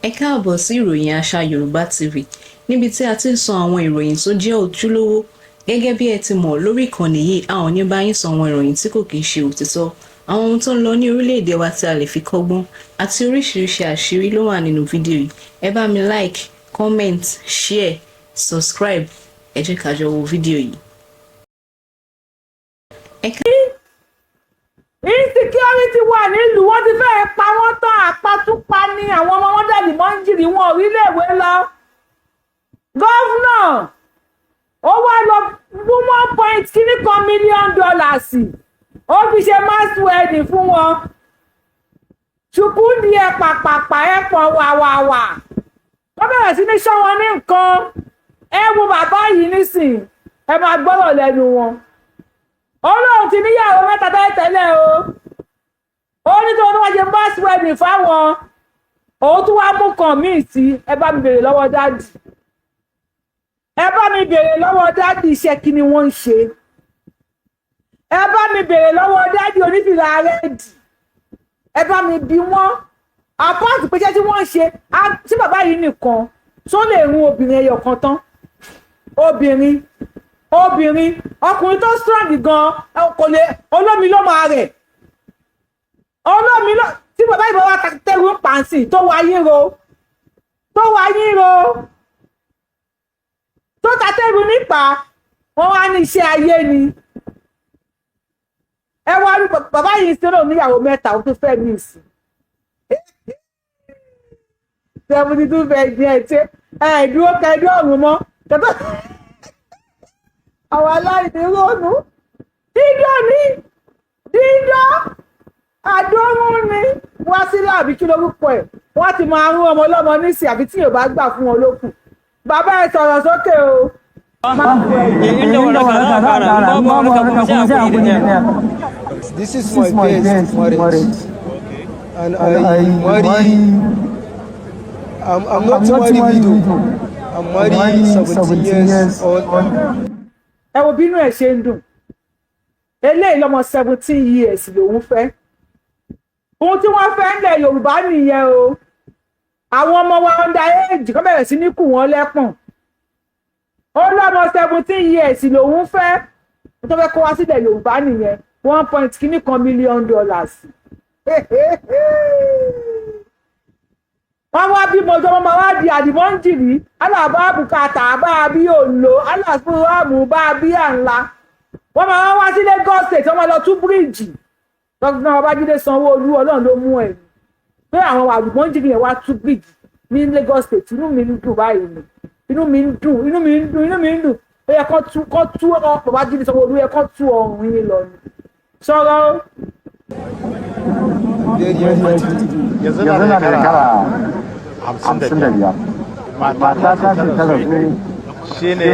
Ẹ káàbọ̀ sí ìròyìn àṣà Yorùbá TV, níbi tí a ti ń sọ àwọn ìròyìn tó jẹ́ ojúlówó. Gẹ́gẹ́ bí ẹ ti mọ̀, lórí ìkànnì yìí, a ò ní bá yín sọ àwọn ìròyìn tí kò kìí ṣe òtítọ́. Àwọn ohun tó ń lọ ní orílẹ̀-èdè wa tí a lè fi kọ́gbọ́n àti oríṣiríṣi àṣírí ló wà nínú fídíò yìí. Ẹ bá mi like, comment, share, subscribe. Ẹ jẹ́ ká jọ wo fídíò yìí. Ẹ Insecurity wà nílùú, wọ́n ti fẹ́ẹ́ pa wọ́n tán. Àpatúpa ní àwọn ọmọ wọn dàbí mọ́ńjìrì, wọn ò rí iléèwé lọ. Governor ó wá lọ fún one point kíní kan million dollars, ó fi ṣe mass wedding fún wọn. Ṣùkú ní ẹ pàpàpà ẹ pọ̀ wàwàwà, wọ́n bẹ̀rẹ̀ sí ní ṣọ́ wọn ní nǹkan. Ẹ wo bàbá yìí nísìn, ẹ máa gbọ́rọ̀ lẹ́nu wọn. Ó lóun ti níyàwó mẹ́ta tẹ́lẹ̀ o. Ó ní tí wọ́n ṣe mass wedding fáwọn, òun tún wá mú kan míì sí. Ẹ bá mi béèrè lọ́wọ́ daddy, ẹ bá mi béèrè lọ́wọ́ daddy, iṣẹ́ kí ni wọ́n ń ṣe? Ẹ bá mi béèrè lọ́wọ́ daddy onífìlà red, ẹ bá mi bí wọ́n apart pé iṣẹ́ tí wọ́n ń ṣe. Tí bàbá yìí nìkan tó lè run obìnrin ẹyọ kan tán, obìnrin, obìnrin, ọkùnrin tó strong gan kò lè, olómi ló máa rẹ̀, olómi ló. Tí bàbá yìí bá wà tẹ́rù ń pàǹsì tó wá yín ro, tó wá yín ro, tó ta tẹ́rù nípa, wọ́n wá ní iṣẹ́ ayé ni. Ẹ wá rí bàbá yìí sí náà, níyàwó mẹ́ta, ó tún fẹ́ mí sí 72 fẹ́ jẹ́ ẹ ṣe ẹ dúró kẹdú ọ̀run mọ́ tẹ́tọ́ àwọn aláìní ronú. Dídọ́ ni dídọ́ àdóhùn ni wá sílẹ̀, àbí kí lórúkọ ẹ̀? Wọ́n ti máa rún ọmọ ọlọ́mọ nísìn, àbí tí yóò bá gbà fún wọn lókù. Bàbá, ẹ sọ̀rọ̀ sókè o. Inda waraka za a fara, in babu waraka kuma sai a kuri da ɗaya. This is my first marriage. And I marry. I'm not married widow. I'm married 17 years old. Ẹ wo bínú ẹ̀ ṣe ń dùn. Eléyìí lọ́mọ 17 years lòún fẹ́. Ohun tí wọ́n fẹ́ ńlẹ̀ Yorùbá nìyẹn o. Àwọn ọmọ wa under age kan bẹ̀rẹ̀ sí ní kù wọ́n lẹ́pọ̀n. Ó lọ́mọ 17 years lòún fẹ́. Tó fẹ́ kó wá sílẹ̀ Yorùbá nìyẹn. One point kíní kan million dollars. Wọ́n wá bímọ ọjọ́, wọn máa wá di àdìmọ́ǹjìrì aláàbá bùkátà bá a bí òǹlò aláàbùràmù bá a bí àǹlà. Wọ́n máa wá sí Lagos State, wọ́n máa lọ tú bíríìjì. Governor Babájídé Sanwó-Olú, Ọlọ́run ló mú ẹ̀ pé àwọn àdìmọ́ǹjìrì yẹn wá tú bíríìjì ní Lagos State. Inú mi ń dùn báyìí ni, inú mi ń dùn, inú mi ń dùn, inú mi ń dùn. Ó yẹ kó tú Babájídé Sanwó-Olú, yẹ kó tú ọrùn yín lọ ni. Sọ̀rọ̀ o. Yanzu Yanzu na da shekara 55. Mata ta ce ta rasu shi shi ne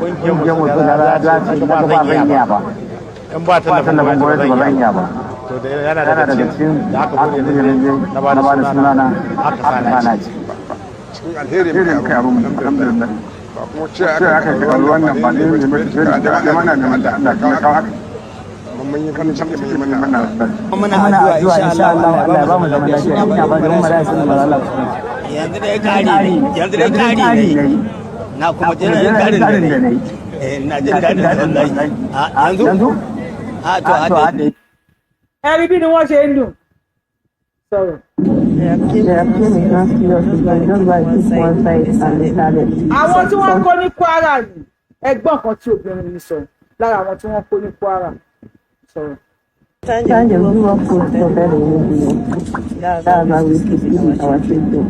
kungiyar mu suka dace na ba zan iya ba. In ba Ba tallafin tallafin gwamnati ba zan iya ba. To da yana Yana daga daga cikin cikin da aka aka bude bude ne na ba da sunana aka aka sa sana na ci. Cikin alheri Alheri muka abin, alhamdulillah. Ba kuma ce Sai aka karɓi wannan ba ne mai jama'a ne, Allah Allah ya kawo haka. Mun yi farin ciki, mun yi Muna murna. Muna addu'a, insha Allah Allah ya ba mu zaman lafiya. Ina ba da mu da sun ba Allah. Yanzu dai kari ne, yanzu dai kari ne, na kuma jin daɗin karin da ne. Eh, ina jin daɗin wallahi. A yanzu a to a dai. Ẹ rí bí ni wọ́n ṣe ń dùn. Sọ̀rọ̀. The pain is not serious, it's like just like this one side and they started. Àwọn tí wọ́n kó ní Kwara ni ẹgbọ́n kan tí obìnrin yìí sọ lára àwọn tí wọ́n kó ní Kwara. Sọ̀rọ̀. Trying to give up food for them in. That's why we keep eating our children.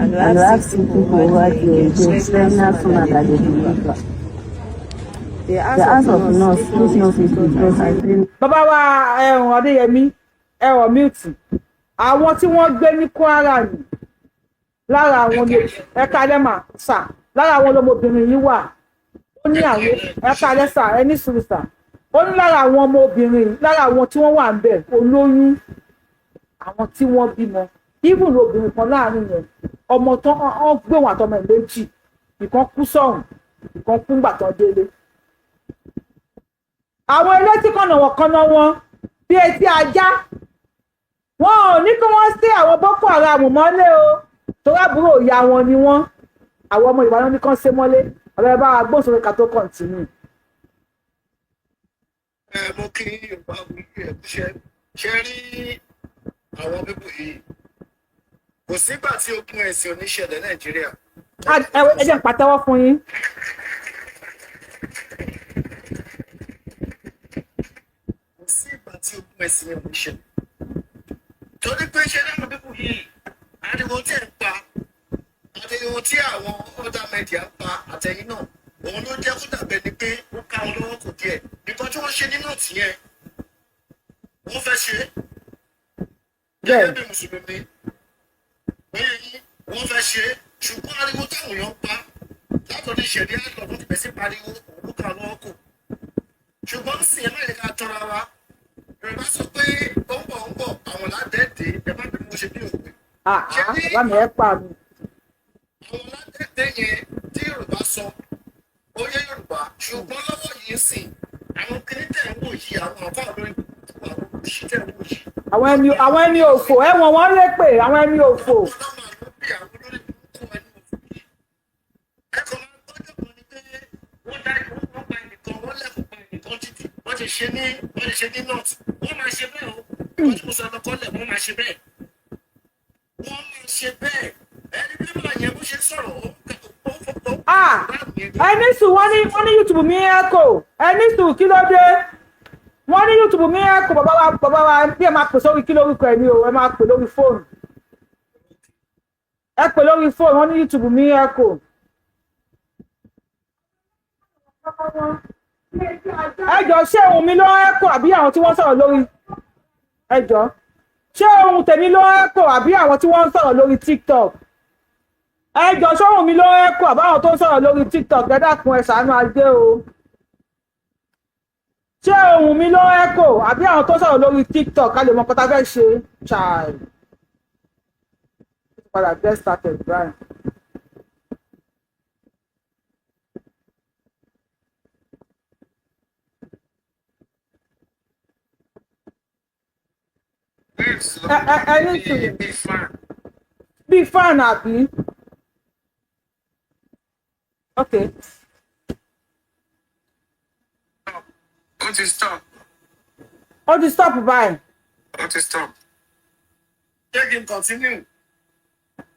And we have sick people over here, they pregnant sooner than they deliver. They ask of nurse, which nurse is because I think Bàbá wa ẹ̀hún Adéyẹmí ẹ̀rọ mute. Àwọn tí wọ́n gbé ní Kwara ni lára àwọn ni. Ẹ̀ka lẹ́mà sà, lára àwọn ọmọbìnrin yìí wà. Ó ní àwọn ẹ̀ka lẹ́sà ẹni sùúrù sà. Ó ní lára àwọn ọmọbìnrin, lára àwọn tí wọ́n wà ń bẹ̀, olóyún, àwọn tí wọ́n bímọ, even obìnrin kan láàrin yẹn, ọmọ tán wọ́n gbé wọn àtọmọ ẹ̀ méjì, ìkan kú sọ̀hún, ìkan kú ńgbà tán délé. Àwọn elétí kànnà wọn kànnà wọn bí etí ajá, wọn ò ní kí wọ́n sí àwọn Boko Haram mọ́lé o, torí Àbúrò ìyá wọn ni wọ́n. Àwọn ọmọ Yorùbá náà ní kán sé mọ́lé. Ọ̀rẹ́ bá wa gbóhùn sókè ká tó continue. Ẹ mo kí Yorùbá wí, ẹ kúṣẹ́. Ṣe rí àwọn bíbù yìí, kò sígbà tí ogun ẹ̀sìn oníṣẹ̀lẹ̀ Nàìjíríà. Ẹ jẹ́ n pàtẹ́wọ́ fún yín. Kò sí ìgbà tí ogun ẹ̀sìn oníṣẹ̀lẹ̀, torí pé ṣe láwọn bíbù yìí, ariwo tí ẹ̀ ń pa, ariwo tí àwọn other media ń pa àtẹ̀yìn náà, òun ló jẹ́ kó dàbẹ̀ ni pé ó ká wọn lọ́wọ́ kò díẹ̀. Nǹkan tí wọ́n ṣe nínú tìyẹn, wọ́n fẹ́ ṣe é gẹ́gẹ́ bí mùsùlùmí bẹ́ẹ̀ yín, wọ́n fẹ́ ṣe é, ṣùgbọ́n ariwo táwọn èèyàn ń pa látọ̀dọ̀ ìṣẹ̀lẹ̀ àlọ́ tó ti bẹ̀ sí pariwo, òun ká lọ́wọ́ kò. Ṣùgbọ́n sì ẹ má yẹ ká tọ́ra wa. Yorùbá sọ pé ó ń bọ̀, ó ń bọ̀, àwọn ládẹ́ẹ̀dẹ́. Ẹ má bí mo ṣe bí òwe. Bàbá mi, ẹ pa mi. Àwọn ládẹ́ẹ̀dẹ́ yẹn tí Yorùbá sọ, ó yé Yorùbá. Ṣùgbọ́n lọ́wọ́ yìí sìn, àwọn kìnìún tẹ̀ ń wò yìí, àwọn àfáà lórí àwọn òṣìṣẹ́ tẹ̀ ń wò yìí, Àwọn ẹni òfò, ẹ̀wọ̀n wọn lè pè àwọn ẹni òfò. Wọ́n dá wọ́n pa ẹnìkan, wọ́n lẹ́kọ̀ọ́ pa ẹnìkan títí wọ́n ti ṣe ní north. Wọ́n máa ṣe bẹ́ẹ̀ o. Wọ́n ti mú sọ lọ́kọ́lẹ̀, wọ́n máa ṣe bẹ́ẹ̀, wọ́n máa ṣe bẹ́ẹ̀. Ẹni bí màá yẹn bó ṣe sọ̀rọ̀, ó Ah, ẹni sùn, wọ́n ní YouTube mi echo. Ẹni sùn, kí ló dé? Wọ́n ní YouTube mi echo. Bàbá wa, bàbá wa, bí ẹ máa pè sórí, kí lórúkọ ẹ ní o? Ẹ máa pè lórí fóònù, ẹ pè lórí fóònù. Wọ́n ní YouTube mi echo. Ẹ jọ, ṣé ohun mi ló ń echo àbí àwọn tí wọ́n sọ̀rọ̀ lórí? Ẹ jọ, ṣé ohun tèmi ló ń echo àbí àwọn tí wọ́n ń sọ̀rọ̀ lórí TikTok? Ẹ jọ, ṣé ohun mi ló ń echo àbí àwọn tó ń sọ̀rọ̀ lórí TikTok? Ẹ dákun, ẹ ṣàánú ajé o. Ṣé ohun mi ló ń echo àbí àwọn tó ń sọ̀rọ̀ lórí TikTok? Ká lè mọ nǹkan tá a fẹ́ ṣe. Chai, padà get started báyìí. Ẹ ní sùúrù, bíi fan àbí? Ok. Ó ti stop. Ó ti stop báyìí. Ó ti stop. Jẹ́ kí n continue.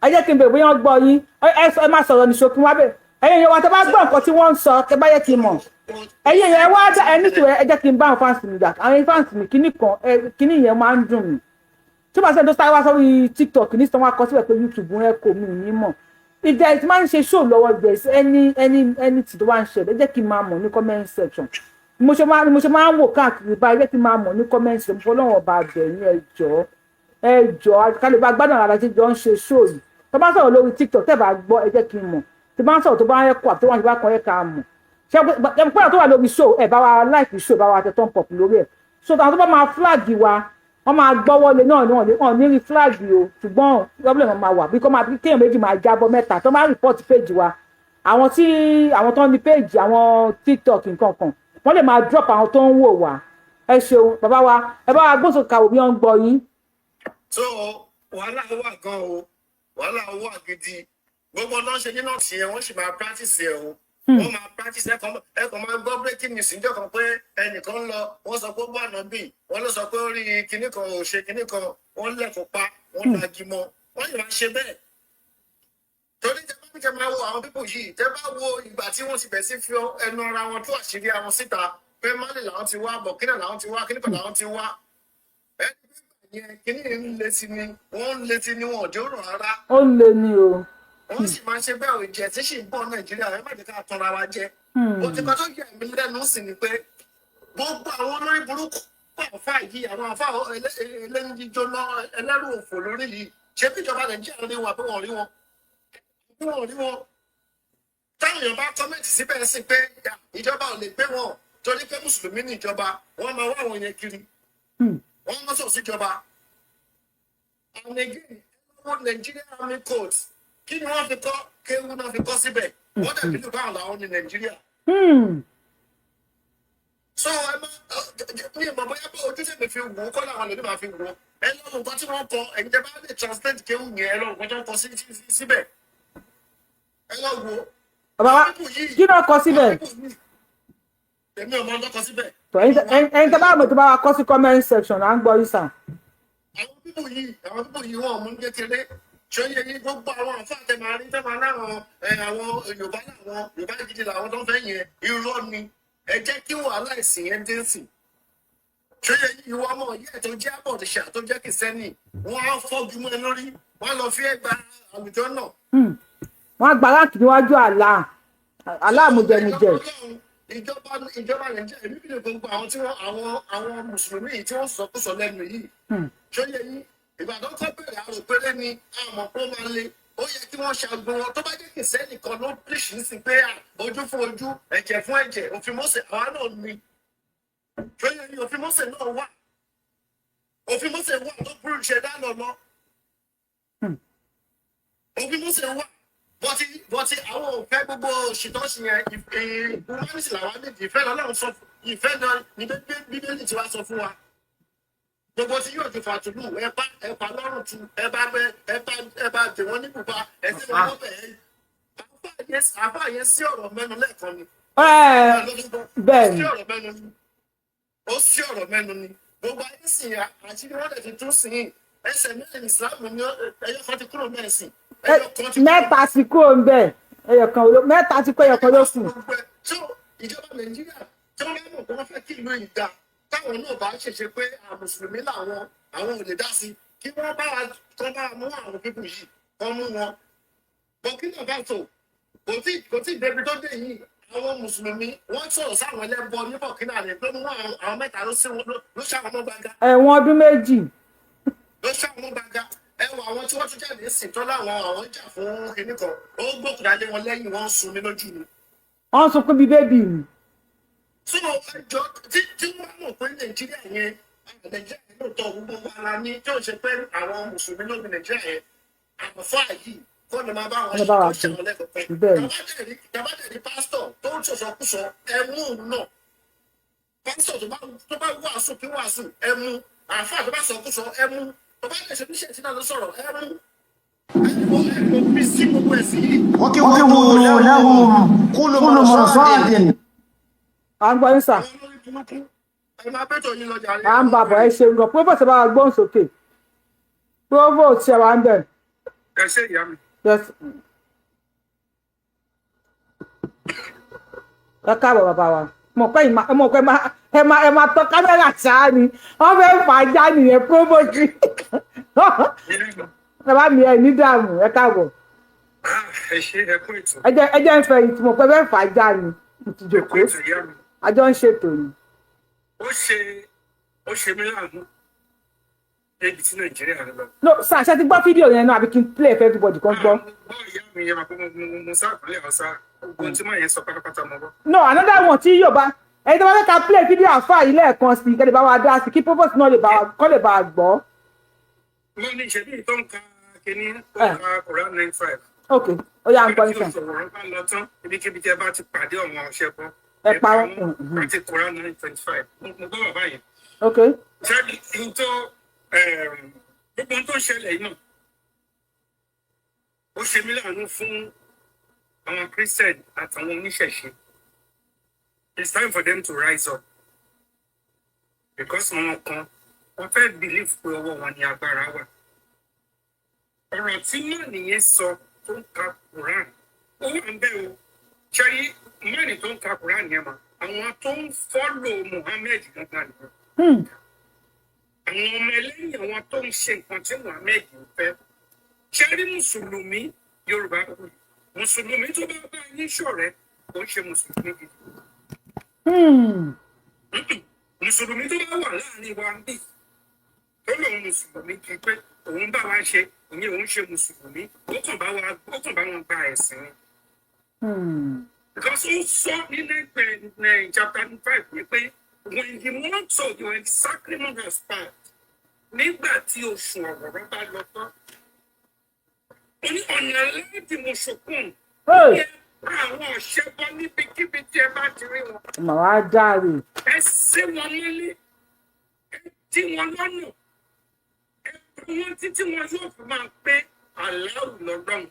Ẹ jẹ́ kí n bèrè bóyá wọ́n gbọ́ yín. Ẹ má sọ̀rọ̀ ní ṣókí wá bẹ̀. Ẹ̀yin èèyàn wa, tẹ́ bá gbọ́ nǹkan tí wọ́n ń sọ, kẹ́ bá yẹ kí n mọ̀. Ẹ̀yin èèyàn, ẹ wá dá ẹni tó. Ẹ jẹ́ kí n bá àwọn fans mi jà. Àwọn fans mi, kíní kan, ẹ kíní yẹn máa ń dùn mí tí wọ́n bá sẹ́ni tó sáré wá sórí TikTok ní sọ, wọn akọ síbẹ̀ pé YouTube ń kò mí ní mọ̀. If there is máa ń ṣe show lọ́wọ́, there is anything tó wá ń ṣẹlẹ̀, ẹ jẹ́ kí n máa mọ̀ ní comment section. Mo ṣe máa ń wò káàkiri báyìí, ẹ jẹ́ kí n máa mọ̀ ní comment section. Mo fọlọ́wọ́n ọba àbẹ̀yìn, ẹ jọ̀ọ́, ẹ jọ̀ọ́, ká lè bá gbádùn ara tí jọ ń ṣe show yìí. Tó bá sọ̀rọ̀ lórí TikTok, tẹ́ bá gbọ́, ẹ jẹ́ kí n mọ̀. Tí bá ń sọ̀rọ̀, tó bá ń ẹ̀kọ́ àti tó wà ní bá kan, ẹ̀ ká mọ̀. Ṣé ẹ pé àwọn tó wà lórí show, ẹ bá wa like show, bá wa tẹ thumb up lórí ẹ̀, so àwọn tó bá máa flag wa, wọ́n máa gbọ́wọ́lé náà ní wọ́n ní rí flag o. Ṣùgbọ́n problem máa wà bí kò máa bí kéèyàn méjì máa jábọ́, mẹ́ta tó máa report page wa. Àwọn tí àwọn tó ń ní page, àwọn TikTok nǹkan kan, wọ́n lè máa drop àwọn tó ń wò wá. Ẹ ṣeun, bàbá wa. Ẹ bá wa gbósò kàwé bí wọ́n ń gbọ́ yín. So wàhálà wà gan o, wàhálà wà gidi. Gbogbo náà ṣe nínú ọ̀sìn yẹn, wọ́n sì máa practice ẹ̀ o, wọ́n máa practice. Ẹ̀kọ́ máa gbọ́ breaking news níjọ́ kan pé ẹnìkan ń lọ, wọ́n sọ pé ó bá ànábì, wọ́n ló sọ pé ó rí kinní kan, ò ṣe kinní kan, wọ́n lẹ́kọ̀ọ́ pa, wọ́n lagi mọ́. Wọ́n sì máa ṣe bẹ́ẹ̀, torí tẹ bá tẹ máa wo àwọn people yìí, tẹ bá wo ìgbà tí wọ́n ti bẹ̀ sí fi ẹnu ara wọn tú àṣírí àwọn síta pé Mali làwọn ti wá, Burkina làwọn ti wá, kíní kan làwọn ti wá, ẹni pé yẹn kíní ń létí ni wọ́n ń létí ni, wọn ò jẹ́ òrùn rárá. Ó lè ní o. Wọ́n sì máa ń ṣe bẹ́ẹ̀ ò jẹ́ tí sì ń bọ̀ Nàìjíríà. Ẹ má jẹ́ ká tanra wa jẹ. Ó ti kan tó yẹ mí lẹ́nu sí ni pé gbogbo àwọn olórí burúkú àfa yìí, àwọn àfa ẹlẹ́ni jíjóná, ẹlẹ́rù òfò lórí yìí, ṣé bí ìjọba Nàìjíríà rí wọn àbí wọn rí wọn, bí wọn rí wọn? Táwọn èèyàn bá comment síbẹ̀ sí pé ìjọba ò lè gbé wọn torí pé mùsùlùmí ní ìjọba, wọn máa wá àwọn yẹn kiri, wọn máa sọ̀ síjọba. And again, wọ́n Nigeria Army Code, kí ni wọ́n fi kọ́? Kéwú náà fi kọ́ síbẹ̀. Wọ́n dàbí ìlú báwọn làwọn ní Nàìjíríà. So ẹ má mi ò mọ̀ bóyá pé ojú tèmi fi wò ó kọ́ làwọn lèmi máa fi wò ó. Ẹ lọ́wọ́ nǹkan tí wọ́n kọ. Ẹ̀yin tẹ́ bá lè translate kéwù yẹn, ẹ lọ́wọ́ nǹkan tí wọ́n kọ síbẹ̀, ẹ lọ́ wo. Bàbá wa, kí ló kọ síbẹ̀? Èmi ò mọ ọdún kọ síbẹ̀. Tọ́ ẹ̀yin tẹ́ bá mọ̀, tó bá wa kọ sí comment section, à ń gbọ́ yín sàn. Àwọn people yìí, wọn ò mú ní kékeré. Ṣé yẹ yín? Gbogbo àwọn àǹfààní tẹ máa rí, tẹ máa láwọn ẹ, àwọn Yorùbá làwọn, Yorùbá gidi làwọn tó ń fẹ́ yẹn, irọ́ ni. Ẹ jẹ́ kí wàhálà ẹ̀sìn yẹn dé sí. Ṣé yẹ yín? Ìwọ ọmọ yìí ẹ̀ tó jẹ́ àbọ̀dìṣà, tó jẹ́ kìsẹ́nì, wọ́n á fọ́jú mọ́ ẹ lórí, wọ́n á lọ fi ẹ gba àwùjọ náà. Wọ́n á gba láǹkì níwájú àlá àlá àmújẹmújẹ. Ìjọba Nàìjíríà, èmi bí lè gbogbo àwọn tí wọ́n àwọn mùsùlùmí yìí tí wọ́n sọkúsọ lẹ́nu yìí. Ṣó yẹ yín? Ìbàdàn kọ́ bẹ̀rẹ̀ àrò péré ni àmọ́ pé ó máa le. Ó yẹ kí wọ́n ṣàgbọ́n wọn. Tó bá jẹ́ kìsẹ́nì kan ló píríṣì sí pé à, ojú fún ojú, ẹ̀jẹ̀ fún ẹ̀jẹ̀, òfin Mósè àwa náà ni. Ṣó yẹ yín? Òfin Mósè náà wà, òfin Mósè wà tó burú ṣe dáná lọ. Òfin Mósè wà, bọ́tí àwọn òfẹ́ gbogbo òṣìtọ́sí yẹn. Ìfúnmánísì làwọn méjì ìfẹ́ lọ́lọ́run sọ, ìfẹ́ náà ní Bíbélì tí wàá sọ fún wa. Gbogbo tí yóò ti fàtúlù, ẹ bá ẹ pa lọ́rùn tu, ẹ bá bẹ, ẹ bá dè wọ́n ní bùbá, ẹ sì wọ́n bẹ̀ ẹ́. Àfáà yẹn sí ọ̀rọ̀ mẹ́nu lẹ́ẹ̀kan ni. Bẹ́ẹ̀ ni. Sí ọ̀rọ̀ mẹ́nu ni, ó sí ọ̀rọ̀ mẹ́nu ni. Gbogbo ayé sì yà àti wọ́n dẹ̀ ti tún sí i. Ẹsẹ̀ mẹ́rin ìsìlámù ní, ẹyọ kan ti kúrò mẹ́sìn, ẹyọ kan ti kúrò. Mẹ́ta ti kúrò ń bẹ̀, ẹyọ kan ló, mẹ́ta ti kó, ẹyọ kan ló kù. So ìjọba Nàìjíríà, tí wọ́n bá mọ̀ pé wọ́n fẹ́ kí ìlú yìí dáa, táwọn náà bá ṣèṣe pé àwọn mùsùlùmí làwọn, àwọn ò lè dá sí, kí wọ́n bá wa kọ́ bá mú àwọn people yìí, kọ́ mú wọn. Burkina Faso kò tí débi tó dé yìí. Àwọn mùsùlùmí wọ́n sọ̀rọ̀ sáwọn ẹlẹ́bọ ní Burkina rẹ̀ pé mú àwọn mẹ́ta ló sí wọn, ló ṣàwọn ọmọ gbàgà. Ẹ̀wọ̀n ọdún 2. Ló ṣàwọn ọmọ gbàgà. Ẹ wọ àwọn tí wọ́n tún jáde sí tó láwọn àwọn ń jà fún kinní kan, ó gbókùnrin alé wọn lẹ́yìn, wọ́n ń sun mí lójú ni. Wọ́n sunkún bíi baby mi. So ẹjọ́ tí wọ́n mọ̀ pé Nàìjíríà yẹn lóòótọ́ gbogbo wa la ní, tí ó ṣe pé àwọn mùsùlùmí lóbi Nàìjíríà yẹn, àfáà yìí kó lè máa bá wọn Lè bá wa ṣe ṣe. wọn lẹ́kọ̀ọ́ pé Bẹ́ẹ̀ni. tàbátẹ̀rí pásítọ̀ tó ń ṣọ̀ṣọ̀kúsọ, ẹ mú òun náà. Pásítọ̀ tó bá wàásù kí wàásù, ẹ mú. Àfáà tó bá sọkúsọ, ẹ mú. Tó bá lè ṣe níṣẹ́ tí náà ló sọ̀rọ̀, ẹ mú. Ẹ kò fi sí gbogbo ẹ̀sìn yìí. وقفوا لهم كل مرصاد. À ń gbọ́ yín sà. Ẹ máa bẹ́tọ̀ yín lọ jàre. À ń bàbọ̀. Ẹ ṣeun gan. Provost, bá wa gbóhùn sókè. Provost, ṣe wà ń bẹ̀? Ẹ ṣe, ìyá mi. Yes. Ẹ káàbọ̀, bàbá wa. Mọ̀ pé ìmọ̀ mọ̀ pé ẹ máa tọ́ kámẹ́rà ṣáá ni wọ́n fẹ́ fà á já nìyẹn. Provost, bàbá mi, ẹ ní dààmú, ẹ káàbọ̀. Ẹ ṣe, ẹ kú ètò. Ẹ jẹ́ ń fẹ́ yìí tí mo pẹ́ fẹ́ fà á já ni mo ti Ẹ kú jòkó. ètò, ìyá mi. Àjọ ń ṣètò ni. Ó ṣe mí láàánú débi tí Nàìjíríà ń lọ. No sir, ṣe ti gbọ́ fídíò yẹn náà, àbí kí n play for everybody kan gbọ́? Gbọ́, ìyá mi, yẹn máa kó mo sá àkọlé ọ̀sá ogun tí màá yẹn sọ pátápátá mo gbọ́. No, another one tí yóò bá ẹni tó bá fẹ́ ká play fídíò àfáà yìí lẹ́ẹ̀kan sí, kẹ́lẹ́ bá wa dá sí, kí provost náà lè bá wa kọ́ lè bá wa gbọ́. Wọ́n ní ìṣẹ́bí tó ń ka kíní, tó ń ka Quran 95. Ok, ó yá, ń gbọ́ Tí nísàn. òṣòwò bá lọ tán, ibikíbi tí ẹ bá ti pàdé ọ̀wọ́n ọ̀ṣẹ́ bọ́. Ẹ pa wọ́n. Àti Quran 9:25. Mo gbọ́ bàbá yẹn. Ok. Ṣáàbì n tó gbogbo ohun tó ń ṣẹlẹ̀ yìí náà, ó ṣe mí láàánú fún àwọn Christian àtàwọn oníṣẹ̀ṣe. It's time for them to rise up because àwọn kan, wọ́n fẹ́ believe pé ọwọ́ wọn ni agbára wà. Ọ̀rọ̀ tí mọ́ọ̀nì yẹn sọ tó ń ka Quran, ó wà ń bẹ̀ o. Ṣẹ́rí mọ́ọ̀nì tó ń ka Quran yẹn mà, àwọn tó ń follow Muhammed gangan nìyẹn, àwọn ọmọ ẹlẹ́yìn àwọn tó ń ṣe nǹkan tí Muhammed ń fẹ́. Ṣé rí mùsùlùmí Yorùbá, mùsùlùmí tó bá bá yín ṣọ̀rẹ́, kò ń ṣe mùsùlùmí gidi. Mùsùlùmí tó bá wà láàrin wa ń bì tó lòun mùsùlùmí kì í pé òun bá wa ṣe ìyẹn, òun ṣe mùsùlùmí, ó kàn bá wọn gba ẹ̀sìn ni. Because ó sọ ní chapter 5 wípé when the month of when the sacrament has passed, nígbà tí oṣù ọ̀wọ̀rọ̀ bá lọ tán, ó ní ọ̀nà láti mùsùlùkùn Hey. Àwọn ọ̀ṣẹ́bọ níbikíbi tí ẹ bá ti rí wọn, Màá dáre. Ẹ sé wọn mọ́lé, ẹ dí wọn lọ́nà, ẹ pa wọn títí wọn yóò fi máa pé aláwù lọ́lọ́run.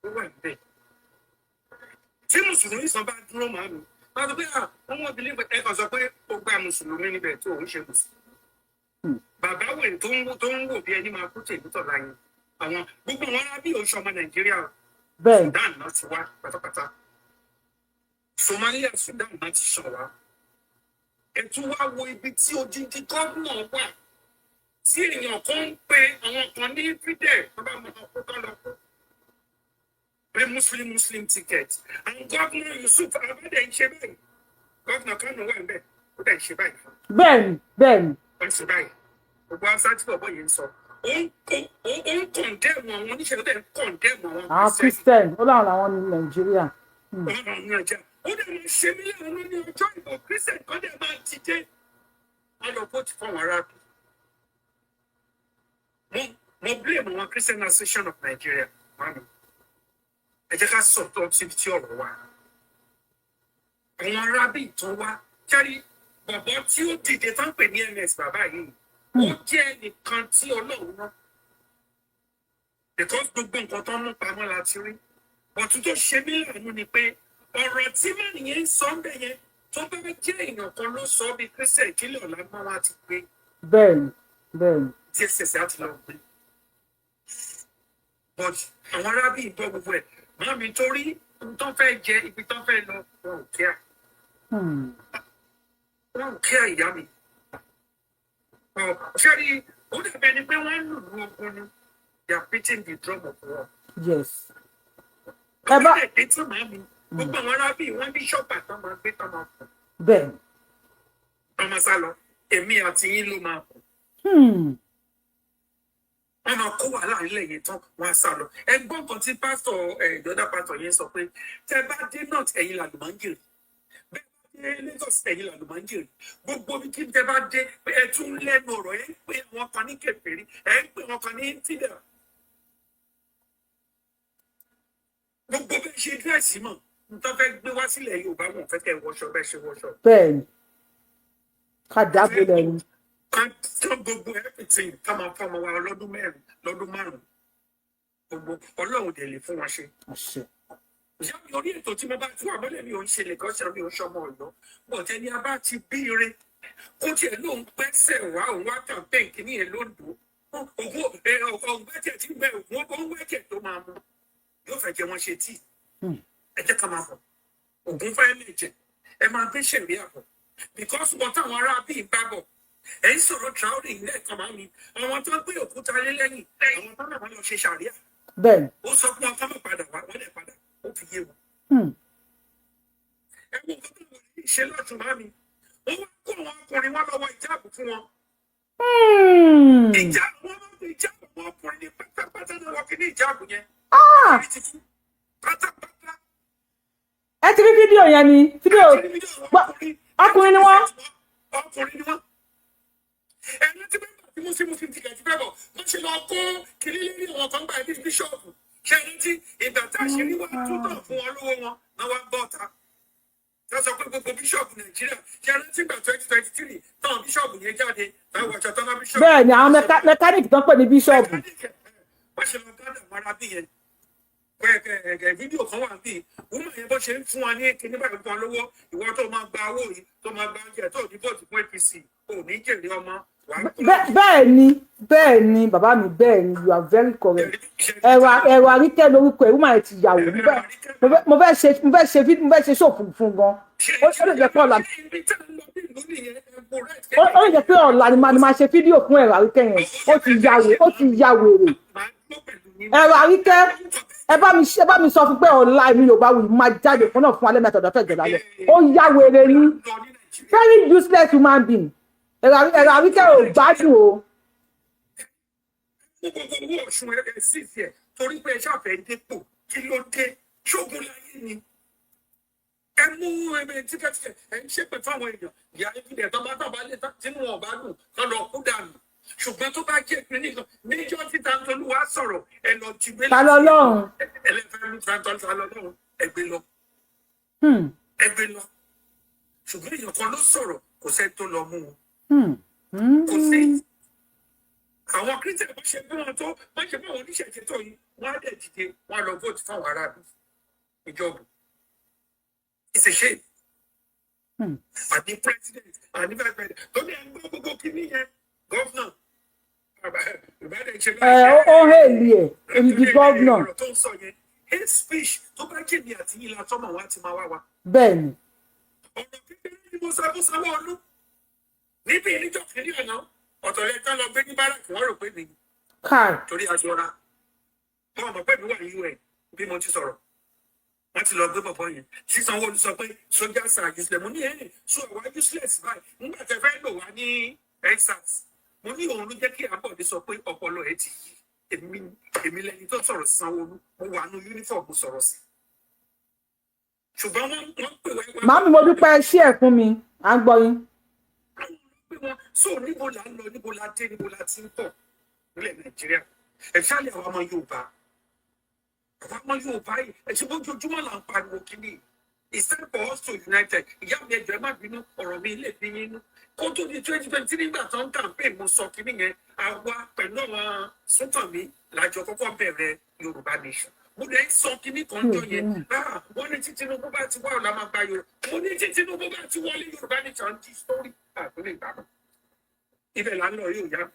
Ó wà bẹ́ẹ̀. Tí mùsùlùmí sọ bá dúró màá mi, wọ́n sọ pé àwọn obìnrin, ẹ kàn sọ pé ó gba mùsùlùmí níbẹ̀ tó òun ṣe mùsùlùmí. Bàbá wèrè tó ń wò bí ẹni máa kú tèmi tọ̀la yẹn. Àwọn gbogbo wọn rá bí oṣù ọmọ Nàìjíríà o. Sudan náà ti wá pátápátá. Somalia, Sudan náà ti ṣàn wá. Ẹ tún wá wo ibi tí odindi gómìnà wà tí èèyàn kan ń pe àwọn kan ní fídẹ̀ tó bá mọ ọkọ kan lọ kú pé Muslim Muslim ticket, and Governor Yusuf Abba dẹ̀ ń ṣe báyìí. Governor Kano wà níbẹ̀, ó dẹ̀ ń ṣe báyìí fún bẹ́ẹ̀ni bẹ́ẹ̀ni ó ń ṣe báyìí. Gbogbo Hausa tí bọ̀bọ̀ yìí ń sọ, ó ń condemn àwọn oníṣẹ́, ó dẹ̀ ń condemn àwọn Àwọn Christian, ó láwọn làwọn ní Nàìjíríà. Ọ̀rọ̀ ní ọjà ó dẹ̀ máa ṣe mí láàánú ní ọjọ́ ìbò, Christian kan dẹ̀ máa dìde, wọ́n lọ vote fún àwọn aráàlú. Mo blame àwọn Christian Association of Nigeria. Mami, ẹ jẹ́ ká sọ̀tọ̀ síbi tí ọ̀rọ̀ wà. Àwọn arábì tó wá kẹ́rí bọ̀bọ̀ tí ó dìde tó ń pè ní MS, bàbá yìí, ó jẹ́ ẹnìkan tí Ọlọ́run rán, because gbogbo nǹkan tó ń mú pamọ́ la ti rí. Ọ̀tún tó ṣe mí láàánú ni pé ọ̀rọ̀ tí mànìyàn ń sọ ń bẹ̀ yẹn, tó bá jẹ́ èèyàn kan ló sọ bí Christian, ìkílẹ̀ ọ̀la mọ́ wa ti gbé. bẹ́ẹ̀ni bẹ́ẹ̀ni DSS á ti lọ gbé, but àwọn arábì gbọ́ gbogbo ẹ̀ mọ́ mi, torí ohun tó fẹ́ jẹ, ibi tó fẹ́ lọ, wọn ò kíá. Wọn ò kíá. Ìyá mi, ṣé rí, ó dàbẹ̀ ni pé wọ́n ń lùlù ogun ni. They are beating the drum of war. Yes, ẹ bá Orílẹ̀-èdè tí màá mi, gbogbo àwọn arábì wọn ní ṣọ́pà tó máa gbé, tó máa kù, tó máa sá lọ. Èmi àti yín ló máa kù. Wọ́n máa kó wàhálà nílẹ̀ yẹn tán, wọ́n á sá lọ. Ẹgbọ́n kan tí pásítọ̀ ẹ̀, ìjọba pásítọ̀ yẹn sọ pé tẹ bá dé north, ẹ̀yin làlùmọ́ńjèrè, bẹ́ẹ̀ bá dé Lagos, ẹ̀yin làlùmọ́ńjèrè, gbogbo ibi tí tẹ bá dé, ẹ tún lẹ́nu ọ̀rọ̀. Ẹ̀ ń pè wọn kan ní kèfèrí, ẹ̀ ń pè wọn kan ní infidel. Gbogbo bẹ́ẹ̀ ṣe dress mọ̀ nítorí fẹ́ gbé wá sílẹ̀ Yorùbá, wọn fẹ́ kẹ́ wọṣọ bẹ́ẹ̀ ṣe wọṣọ. Bẹ́ẹ̀ni, ká dábò lẹ́nu. Ká tán gbogbo everything, ká máa fọmọ wa lọ́dún 4, lọ́dún 5, gbogbo Ọlọ́run dẹ̀ lè fún wa ṣe. Àṣẹ. Ìyá mi, orí ètò tí mo bá tú àmọ́lẹ̀, mi ò ń ṣe lè kọ́ ṣe, mi ò ń ṣọmọ Ọ̀yọ́, bọ̀tẹ́ ni a bá ti bí ire kó tiẹ̀ lóun pẹ́sẹ̀ wá, òun wá campaign kìíní yẹn lóńdó, ògùn ọ̀gbẹ́jẹ̀ tí gbẹ ògùn ó ń wẹ́jẹ̀ tó máa mú yóò fẹ́ jẹ wọ́n ṣe tíì. Ẹ jẹ́ ká máa bọ̀, ògùn fẹ́ lè jẹ, ẹ máa gbé ṣẹ̀rí àbọ̀, because wọ́n táwọn ará bíi bá bọ̀. Ẹ̀ ń sọ̀rọ̀ Traore lẹ́ẹ̀kan máa mi, àwọn tó ń gbé òkúta lé lẹ́yìn, àwọn tó náà wọ́n lọ ṣe ṣàríà. Ó sọ fún wọn kọ́ mọ̀ padà wá, wọ́n dẹ̀ padà, ó fi yé wọn. Ẹ wo nǹkan tó wọ̀ ní ṣe lọ́tún máa mi, ó wá kó àwọn ọkùnrin wọn lọ́wọ́ ìjáàbù fún wọn. Ìjáàbù wọn máa ń fi ìjáàbù wọn, ọkùnrin ní pátápátá náà wọ́n fi ní ìjáàbù yẹn. Pátápátá. Ẹ ti rí fídíò yẹn ni, fídíò ọkùnrin ni wọ́n. Ọkùnrin ni wọ́n. Ẹni tí bẹ́ẹ̀ bá tí Muslim Muslim ticket fẹ́ bọ̀, wọ́n ṣe lọ kó kiri lérí àwọn kan gbà ní bíṣọ̀pù. Ṣe ẹni tí ìgbà tá a ṣe rí wá túntàn fún wọn lówó wọn náà wá bọ́ ta, wọ́n sọ pé gbogbo bíṣọ̀pù Nàìjíríà, ṣe ẹni tí gbà 2023 táwọn bíṣọ̀pù yẹn jáde, táwọn ọ̀ṣọ́ tán bá bíṣọ̀pù. Bẹ́ẹ̀ ni, àwọn mẹkáníìkì tó ń pè ní bíṣọ̀pù. Wọ́n ṣe lọ gádà àwọn arábí yẹn. Fídíò kan wà níbí, woman yẹn, bó ṣe ń fún wa ní kíní báyìí, fún wa lówó, ìwọ tó máa gba owó yìí, tó máa gba oúnjẹ, tó ní vote fún APC, ò ní jèrè ọmọ. Bẹ́ẹ̀ ni, bẹ́ẹ̀ ni, bàbá mi, bẹ́ẹ̀ ni, you are very correct. Ẹ̀rọ àríkẹ́ lórúkọ ẹ̀, woman yẹn ti yàwó. Mo fẹ́ ṣe ṣòfò fún gan. Ó lè jẹ́ pé ọ̀la, ó lè jẹ́ pé ọ̀la ni máa ṣe fídíò fún ẹ̀rọ àríkẹ́ yẹn. Ó ti ya wèrè. Ẹ̀rọ àríkẹ́, ẹ bá mi sọ fún pé ọ̀la èmi Yorùbá wù máa jáde fún náà fún alẹ́ mẹ́ta ọ̀dọ́ fẹ́ jọ̀dá lọ. Ó ya wèrè ni, very useless human being. Ẹ̀rọ àríkẹ́ ò gbádùn o. Gbogbo owó Ọ̀ṣun ẹ̀ sì tiẹ̀ torí pé ẹ ṣàfẹ́ dépò. Kí ló dé? Ṣógun láyé ni ẹ mú ẹbẹ tíkẹ́tíkẹ́, ẹ ń ṣépè fáwọn èèyàn. Ìyá ìbílẹ̀ tó bá tàbá lé tínú wọn bá dùn kán lọ kú dànù. Ṣùgbọ́n tó bá jẹ́ pé nìkan níjọ́ tí Tantoluwa sọ̀rọ̀, ẹ lọ jí gbé. Ta lọ́lọ́run? Ẹlẹ́fẹ́ lu Tantoluwa lọ́lọ́run, ẹ gbé lọ, ẹ gbé lọ. Ṣùgbọ́n èèyàn kan ló sọ̀rọ̀, kò sẹ́ni tó lọ mú wọn. Kò sí àwọn Christian bó ṣe bí wọn tó bó ṣe bí wọn oníṣẹ̀ṣe tó yìí, wọn á dẹ̀ dìde, wọn á lọ vote fáwọn aráàlú ìjọba. It's a shame. Àní president, àní vice president tó ní ẹgbẹ́ gbogbo kìíní yẹn, governor ìbádẹ́ ṣe. Ẹ ó hèlì ẹ odidi governor. Ọ̀rọ̀ tó ń sọ yẹn, hate speech, tó bá jèmi àti yín la tọ́mọ̀, wọn á ti máa wá wa. Bẹ́ẹ̀ ni. Ọ̀rọ̀ kékeré ni mo sọ fún Sanwó-Olú níbi ìníjọ́ kìíní àná. Ọ̀tọ̀lẹ̀ tán lọ gbé ní barrack, wọ́n rò pé mi ni. Káì. Torí aṣọra wọn mọ̀ pé mi wà ní UN bí mo ti sọ̀rọ̀, wọ́n ti lọ gbé bọ̀bọ̀ yẹn tí Sanwó-Olú sọ pé soldiers are useless. Mo ní ẹ̀ so àwa useless báyìí nígbà tẹ fẹ́ lò wá ní EndSARS? Mo ní òun ló jẹ́ kí Àbọ̀dé sọ pé ọpọlọ ẹ̀ ti yí. Èmi lẹni tó sọ̀rọ̀ sí Sanwó-Olú, mo wà ní uniform sọ̀rọ̀ sí, ṣùgbọ́n wọ́n pè wá. Màámi, mo dúpẹ́, ṣí ẹ̀ fún mi, à ń gbọ́ yín. Pé wọn so níbo là ń lọ, níbo la dé, níbo la ti ń bọ̀ nílẹ̀ Nàìjíríà? Ẹ̀ ṣáàlì àwọn ọmọ Yorùbá, àwọn ọmọ Yorùbá yìí, ẹ̀ ṣe bójoojúmọ́ là ń pariwo kíní. It's time for us to united. Ìyá mi, ẹjọ́, ẹ má bínú, ọ̀rọ̀ mi lè bí yín nú. Kó tó di 2020, nígbà tó ń campaign, mo sọ kíní yẹn. Àwa pẹ̀lú àwọn Súnkànmí lájọ kọ́kọ́ bẹ̀rẹ̀ Yorùbá nation. Mo lè sọ kíní kan jọ yẹn. Ah, wọ́n ní tí Tinubu bá ti wá ọ̀la máa gba Yorùbá. Mo ní tí Tinubu bá ti wọlé, Yorùbá nation di story àtúlẹ̀ ìgbàgbọ́. Ibẹ̀ là ń lọ yóò yá.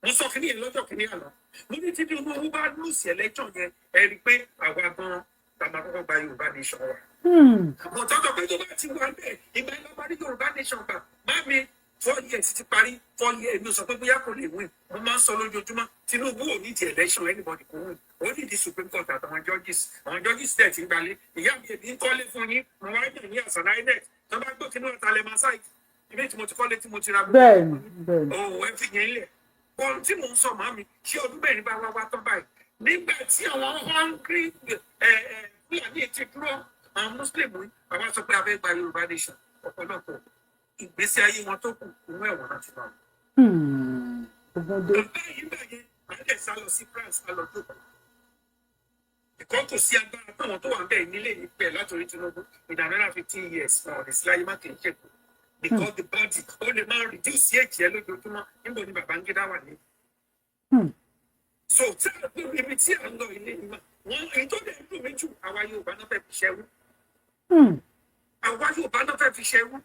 Mo sọ kíní yẹn lọ́jọ́ kíní àná. Mo ní tí Tinubu bá lose election yẹn, ẹ rí i pé àwa gan la máa kọ́kọ́ gba Yorùbá nation wa. Àwọn tọ́jọ́ pé tó bá ti wà bẹ́ẹ̀, ìgbà yẹn lọ́ba ní Yorùbá nation gbà. Má mi 4 years ti parí, 4 years. Mi ò sọ pé bóyá kò lè win. Mo máa ń sọ lójoojúmọ́, Tinubu ò ní di election anybody kò win. Ó ní di Supreme Court àtàwọn judges. Àwọn judges dẹ̀ ti ń gbalé. Ìyá mi, èmi ń kọ́lé fún yín, mo wá yàn ní àṣà INEC tó bá gbọ́ kínú ọ̀tá lẹ́ máa ṣáì ibi tí mo ti kọ́lé, tí mo ti ra gbogbo. Bẹ́ẹ̀ni, bẹ́ẹ̀ni. Òun ẹ fi yẹn lẹ̀. Ohun tí mò ń sọ, màmí, ṣé ọdún 4 bá wá wá tán báyìí, nígbà tí àwọn hungry ẹ ẹ Fúlàní ti dúró, àwọn Muslim yìí, àwọn sọ pé a fẹ́ gba Yorùbá nation, ọ̀pọ̀lọpọ̀ ìgbésí ayé wọn tó kù, inú ẹ̀wọ̀n láti máa wọ̀. Ogun dé. Bàbá yìí gbà yẹn, à ń lè sá lọ sí France, sá lọ jókòó. Ìkọ́ kò sí agbára táwọn tó wà ń bẹ̀ nílé yìí pẹ̀ látòrí Tinubu in another 15 years fún ọ̀rẹ́ sí láyé má kì í ṣèkù, because the body ó lè máa reduce age ẹ lójoojúmọ́. Níbo ni Babangida wà ní? So tí a gbé ibi tí à ń lọ ilé ìmọ̀ wọn, èyí tó dẹ̀ ń dùn mí jù, àwa Yorùbá náà fẹ́ fi ṣẹ́rú. Àwa Yorùbá náà fẹ́ fi ṣẹ́rú.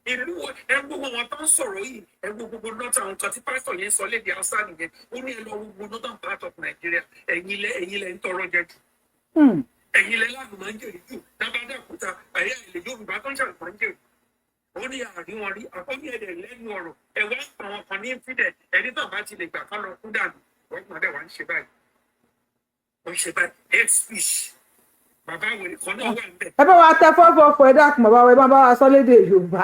Ìlú ẹ, gbogbo wọn tó ń sọ̀rọ̀ yìí, ẹ wo gbogbo northern, àwọn kan tí pásítọ̀ yẹn sọ lédè Haúsá nìyẹn. Ó ní ẹ lọ wo gbogbo northern part of Nigeria, ẹ̀yin lẹ ń tọrọ jẹ jù, ẹ̀yin lẹ lálùmọ́ńjèrè jù. Dábàdàkúta ẹ̀yà ilẹ̀ Yorùbá tó ń ṣàlùmọ́ńjèrè, ó ní àárín wọn rí àkọ́ní ẹ̀dẹ̀ lẹ́nu ọ̀rọ̀ ẹ̀ wá àwọn kan ní infidel ẹni tó bá ti lè gbà kán lọ kú dànù. Wọ́n gbọ́n dẹ̀ wá ń ṣe báyìí, wọ́n ń ṣe báyìí, hate speech. Bàbá wèrè kan náà wà níbẹ̀. Ẹ bá wa tẹ fọ́fọ́fọ́, ẹ dákun, bàbá wa, ẹ bá wa sọ lédè Yorùbá.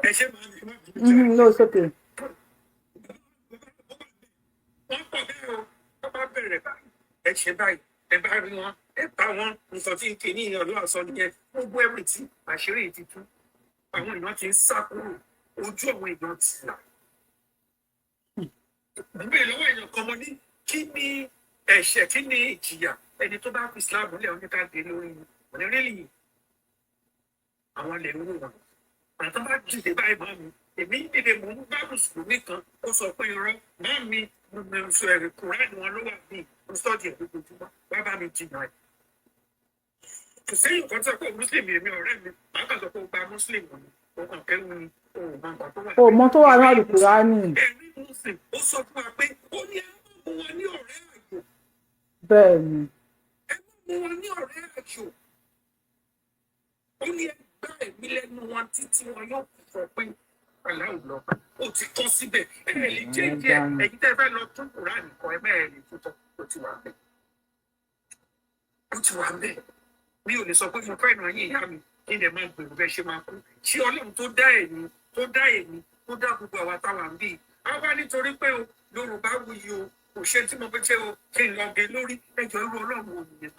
Ẹ ṣe máa ń má bínú. No, it's okay. Wọ́n pọ̀ bẹ́ẹ̀ o. Wọ́n bá bẹ̀rẹ̀ báyìí, ẹ ṣe báyìí, ẹ bá rí wọn, ẹ bá wọn nǹkan tí ń ké ní ìyànjú àṣọ nìyẹn. Gbogbo everything, àṣírí yìí ti tú. Àwọn èèyàn ti ń sá kúrò, ojú àwọn èèyàn ti là. Mo bèèrè lọ́wọ́ èèyàn kan, mo ní kí ni ẹ̀ṣẹ̀, kí ni ìjìyà ẹni tó bá fi Islam lẹ̀? Oníkàdé lórí mo ní rílì àwọn lè ń wò wọn. Àwọn tó bá dìde báyìí, máa mi, èmi ń dìde, mò ń bá mùsùlùmí kan, ó sọ pé irọ́ máa mi mo sọ ẹ̀rí Kùránì wọn ló wà bíi mo sọ́ọ̀dì ẹ̀ lójoojúmọ́, wá bá mi jìnnà ẹ̀. Kò sí nǹkan tó sọ pé muslim, èmi ọ̀rẹ́ mi màá kàn sọ pé ó gba muslim ni, ó kàn kẹ́wù ni, ó mọ nǹkan tó wà. O mọ tó wà ní Àlùkùránì. Ẹ̀rí muslim, ó sọ fún wa pé ó ní ẹ má mú wọn ní ọ̀rẹ́ àjò. Bẹ́ẹ̀ ni. Ẹ má mú wọn ní ọ̀rẹ́ àjò. Ó ní ẹ gbá ẹ̀mí lẹ́nu wọn títí wọn yóò sọ pé aláwọ̀ lọ. Ó ti kọ́ síbẹ̀, ẹ lè jẹ́ jẹ́ ẹ̀yin tẹ́ fẹ́ lọ tún Kùránì kọ, ẹ mẹ́rin lè tún tọ́. Ó ti wà bẹ́ẹ̀, ó ti wà bẹ́ẹ̀. Mi ò lè sọ pé mo fẹ́ràn yín, ìyá mi, kí lè máa gbèrú bẹ́ẹ̀ ṣe máa kú. Ṣé Ọlọ́run tó dá èmi, tó dá èmi, tó dá gbogbo àwa táwa ń bí i, á wá nítorí pé o Yorùbá wuyì o, kò ṣe tí mo fi ṣe o, kí n lọ gé lórí ẹjọ́? Irú Ọlọ́run wo nìyẹn?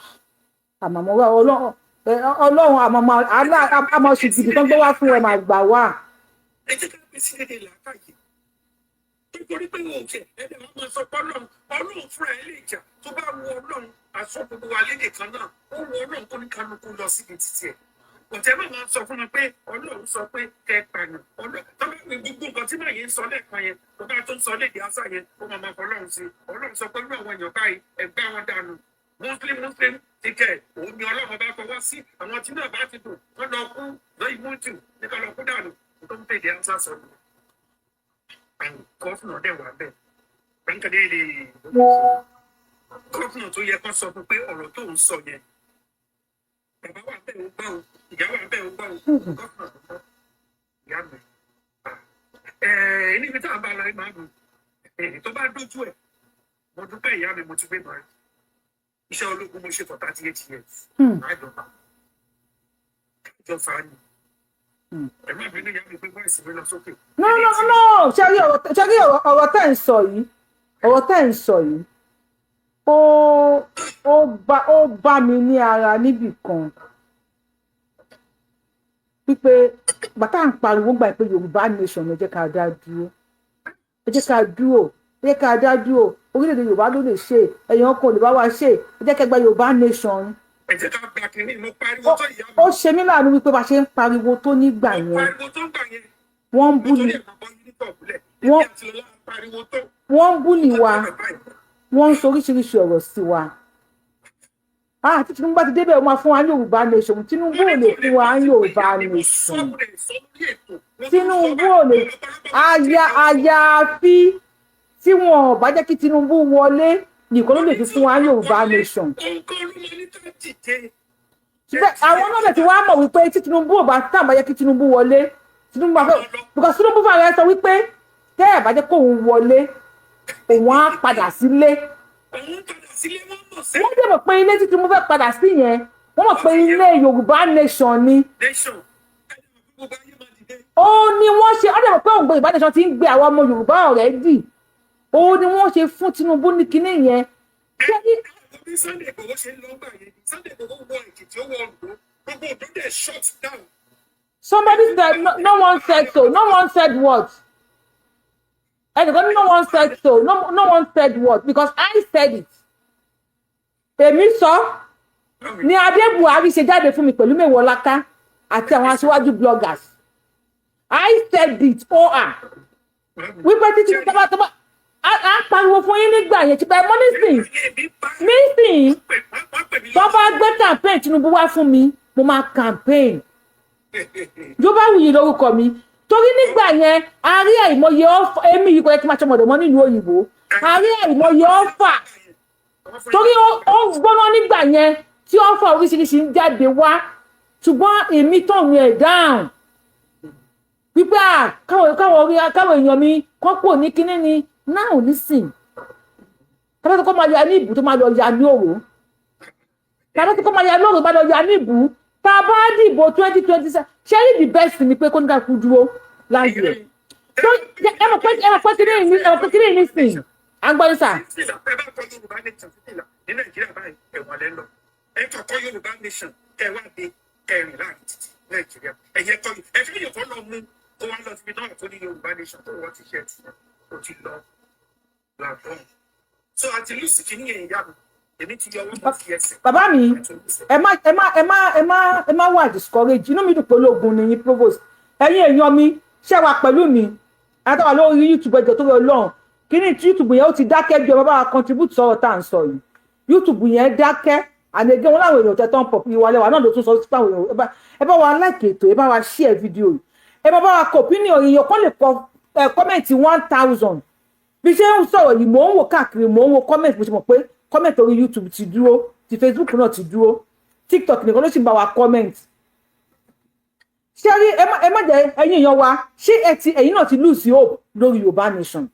Àmọ́ mo wá Ọlọ́run, Ọlọ́run àmọ́ àmọ́ ṣùgbọ́n tó ń gbé wá fún ẹ máa gbà wá. Ẹ jẹ́ ká gbé sí lédè làákàyè. Nítorí pé wọn ò ṣe ẹni wọn máa sọ pé Ọlọ́run, Ọlọ́run fúnra ẹ lè jà. Tó bá wu Ọlọ́run, aṣọ gbogbo wa lédè kan náà. Ó wu Ọlọ́run kó ní kálukú lọ síbi títí ẹ̀. Ọ̀tẹ̀ máa máa sọ fún mi pé Ọlọ́run sọ pé kẹ pààyàn. Ọlọ́run tó bá gbogbo nǹkan tí màá yẹn ń sọ lẹ́ẹ̀kan yẹn, tó bá tó ń sọ lédè Haúsá yẹn, ó máa máa fọ Ọlọ́run sí. Ọlọ́run sọ pé irú àwọn èèyàn báyìí, ẹgbẹ́ wọn dànù. Muslim Muslim ticket òun ni Ọlọ́run bá fọwọ́ sí. Àwọn tí náà bá ti dùn, wọ́n lọ kú lóyún mọ́tò ní ká lọ kú dànù. Tó ń pèdè Haúsá sọ nù. Governor dẹ̀ wà bẹ́ẹ̀. Ranka dé lè governor tó yẹ kó sọ fún pé ọ̀rọ̀ tó ń sọ yẹn. Bàbá wà bẹ́ẹ̀, ó gbọ́ o, ìyá wà bẹ́ẹ̀, ó gbọ́ o, governor tó gbọ́. Ìyá mi. Níbi tá a bá lọ ẹ máa dùn. Tó bá dójú ẹ̀, mo dúpẹ́, ìyá mi, mo ti gbé mọ́ra. Iṣẹ́ ológun mo ṣe for 38 years. Àjọba. Àjọ fa ni. Ẹ má bínú, ìyá mi, pé voice mi lọ sókè. No, no, no. Ṣe rí ọ̀rọ̀, ṣe rí ọ̀rọ̀ tẹ́ ń sọ yìí, ọ̀rọ̀ tẹ́ ń sọ yìí, ó bá mi ní ara níbì kan wípé bàtà ń pariwo gbà pé Yorùbá nation, ẹ jẹ́ ká dá dúró, ẹ jẹ́ ká dúró, ẹ jẹ́ ká dá dúró, orílẹ̀-èdè Yorùbá ló lè ṣe, ẹ̀yàn kan ò lè bá wa ṣe, ẹ jẹ́ ká gba Yorùbá nation. Ẹ jẹ́ ká gba kínní, mo pariwo tó, ìyá mi. Ó ṣe mí láàánú wípé bá ṣe ń pariwo tó nígbà yẹn, Pariwo tó ń gbà yẹn. wọ́n ń bú ni. Nítorí ẹ̀ máa bọ́ uniform lẹ̀. Èmi àti Lọlá pariwo tó. Wọ́n ń bú ni wa, wọ́n ń sọ oríṣiríṣi ọ̀rọ̀ sí wa. Ah, tí Tinubu bá ti débẹ̀, ó máa fún wa ní Yorùbá nation. Tinubu ò lè fún wa ní Yorùbá nation. Tinubu ò lè. Àyàfi tí wọn ò bá jẹ́ kí Tinubu wọlé nìkan ló lè fi fún wa ní Yorùbá nation. Ṣùgbọ́n àwọn náà ti wá mọ̀ wípé tí Tinubu ò bá tá bá jẹ́ kí Tinubu wọlé, Tinubu máa fẹ́, because Tinubu fún ara ẹ sọ wípé tẹ́ ẹ̀ bá jẹ́ kóun wọlé, òun á padà sílé. Wọ́n dẹ̀ mọ̀ pé ilé tí Tinubu fẹ́ padà sí yẹn, wọ́n mọ̀ pé ilé Yorùbá nation ni. Ó ní wọ́n ṣe, ó dẹ̀ mọ̀ pé òun gbé Yorùbá nation ti ń gbé àwọn ọmọ Yorùbá already. Ó ní wọ́n ṣe fún Tinubu ní kinní yẹn. Bí Sunday Igboho ṣe ń lọ gbà yẹn, Sunday Igboho wọ Èkìtì, ó wọ Oǹdó, gbogbo Oǹdó dẹ̀ shut down. Somebody said no, no one said so. No one said what? Ẹnìkan ní no one said so. No, no one said what? Because I said it. Èmi sọ ní Adé Buhari ṣe jáde fún mi pẹ̀lú Mewolaka àti àwọn aṣíwájú bloggers. I said it ó à wípé títí tọ́ba tọ́ba à ń pariwo fún yín nígbà yẹn tí bẹ́ẹ̀ mọ́ nísìnyí nísìnyí, tó bá gbé campaign Tinubu wá fún mi, mo máa campaign. Yorùbá Wuyì lórúkọ mi, torí nígbà yẹn a rí àìmọye offer. Èmi yìí kò yẹ kí n máa ṣọmọdé mọ́ nílùú òyìnbó. A rí àìmọye offer torí ó ń gbóná nígbà yẹn tí offer oríṣiríṣi ń jáde wá, ṣùgbọ́n èmi tọ̀hún ẹ̀ dáhùn wípé à káwọn orí káwọn èèyàn mi kọ́ pò ní kinní ni náà nísìn. Tàbí kó máa ya ní ìbú, tó máa lọ ya ní òwò, tàbí kó máa ya lóòrò, bá lọ ya ní ìbú, tá a bá dìbò 2027, ṣé rí, the best ni pé kó ní ká kú dúró láàyè ẹ̀. Tó ẹ mọ̀ pé kinní yìí, ẹ mọ̀ pé kinní yìí nísìn, à ń gbọ́ ní sà. Ẹ bá kọ Yorùbá nation sí fìlà ní Nàìjíríà báyìí, ẹ̀wọ̀n lẹ́ lọ. Ẹ kọ́kọ́ Yorùbá nation, kẹ wá dé kẹrin láàrin títì Nàìjíríà. Ẹ̀yẹ kọ́ ẹ fi yòókọ́ lọ mú kó wá lọ síbi náà tó ní Yorùbá nation tó wọ́n ti ṣe ti ó ti lọ làbọ̀n. So àti lùsì kìíní yẹn, ìyá mi, èmi ti yọ ọwọ́ mọ́ fi ẹsẹ̀. Bàbá mi, ẹ má wà discourage. Inú mi dùn pé ológun ni yín, provost. Ẹ̀yin èèyàn mi, ṣé wà pẹ̀lú mi àtàwà lórí YouTube? Ẹjọ́ tó rẹ Ọlọ́run, kíní tí YouTube yẹn ó ti dákẹ́ bí ọmọ bá wa contribute sọ̀rọ̀ tá à ń sọ yìí. YouTube yẹn dákẹ́ àlejò wọn láwọn èèyàn tẹ tán pọ̀. Ìwà lẹ́wà náà ló tún sọ sí àwọn èèyàn. Ẹ bá wa like ètò, ẹ bá wa share fídíò yìí, ẹ bá wa kọ opinion. Èèyàn kan lè kọ comment 1,000. Bí ṣe ń sọ̀rọ̀ yìí, mò ń wò káàkiri, mò ń wo comment. Mo ṣe mọ̀ pé comment orí YouTube ti dúró, ti Facebook náà ti dúró, TikTok nìkan ló sì ń bá wa comment. Ṣé rí, ẹ má jẹ́ ẹ̀yin èèyàn wa, ṣé ẹ ti, ẹ̀yin náà ti lose hope lórí Yorùbá nation?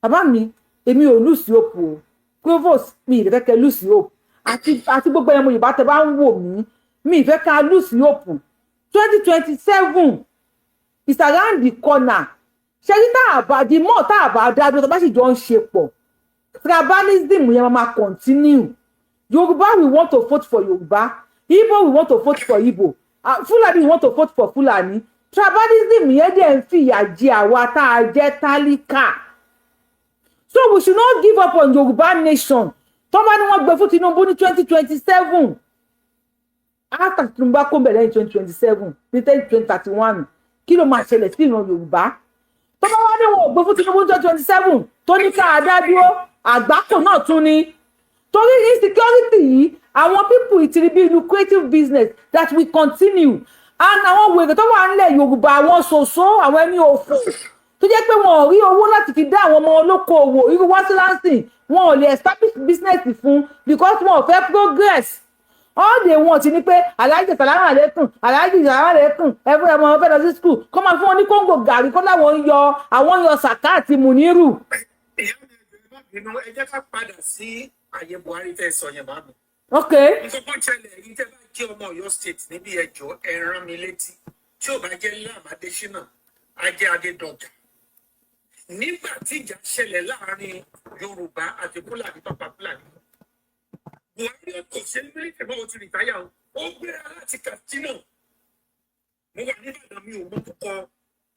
Bàbá mi, èmi ò lose hope o. Provost, mi ì fẹ́ kẹ́ lose hope, àti gbogbo ẹ̀mọ Yorùbá tẹ́ bá ń wò mí, mi ì fẹ́ ká lose hope. 2027 is around the corner. Ṣé rí, tá a bá di mọ́, tá a bá dá dúró, tó bá sì jọ ń ṣe pọ̀, tribalism yẹn máa continue. Yorùbá, we want to vote for Yorùbá. Igbo, we want to vote for Igbo. Fulani, we want to vote for Fulani. Tribalism yẹn dẹ̀ ń fìyà jẹ àwa tá a jẹ́ tálíkà. So we should not give up on Yorùbá nation. Tó bá ní wọ́n gbé fún Tinubu ní 2027, after Tinubu bá kó bẹ̀rẹ̀ ní 2027, ní 2031, kí ló máa ṣẹlẹ̀ sí ìran Yorùbá? Tó bá wá ní wọn ò gbé fún Tinubu ní 2027, tó ní ká dá dúró, àgbákò náà tún ní, torí insecurity yìí, àwọn people, it will be lucrative business that will continue. And àwọn wèrè tó wà nílẹ̀ Yorùbá, àwọn ṣòṣó, àwọn ẹni òfò tó jẹ́ pé wọn ò rí owó láti fi dá àwọn ọmọ olókoòwò irú wá sí lansing, wọn ò lè establish business fún because wọn ò fẹ́ progress. All they want ni pé Alhaji, salamu alaikum, Alhaji, salamu alaikum, ẹfẹ ọmọ fẹ́ lọ sí school, kó máa fún wọn ní kóńgò gàrí, kó láwọn ń yọ, àwọn ń yọ sàká àti mùnírù. Ìyá mi, ẹ má bínú, ẹ jẹ́ ká padà sí àyè Buhari tẹ́ ẹ sọ yẹn, bá mi. Ok. Nǹkan kan ṣẹlẹ̀. Èyí tẹ́ bá jẹ́ ọmọ Ọ̀yọ́ State níbi, ẹjọ́ ẹ rán mi létí, tí ò bá jẹ́ Lam Adésínà, á jẹ́ Adédọ̀jà. Nígbà tí ìjà ṣẹlẹ̀ láàrin Yorùbá àti Fúlàní, pápá Fúlàní, Buhari kò ṣe military mọ́, o ti retire o. Ó gbéra láti Katsina. Mo wà nìbàdàn, mi ò mọ púpọ̀.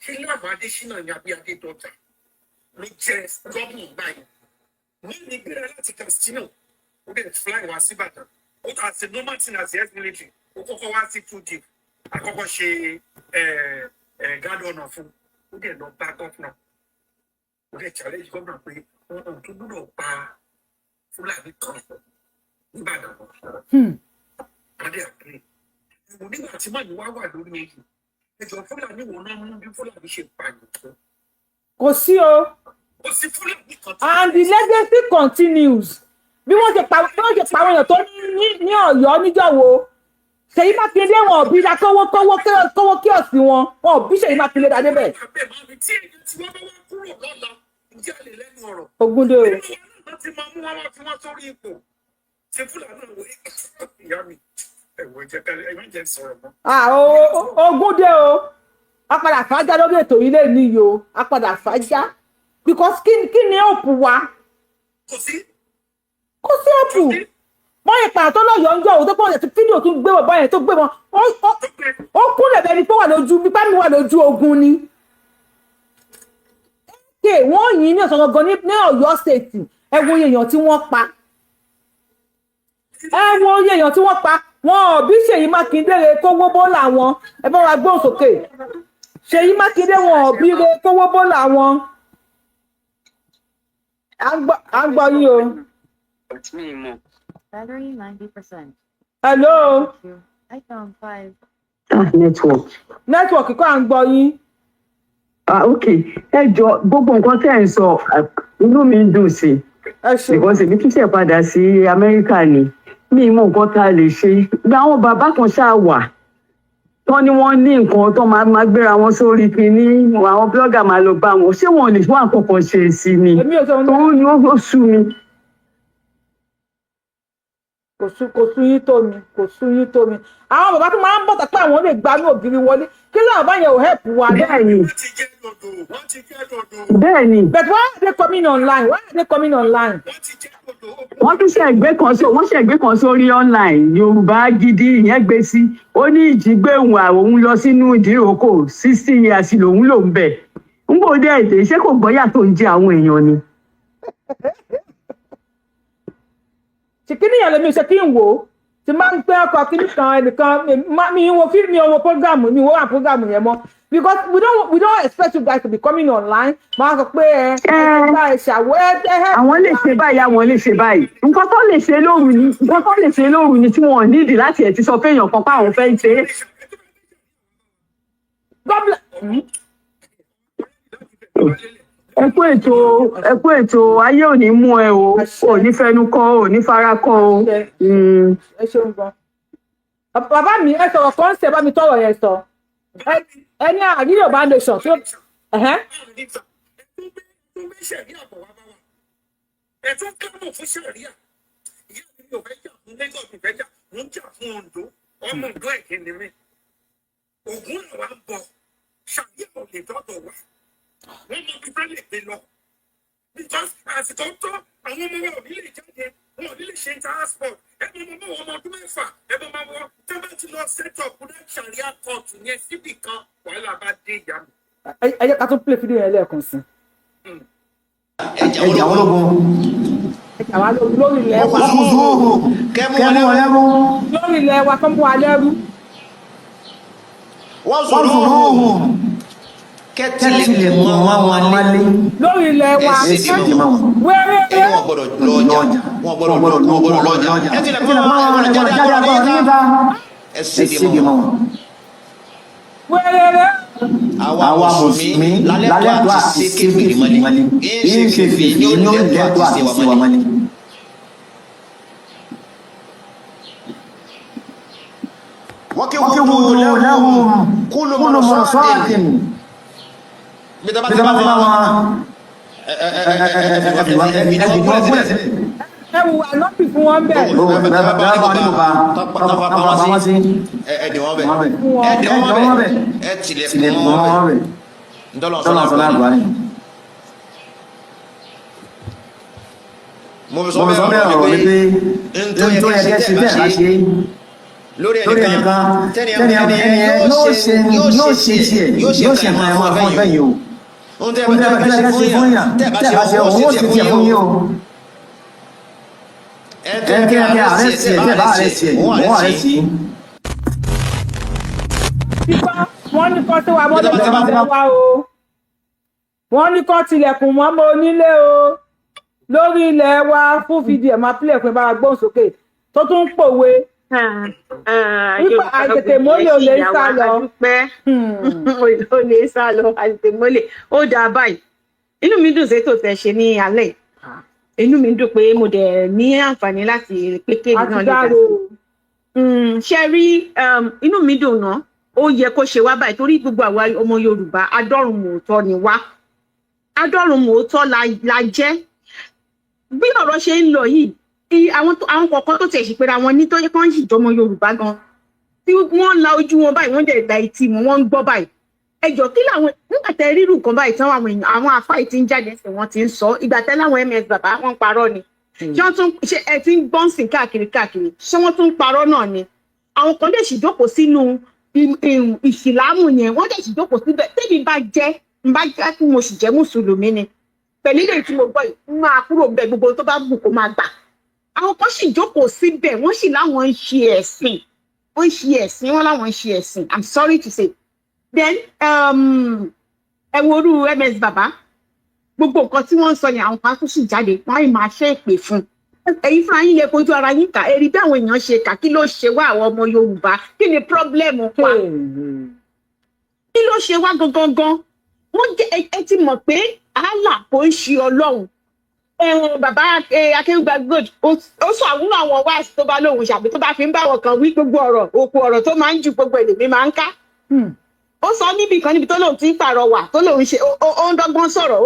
Ṣé Lam Adésínà ni àbí Adédọ̀jà ló jẹ́ gómìnà báyìí? Wọ́n ní gbéra láti Katsina, ó dẹ̀ fly wá síbàdàn. Ó as a normal thing, as the ex-military, ó kọ́kọ́ wá sí two deep, àkọ́kọ́ ṣe guard honour fún. Ó dẹ̀ lọ bá gómìnà, ó dẹ̀ challenge gómìnà pé wọn ò tún gbúdọ̀ pa Fúlàní kan nìbàdàn. Wọ́n dẹ̀ agree. Ìwò nígbà tí màní wá wà lórí oyè, ẹjọ́ Fúlàní wo náà mú bí Fúlàní ṣe pààyàn tó? Kò sí o. Kò sí Fúlàní kan tó. And the legacy continues. Bí wọ́n ṣe pa àwọn èèyàn tó ní Ọ̀yọ́ níjọ́ wo, Ṣèyí Mákindé, wọn ò bí da kówó kíọ̀sì wọn, wọn ò bí Ṣèyí Mákindé dá débẹ̀. Tí èyí tí wọ́n bá wá kúrò lọ́la, ǹjẹ́ a lè lẹ́nu ọ̀rọ̀? Ogúndé o. Nínú wọn náà ti máa mú wọn wá fi wọn sórí ipò ṣe Fúlàní náà wò. Ìyá mi, ẹ̀wọ̀n jẹ́ ká ẹ má jẹ́ sọ̀rọ̀ mọ́. Ah, ogúndé o. A padà fàájà lórí ètò yìí lè níyì o, a padà fàájà because kí ni hope wa? Kò sí. Kò sí hope. Wọ́n yẹn pààyàn tó lọ́yọ̀ọ́ ń jọ òun tó pọ̀ tí fídíò tún gbé wọn báyẹn tó gbé wọn, ó kúnlẹ̀ bẹ́ẹ̀ ni pé wà lójú bí pàmì wà lójú ogun ni. Ké wọ́n yìn ní ọ̀sán gangan ní Ọ̀yọ́ State. Ẹ wo iye èèyàn tí wọ́n pa, ẹ wo iye èèyàn tí wọ́n pa. Wọn ò bí Ṣèyí Mákindé re kówó bọ́là wọn. Ẹ bá wa gbóhùn sókè. Ṣèyí Mákindé, wọn ò bí re kówó bọ́là wọn. À ń gbọ́ yín o. Battery 90%. Hello. iPhone 5. Ah, network. Network kọ́, à ń gbọ́ yín. Ah, ok, ẹ jọ, gbogbo nǹkan tẹ́ ẹ̀ ń sọ, ah, inú mi ń dùn sí i. Because èmi tún ṣe padà sí Amẹ́ríkà ni, mi mọ nǹkan tá a lè ṣe. Gba àwọn bàbá kan ṣáà wà tán ni wọ́n ní nǹkan tó máa máa gbéra wọn sórí kinní, àwọn blogger máa lọ bá wọn. Ṣé wọn ò lè wá nǹkan kan ṣe sí ni? Tó ń ó sú mi. Kò sú yín tó mi, kò sú yín tó mi. Àwọn bàbá tó máa ń bọ̀tà pé àwọn lè gbanú ògiri wọlé, kí lóun bá yẹn ò help wa. Bẹ́ẹ̀ni, bẹ́ẹ̀ni. But why are they coming online? Why are they coming online? Wọ́n tún ṣe ẹgbẹ́ kan só, wọ́n ṣe ẹgbẹ́ kan sórí online. Yorùbá Gidi, ìyẹn gbé sí. Ó ní ìjígbé òun òun lọ sínú ìdíròkò, 60 years lòun lòún bẹ̀ ń bò dé èdè. Ṣé kò gbọ́yà tó ń jẹ àwọn èèyàn ni? Ṣìkìní yẹn lèmi ṣe kí n wò ó tí máa ń gbé ọkọ̀ kíní kan ẹnìkan mi ń wo fíìmù, mi ò wo program, mi ò wo wà program yẹn mọ́ because we don't expect you guys to be coming online máa sọ pé ẹ ẹ bá ẹ ṣàwọ ẹ ẹ. Àwọn lè ṣe báyìí, àwọn lè ṣe báyìí. Nǹkan tó lè ṣe lóru ni tí wọn ò nídìí láti ẹ̀ ti sọ fẹ́yàn kan pé àwọn fẹ́ ṣe é. God bless. Ẹ kú ètò, ẹ kú ètò. Ayé ò ní mú ẹ o, ò ní fẹnu kọ, ò ní fara kọ o. Ẹ ṣeun gan. Bàbá mi, ẹ sọ̀rọ̀ kan ṣe bá mi tọrọ yẹn sọ. Ẹ ní àrí Yorùbá nation tó. Ẹ̀hẹ́n. Ẹ tún kábọ̀ fún sẹ̀ríà. Ìyá mi, mi ò fẹ́ jà fún Lagos, mi fẹ́ jà, mo ń jà fún Ondo. Ọmọ Ondo ẹ̀kẹ́ ni mí. Ògùn làwa ń bọ̀, sàríà ò lè dọ́dọ̀ wa. Wọ́n mọ bí fẹ́ lè gbé lọ because àsìkò tó, àwọn ọmọ wa ò ní lè jáde, wọn ò ní lè ṣe transport. Ẹ mọ ọmọ wọn, ọmọ ọdún 6, ẹ mọ ọmọ wọn tí wọn bá ti lọ set up ní sàríà court yẹn síbì kan, wàhálà bá dé, ìyá mi. Ẹ jẹ́ ká tún play fídíò yẹn lẹ́ẹ̀kan sí. Ẹ̀jà wọn lógun. Ẹ̀jà wa lórí ilẹ̀ wa. Wọ́n kẹ́mú wọn lẹ́rú. Lórí ilẹ̀ wa kọ́ mú wa lẹ́rú. Wọ́n sọ̀rọ̀ kẹ́tìlẹ̀ mọ́ wọn mọ́lé. Lórí ilẹ̀ wa. Wẹ́rẹ́. Ẹni wọn gbọ́dọ̀ lọ ọjà, wọn gbọ́dọ̀ lọ ọjà, ẹ tilẹ̀ kọ́ wọn gbọ́dọ̀ jáde agbọ́dọ̀ níta, ẹ sì dì mọ́ wọn. Wẹ́rẹ́rẹ́. Àwa mùsùlùmí lálẹ́ tó àti ṣe kékeré mọ́lẹ̀, yín ṣe fi ní ó lẹ́tọ́ àti ṣe wa mọ́lẹ̀. Wọ́n kí wọ́n lẹ́hùn kúlù mọ̀rọ̀sọ́ọ̀tìn. Bí tá bá ti bá wọn Ẹ wù ànọ́bì fún wọn bẹ́ẹ̀. Ẹ̀ẹ́dì wọn bẹ̀, ẹ̀ẹ́dì wọn bẹ̀, ẹ̀ tilẹ̀kùn wọn bẹ̀, ntọ́lọ̀ sọ́lá àgbáyé. Mo fi sọ bẹ́ẹ̀ ọ̀rọ̀ mi pé ntọ́ yẹ kẹ́ ṣe tẹ́ ẹ̀ bá ṣe lórí ẹnìkan, tẹ́ni ẹni yóò ṣe tiẹ̀, yóò ṣe nǹkan ẹ̀ máa fún ẹ̀yìn o. Ohun tẹ́ ẹ bá ṣe fún yàn, tẹ́ ẹ bá ṣe òun ó ṣe tiẹ̀ fún yín o. Ẹ tẹ́ ẹ ààrẹ tiẹ̀, tẹ́ ẹ bá ààrẹ tiẹ̀, òun ààrẹ sí. Tipa wọ́n ní kọ́ sí wa mọ́ lórí wa o. Wọ́n ní kọ́ tilẹ̀kùn mọ́ mọ́ onílé o. Lórí ilẹ̀ wa fún fídíò ẹ̀ máa pílẹ̀ pé bára gbóhùn sókè tó tún ń pòwe. Wípé àìtètè mólè ò lè sá lọ. Ò lè sá lọ àìtètè mólè. Ó dáa báyìí. Inú mi dùn sétò tẹ́ ṣe ní alẹ́. Inú mi dùn pé mo dẹ̀ ní àǹfààní láti pé kéèmí náà lè dá sí. Ṣe rí, inú mi dùn náà. Ó yẹ kó ṣe wá báyìí torí gbogbo àwa ọmọ Yorùbá adọ́rùnmòótọ́ ni wá. Adọ́rùnmòótọ́ la jẹ́. Bí ọ̀rọ̀ ṣe ń lọ yìí, àwọn kọ̀ọ̀kan tó tiẹ̀ sì pera wọn ní tó yẹ kó ń sì jọmọ Yorùbá gan, tí wọ́n la ojú wọn báyìí, wọ́n dẹ̀ gba etí wọn, wọ́n ń gbọ́ báyìí. Ẹjọ́ kí làwọn nígbà tẹ rírù nǹkan báyìí tán, àwọn èèyàn àwọn àfáì tí ń jáde sí wọn ti ń sọ ìgbà tẹ láwọn ms bàbá wọn ń parọ́ ni. Ṣé wọ́n tún ṣe ẹ ti ń gbọ́n sìn káàkiri káàkiri, ṣé wọ́n tún ń parọ́ náà ni? Àwọn kan lè sì jókòó sínú ìsìlámù yẹn, wọ́n dẹ̀ sì jókòó síbẹ̀. Tẹ́mi bá jẹ́ ń bá jẹ́ kí mo sì jẹ́ mùsùlùmí ni pẹ̀lú ilé tí mo gbọ́ yìí, máa kúrò bẹ gbogbo tó bá bù kó máa gbà. Àwọn kan sì jókòó síbẹ̀, wọ́n sì láwọn ń ṣe ẹ̀sìn, wọ́n ń ṣe ẹ̀sìn, wọ́n láwọn ń ṣe ẹ̀sìn. I'm sorry to say. Then ẹ wo orú ms bàbá, gbogbo nǹkan tí wọ́n ń sọ yẹn, àwọn kan tún sì jáde, wọ́n á máa ṣe èpè fún un. Ẹ̀yin fúnra yín lè fojú ara yín kà, ẹ rí bí àwọn èèyàn ṣe kà. Kí ló ṣe wá àwọn ọmọ Yorùbá? Kí ni problem wa? Kí ló ṣe wá gangan gan? Wọ́n jẹ́ ẹ ti mọ̀ pé Allah kò ń ṣe Ọlọ́run. Bàbá Akéwùgbà Gold ó sọ àwọn àwọn wáàsí tó bá lóhùn ṣàbí tó bá fi ń bá wọn kan wí, gbogbo ọ̀rọ̀ òkú ọ̀rọ̀ tó máa ń ju gbogbo èdè mi máa ń ká. Ó sọ níbì kan níbi tó lóun ti ń pàrọwà, tó lóun ṣe ó ń dọ́gbọ́n sọ̀rọ̀,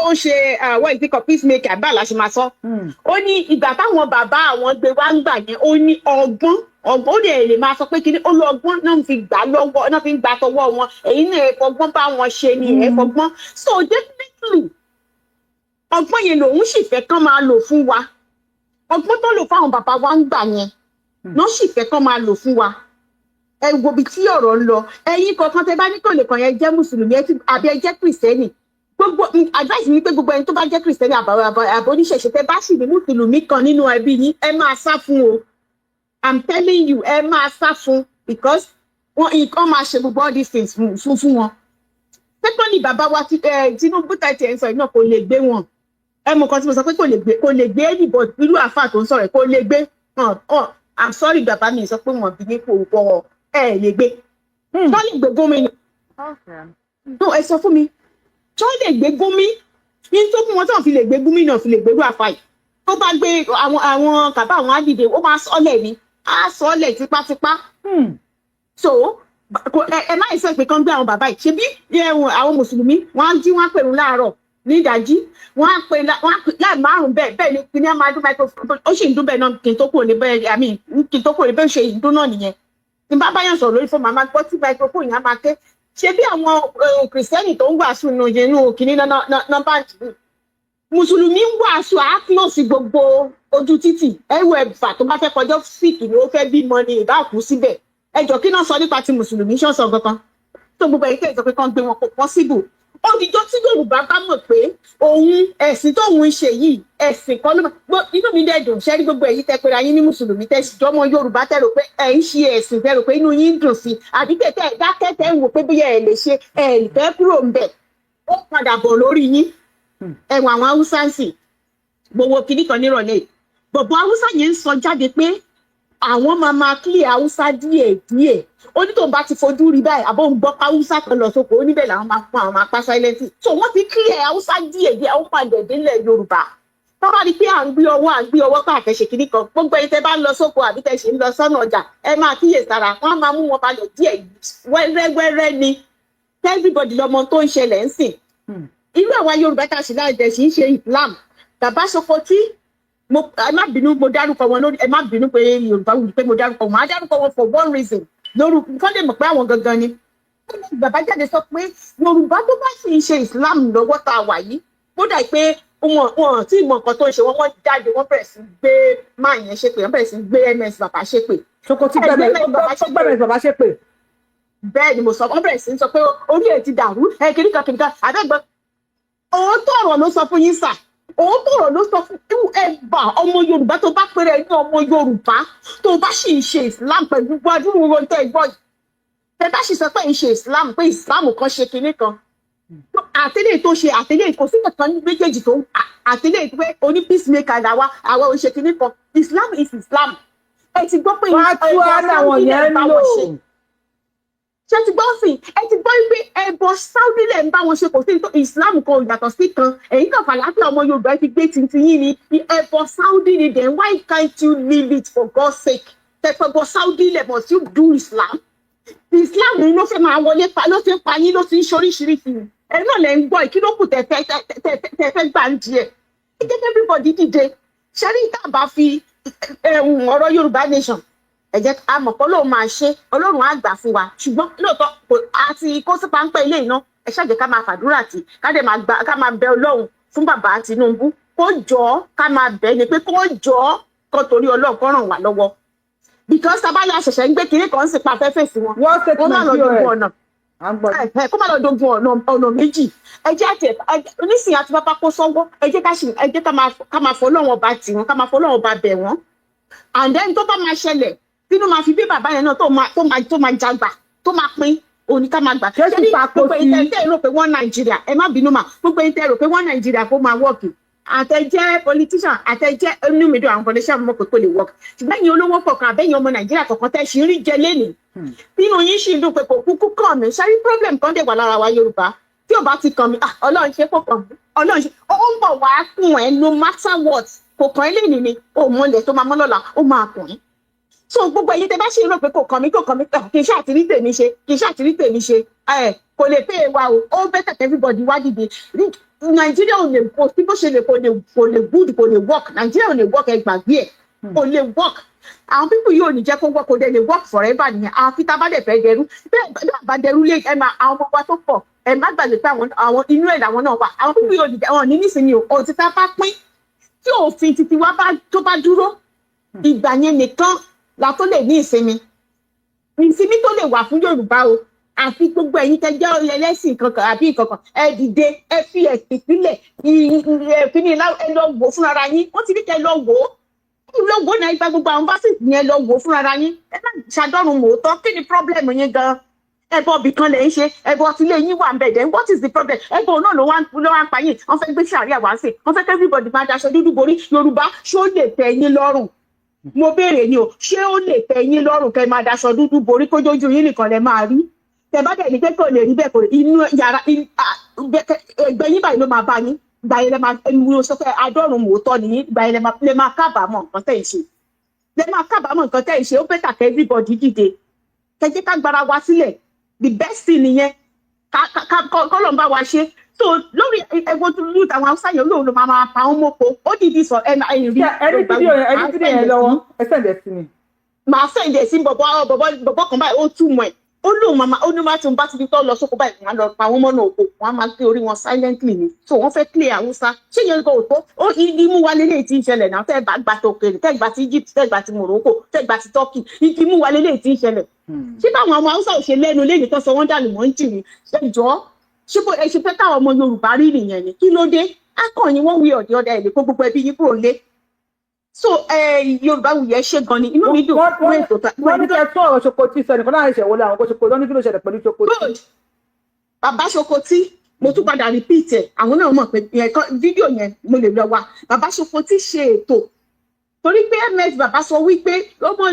ó ń ṣe what is it called, peacemaker, bá la ṣe máa sọ. Ó ní ìgbà táwọn bàbá àwọn gbé wá ń gbà yẹn, ó ní ọgbọ́n ọgbọ́n, ó lè lè máa sọ pé kíní ó lọ ọgbọ́n náà fi gbà lọ́wọ́ náà fi ń gbà tọwọ́ wọn, èyí náà ẹ fọgbọ́n bá wọn ṣe ni ẹ fọgbọ́n. So definitely ọgbọ́n yẹn lòun sì fẹ́ kán máa lò fún wa. Ọgbọ́n tó lò fáwọn bàbá wa ń gbà yẹn náà sì fẹ́ kán máa lò fún wa. Ẹ wo ibi tí ọ̀rọ̀ ń lọ. Ẹ̀yin kọ̀ọ̀kan tẹ bá ní kò lè kàn yẹn jẹ́ mùsùlùmí àbí ẹ jẹ́ kìrìsìtẹ́nì, gbogbo advice mi pé gbogbo ẹni tó bá jẹ́ kìrìsìtẹ́nì àbọ̀ oníṣẹ̀ṣe, tẹ bá sì ní mùsùlùmí kan nínú ẹbí yín, ẹ máa sá fún o. I'm telling you, ẹ máa sá fún, because wọn nǹkan máa ṣe gbogbo all these things fún wọn. Secondly, bàbá wa Tinubu tàìtì ẹ̀ ń sọ yìí náà kò lè gbé wọn. Ẹ mọ nǹkan tí mo sọ pé kò lè gbé, kò lè gbé anybody. Irú àáfàá tó ń sọ̀rọ̀ kò lè gbé. I'm sorry, bàbá mi sọ pé wọn bí ní kò wọ ẹ lè gbé. Tó lè gbé gómìnà no, ẹ sọ fún mi, tó lè gbé gómi ní tó fún wọn tó fi lè gbé gómìnà, fi lè gbé irú àáfàá yìí tó bá gbé àwọn àwọn kàbá àwọn àdìdè, ó máa sọlẹ̀ ni, á sọlẹ̀ tipátipá. So ẹ má sọ pé kán gbé àwọn bàbá yìí. Ṣebí àwọn mùsùlùmí wọn á jí, wọn á pèrún láàárọ̀ ní ìdájí, wọn á pè láì márùn bẹ́ẹ̀ bẹ́ẹ̀ ni kí ni a máa dún microphone, ó sì ń dún bẹ́ẹ̀ náà kí n tó kúrò ní bẹ́ẹ̀, àmì kí n tó kúrò ní bẹ́ẹ̀ ṣe ìdún náà nìyẹn. Ní bá báyọ̀ sọ̀rọ̀ lórí fóònù, màmá gbọ́ tí microphone yẹn á máa ké. Ṣe bí àwọn kìrìsìtẹ́nì tó ń wàásù nù inú kìíní nọ́mbà mùsùlùmí ń wàásù á close gbogbo ojú títì, ẹrù ẹ̀fà tó bá fẹ́ kọjá síìkì ni ó fẹ́ bímọ ni ìbá kú síbẹ̀. Ẹjọ́ kí náà sọ nípa ti mùsùlùmí ṣọ́ọ̀ṣọ́ kankan tó gbogbo ẹ̀yìn tẹ̀sán pé kán gbé wọn, kò possible. Ó dijọ́ tí Yorùbá bá mọ̀ pé òun, ẹ̀sìn tóun ń ṣe yìí, ẹ̀sìn kan ló máa inú mi dẹ̀ dùn. Ṣẹ́rí, gbogbo èyí tẹ́ pera yín ní mùsùlùmí, tẹ́ sì jọmọ Yorùbá, tẹ́ rò pé ẹ̀ ń ṣe ẹ̀sìn, tẹ́ rò pé inú yín ń dùn sí, àbí tẹ́ tẹ́ dákẹ́, tẹ́ ń wò pé bóyá ẹ̀ lè ṣe, ẹ̀ fẹ́ kúrò ń bẹ̀, ó padà bọ̀ lórí yín. Ẹ̀wọ̀n àwọn Haúsá ń sìn gbowó kinní kan nírọ̀lẹ́ yìí. Bọ̀bọ̀ Haúsá yẹn ń sọ jáde pé àwọn máa máa clear Haúsá díẹ̀ díẹ̀. Ó ní tóun bá ti fojú rí báyìí, àbó ń gbọ́ pé Haúsá kan lọ sóko, ó níbẹ̀ làwọn máa fún àwọn máa pa silent. So wọ́n ti clear Haúsá díẹ̀ díẹ̀, ó padà délẹ̀ Yorùbá. Tó bá rí pé à ń gbé ọwọ́, à ń gbé ọwọ́ pé àfẹ́ṣe kinní kan, gbogbo ẹni tẹ́ bá ń lọ sóko àbí tẹ́ ṣe ń lọ sọ́nà ọjà, ẹ máa kíyè sára. Wọ́n á máa mú wọn balẹ̀ díẹ̀ wẹ́rẹ́wẹ́rẹ́ ni. Everybody lọmọ tó ń ṣẹlẹ̀ ń sìn. Irú àwa Yorùbá tá a sì láì dẹ̀ sì ń ṣe Islam, bàbá Sokoti, mo, ẹ má bínú, mo dárúkọ wọn lórí, ẹ má bínú pé Yorùbá wù pé mo dárúkọ wọn. Á dárúkọ wọn for one reason, lórí kọ́ lè mọ̀ pé àwọn gangan ni. Bàbá jáde sọ pé Yorùbá tó bá sì ń ṣe Islam lọ́wọ́ tá a wà yìí, ó dà pé wọn tí mọ nǹkan tó ń ṣe wọn. Wọ́n jáde, wọ́n bẹ̀rẹ̀ sí gbé máa yẹn ṣépè, wọ́n bẹ̀rẹ̀ sí gbé ms bàbá ṣépè. Sokoti gbẹmẹ bàbá ṣépè. Bẹ́ẹ̀ ni mo sọ. Wọ́n bẹ̀rẹ̀ sí sọ pé orí ẹ̀ ti dàrú, ẹ kìnnìkan kìnnìkan àbẹ́gbẹ́. Òótọ́ ọ̀rọ̀ ló sọ fún yín sà, òótọ́ ọ̀rọ̀ ló sọ fún ẹ. Bá ọmọ Yorùbá tó bá péré ní ọmọ Yorùbá, tó bá sì ń ṣe Islam pẹ̀lú gbádùn owó tẹ́ ẹ gbọ́ yìí, tẹ́ bá sì sọ pé ń ṣe Islam, pé Islam kan ṣe kinní kan, àtẹlẹ tó ṣe, àtẹlẹ kò sí kankan ní méjèèjì tó àtẹlẹ pé oní peacemaker làwa, àwa ò ṣe kinní kan. Islam is Islam. Ẹ ti gbọ́ pé Fatuwa làwọn yẹn ń lò. Ṣé ti gbọ́ sí? Ẹ ti gbọ́ pé ẹbọ Saudi lẹ̀ ń bá wọn ṣe. Kò sí Islam kan ò yàtọ̀ sí kan. Èyí kan fàlàáfíà ọmọ Yorùbá fi gbé tuntun yín ni ẹbọ Saudi ni. Then why can't you leave it, for God's sake? Tẹpẹbọ Saudi lẹ̀, must you do Islam? Islam ni ló fẹ́ máa wọlé pa, ló ti ń pa yín, ló ti ń ṣoríṣiríṣi. Ẹ náà lẹ ń gbọ́. Ìkílókù tẹ fẹ́ gbà ń di ẹ̀? Ẹ jẹ́ everybody dìde. Ṣẹ́rí, tá a bá fi ọ̀rọ̀ Yorùbá nation, ẹ jẹ́ a mọ̀ pé Ọlọ́run máa ṣe, Ọlọ́run á gbà fún wa. Ṣùgbọ́n lóòótọ́ àti kó sí páńpẹ́ ilé iná, ẹ ṣáà jẹ́ ká máa fàdúrà tì, ká dẹ̀ máa gbà, ká máa bẹ Ọlọ́run fún bàbá Tinubu kó jọ, ká máa bẹ̀ ni pé kó jọ, kó torí Ọlọ́run kó ràn wá lọ́wọ́, because tábàlẹ̀ àṣẹ̀ṣẹ̀ ń gbé kinní kan sí pa afẹ́fẹ́ sí wọn, kó má lọ dogun ọ̀nà, kó má lọ dogun ọ̀nà méjì. Ẹ jẹ́ àti onísìnyí àti pápá kó sọ́wọ́. Ẹ jẹ́ ká ṣì, ẹ jẹ́ ká máa fọ Ọlọ́run ọba tì wọ́n, ká máa fọ Ọlọ́run ọba bẹ̀ wọ́n. And then tó bá máa ṣẹlẹ̀, tínú máa fi bí bàbá yẹn náà tó máa jagbà, tó máa pín òní, ká máa gbà. Jésù Ṣé pàkó gbogbo sí. ẹ̀yin tẹ́ ẹ rò pé wọ́n Nàìjíríà, ẹ má bínú mà, gbogbo ẹ̀yin tẹ́ ẹ rò pé wọ́n Nàìjíríà kó máa work, àtẹ̀jẹ́ politician, àtẹ̀jẹ́ inú mi dùn, àwọn politician mọ̀ pé kò lè work. Ṣùgbọ́n ẹ̀yin olówó kọ̀ọ̀kan, àbẹ́yìn ọmọ Nàìjíríà kọ̀ọ̀kan tẹ́ ṣì ń rí jẹ lénìí, nínú yín ṣì ń dùn pé kò kúkú kàn mí. Ṣárí, problem kan dẹ̀ wà lára wa Yorùbá: tí ò bá ti kàn mí, ah, Ọlọ́run ṣe, kò kàn mí, Ọlọ́run ṣe. Ó ń bọ̀ wá kùn ẹ́ no matter what. Kò kàn ẹ́ lénìí ni ò mọlẹ̀ tó máa mọ́ lọ́la, ó máa kùn ẹ́. So gbogbo ẹ̀yin tẹ́ bá ṣì ń rò pé kò kàn mí, kò kàn mí, kì í ṣàtìrí tèmi ṣe, kì í ṣàtìrí tèmi ṣe, ẹ kò lè pè é wa o. Ó better everybody wá dìde. Nàìjíríà ò lè, kò sí bó ṣe lè, kò lè good, kò lè work. Nàìjíríà ò lè work, ẹ gbàgbé ẹ, kò lè work. Àwọn people yóò ní jẹ́ kó work, kò dẹ̀ lè work forever nìyẹn, àfi tá a bá dẹ̀ fẹ́ dẹrú. Bẹ́ẹ̀ bá dẹrú lé ẹ máa àwọn ọmọ wa tó pọ̀, ẹ má gbàgbé pé àwọn inú ẹ̀ làwọn náà wà. Àwọn people yóò ní jẹ́ wọn ní nísìnyí o. Òtí tá a bá pín, tí òfin titi wa bá tó bá dúró, ìgbà yẹn nìkan la tó lè ní ìsinmi, ìsinmi tó lè wà fún Yorùbá o. Àfi gbogbo ẹ̀yin tẹ́ jẹ́ ẹlẹ́sìn kankan àbí nkankan, ẹ dìde, ẹ fi ẹ̀sìn sílẹ̀, ẹ fi ní ẹ lọ wò fúnra yín. Wọ́n ti ní kẹ́ lọ wò ó, lọ wò ó náà. Ibà gbogbo àwọn fásitì yẹn, lọ wò ó fúnra yín. Ẹ má ṣàdọ́run mòótọ́. Kí ni problem yín gan? Ẹbọ ibì kan lè ń ṣe, ẹbọ tilé yín wà ń bẹ̀. Then what is the problem? Ẹbọ náà ló wá ń pa yín. Wọ́n fẹ́ gbé sàríà wá sí, wọ́n fẹ́ kí everybody máa daṣọ dúdú borí. Yorùbá, ṣó lè tẹ́ yín lọ́rùn? Mo béèrè ni o, ṣé ó lè tẹ́ yín lọ́rùn kẹ́ máa daṣọ dúdú borí, kójójú yín nìkan lẹ máa rí? Tẹ́ bá dẹ̀ ní pé kò lè rí bẹ́ẹ̀, kò lè inú yàrá ẹgbẹ́ yín báyìí ló máa bá yín. Gbà yẹn lẹ máa ẹnu sọ pé adọ́run mòótọ́ nìyí. Gbà yẹn lẹ máa kábàámọ̀ nǹkan tẹ̀ ń ṣe, lẹ máa kábàámọ̀ nǹkan tẹ̀ ń ṣe. Ó better kẹ́ everybody dìde, kẹ́ jẹ́ ká gbára wa sílẹ̀. The best thing nìyẹn, kọ́lọ̀ ń bá wa ṣe. So lórí ẹgbẹ́ tó lù táwọn Haúsá yẹn olóòrùn ló máa pa wọn mọ́kò, ó dìdí sọ ẹ rí. Ẹni fídíò yẹn, ẹni fídíò yẹn lọ́wọ́, ẹ send ẹ̀ sí mi. Màá send ẹ̀ sí bọ̀bọ̀ bọ̀bọ̀ bọ̀bọ̀ kan báyìí. Ó túmọ̀ ẹ̀, ó lóun máa, ó ní bá ti bá ti di tọ́ lọ sóko báyìí, wọ́n á lọ pa wọ́n mọ́nà oko, wọ́n á máa gbé orí wọn silently ni. So wọ́n fẹ́ clear Haúsá. Ṣé yẹn kò tó? Ó imú wa lélẹ́yìí tí ń ṣẹlẹ̀ náà. Tẹ́ bá gba tòkèrè, tẹ́ gba ti Egypt, tẹ́ gba ti Morocco, tẹ́ gba ti Turkey, imú wa lélẹ́yìí tí ń ṣẹlẹ̀. Ṣé báwọn ọmọ Haúsá ò ṣe lẹ́nu lẹ́yìn tó sọ wọ́n dànù mọ́ ń jì ní? Ṣé jọ́ Ṣé bó ẹ ṣe fẹ́ káwọn ọmọ Yorùbá rí nìyẹn ni? Kí ló dé? Á kàn yín wọ́n wí ọ̀dẹ̀ ọ̀dẹ̀ ẹ̀ lè kó gbogbo ẹbí yín kúrò lé. So Yorùbá Wuyì, ẹ ṣé gan ni, inú mi dùn fún ètò tá. Wọ́n ní kẹ́ tún ọ̀rọ̀ Ṣokotí sọ nìkan láàrin ìṣẹ̀wọlé àwọn kó Ṣokotí, wọ́n ní kí ló ṣẹlẹ̀ pẹ̀lú Ṣokotí. Good. Bàbá Ṣokotí, mo tún padà repeat ẹ̀, àwọn náà mọ̀ pé fídíò yẹn mo lè lọ wa. Bàbá Ṣokotí ṣe ètò torí pé ms bàbá sọ wípé ọmọ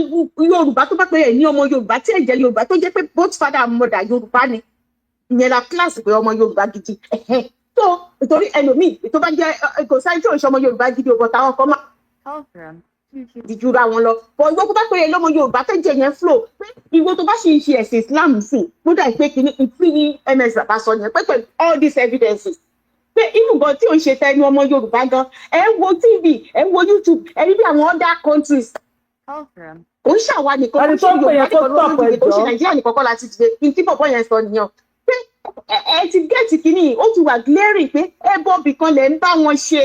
Yorùbá tó bá pè é ní ọmọ Yorùbá tí ẹ̀jẹ̀ Yorùbá tó jẹ́ pé both father and mother Yorùbá ni, ìyẹn la class pé ọmọ Yorùbá gidi. Tó torí ẹlòmíì tó bá jẹ́ kò sáré tí ò ń ṣe ọmọ Yorùbá gidi, ò bọ̀ táwọn kan máa jura wọn lọ bọ. Ìwọ tó bá pè é lọ́mọ Yorùbá tó jẹ yẹn flow pé ìwọ tó bá ṣì ń ṣe ẹ̀sìn Islam sí, kódà pé kìíní ìpín ní ms bàbá sọ yẹn pé pẹ̀lú all these evidences pé even gan tí ò ń ṣe tẹnu ọmọ Yorùbá gan, ẹ ń wo TV, ẹ ń wo YouTube, ẹ rí bí àwọn other countries, kò ń ṣàwa nìkan, kò ń ṣe Yorùbá nìkan ló ń dìde, kò ń ṣe Nàìjíríà nìkan kọ́ láti dìde. Ní tí bọ̀bọ̀ yẹn sọ nìyẹn pé ẹ ti get kìíní, ó ti wà glaring pé ẹ bọ́ọ̀bì kan lẹ̀ ń bá wọn ṣe.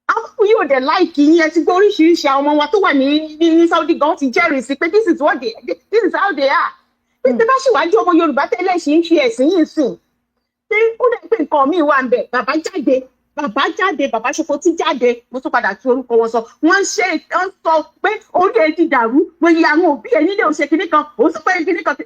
Àwọn yóò dẹ̀ like yín. Ẹ ti gbọ́ oríṣiríṣi, àwọn ọmọ wa tó wà ní Saudi gan ti jẹ́rìí sí pé this is how they are, pé tẹ́ bá ṣì wájú ọmọ Yorùbá tẹ́lẹ̀ ṣì ń fi ẹ̀sìn yìí sìn, pé ó dẹ̀ pé nǹkan míì wà ń bẹ̀. Bàbá jáde, bàbá jáde, bàbá Ṣokotí jáde, mo tún padà tún orúkọ wọn sọ. Wọ́n ṣe wọ́n sọ pé orí ẹ ti dàrú, bóyá àwọn òbí ẹ nílé òṣè kìnnì kan, òun sọ pé kìnnì kan.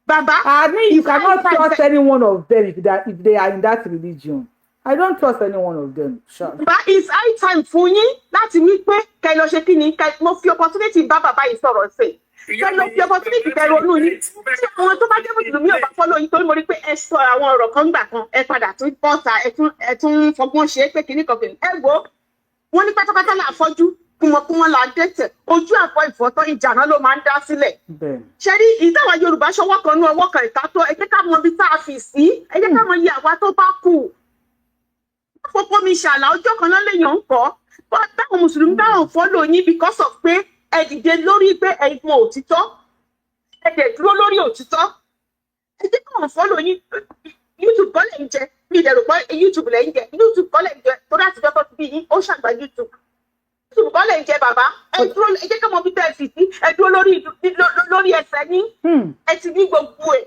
Bàbá. I mean, you cannot trust any one of them if they are in that religion. I don't trust any one of them. Sure. Bàbá, it's high time fún yín láti wí pé kẹ́ lọ ṣe kí ni kẹ́. Mo fi opportunity bá bàbá yìí sọ̀rọ̀ sí, kẹ́ lọ fi opportunity kẹ́ ronú yín tí àwọn tó bá jẹ́ mùsùlùmí ò bá follow yín, torí mo rí pé ẹ sọ àwọn ọ̀rọ̀ kan gbà kan, ẹ padà tún bọ́ta, ẹ tún fọgbọ́n ṣe é pé kinní kan kìnní. Ẹ wo, wọ́n ní pátápátá là fọ́jú, kùmọ̀kùmọ̀ là dẹ́tẹ̀, ojú àfọ ìfọ́tọ́, ìjà náà ló máa ń dá sílẹ̀. Ṣe rí ìtawà Yorùbá ṣọwọ́ kan ní ọwọ́ kan ìta tó, ẹ jẹ́ ká mọ ibi tá a fi sí, ẹ jẹ́ ká mọ iye àwa tó bá kù. Fọpọ́ mi ṣàlà ọjọ́ kan náà lèèyàn ń kọ́ báwọn mùsùlùmí báwọn follow yín because of pé ẹ dìde lórí pé ẹ mọ òtítọ́, ẹ dẹ̀ dúró lórí òtítọ́. Ẹ jẹ́ káwọn follow yín. YouTube kọ́ lẹ̀ ń jẹ, mi ìdẹ̀rù pé YouTube lẹ̀ ń jẹ, YouTube kọ́ lẹ̀ ń jẹ, torí àtijọ́ tó ti bí yín ó ṣàgbà YouTube. YouTube kọ́ lẹ̀ ń jẹ. Bàbá, ẹ dúró, ẹ jẹ́ káwọn bí tẹ́ ẹ fi sí, ẹ dúró lórí ẹsẹ̀ yín. Ẹ ti ní gbogbo ẹ̀.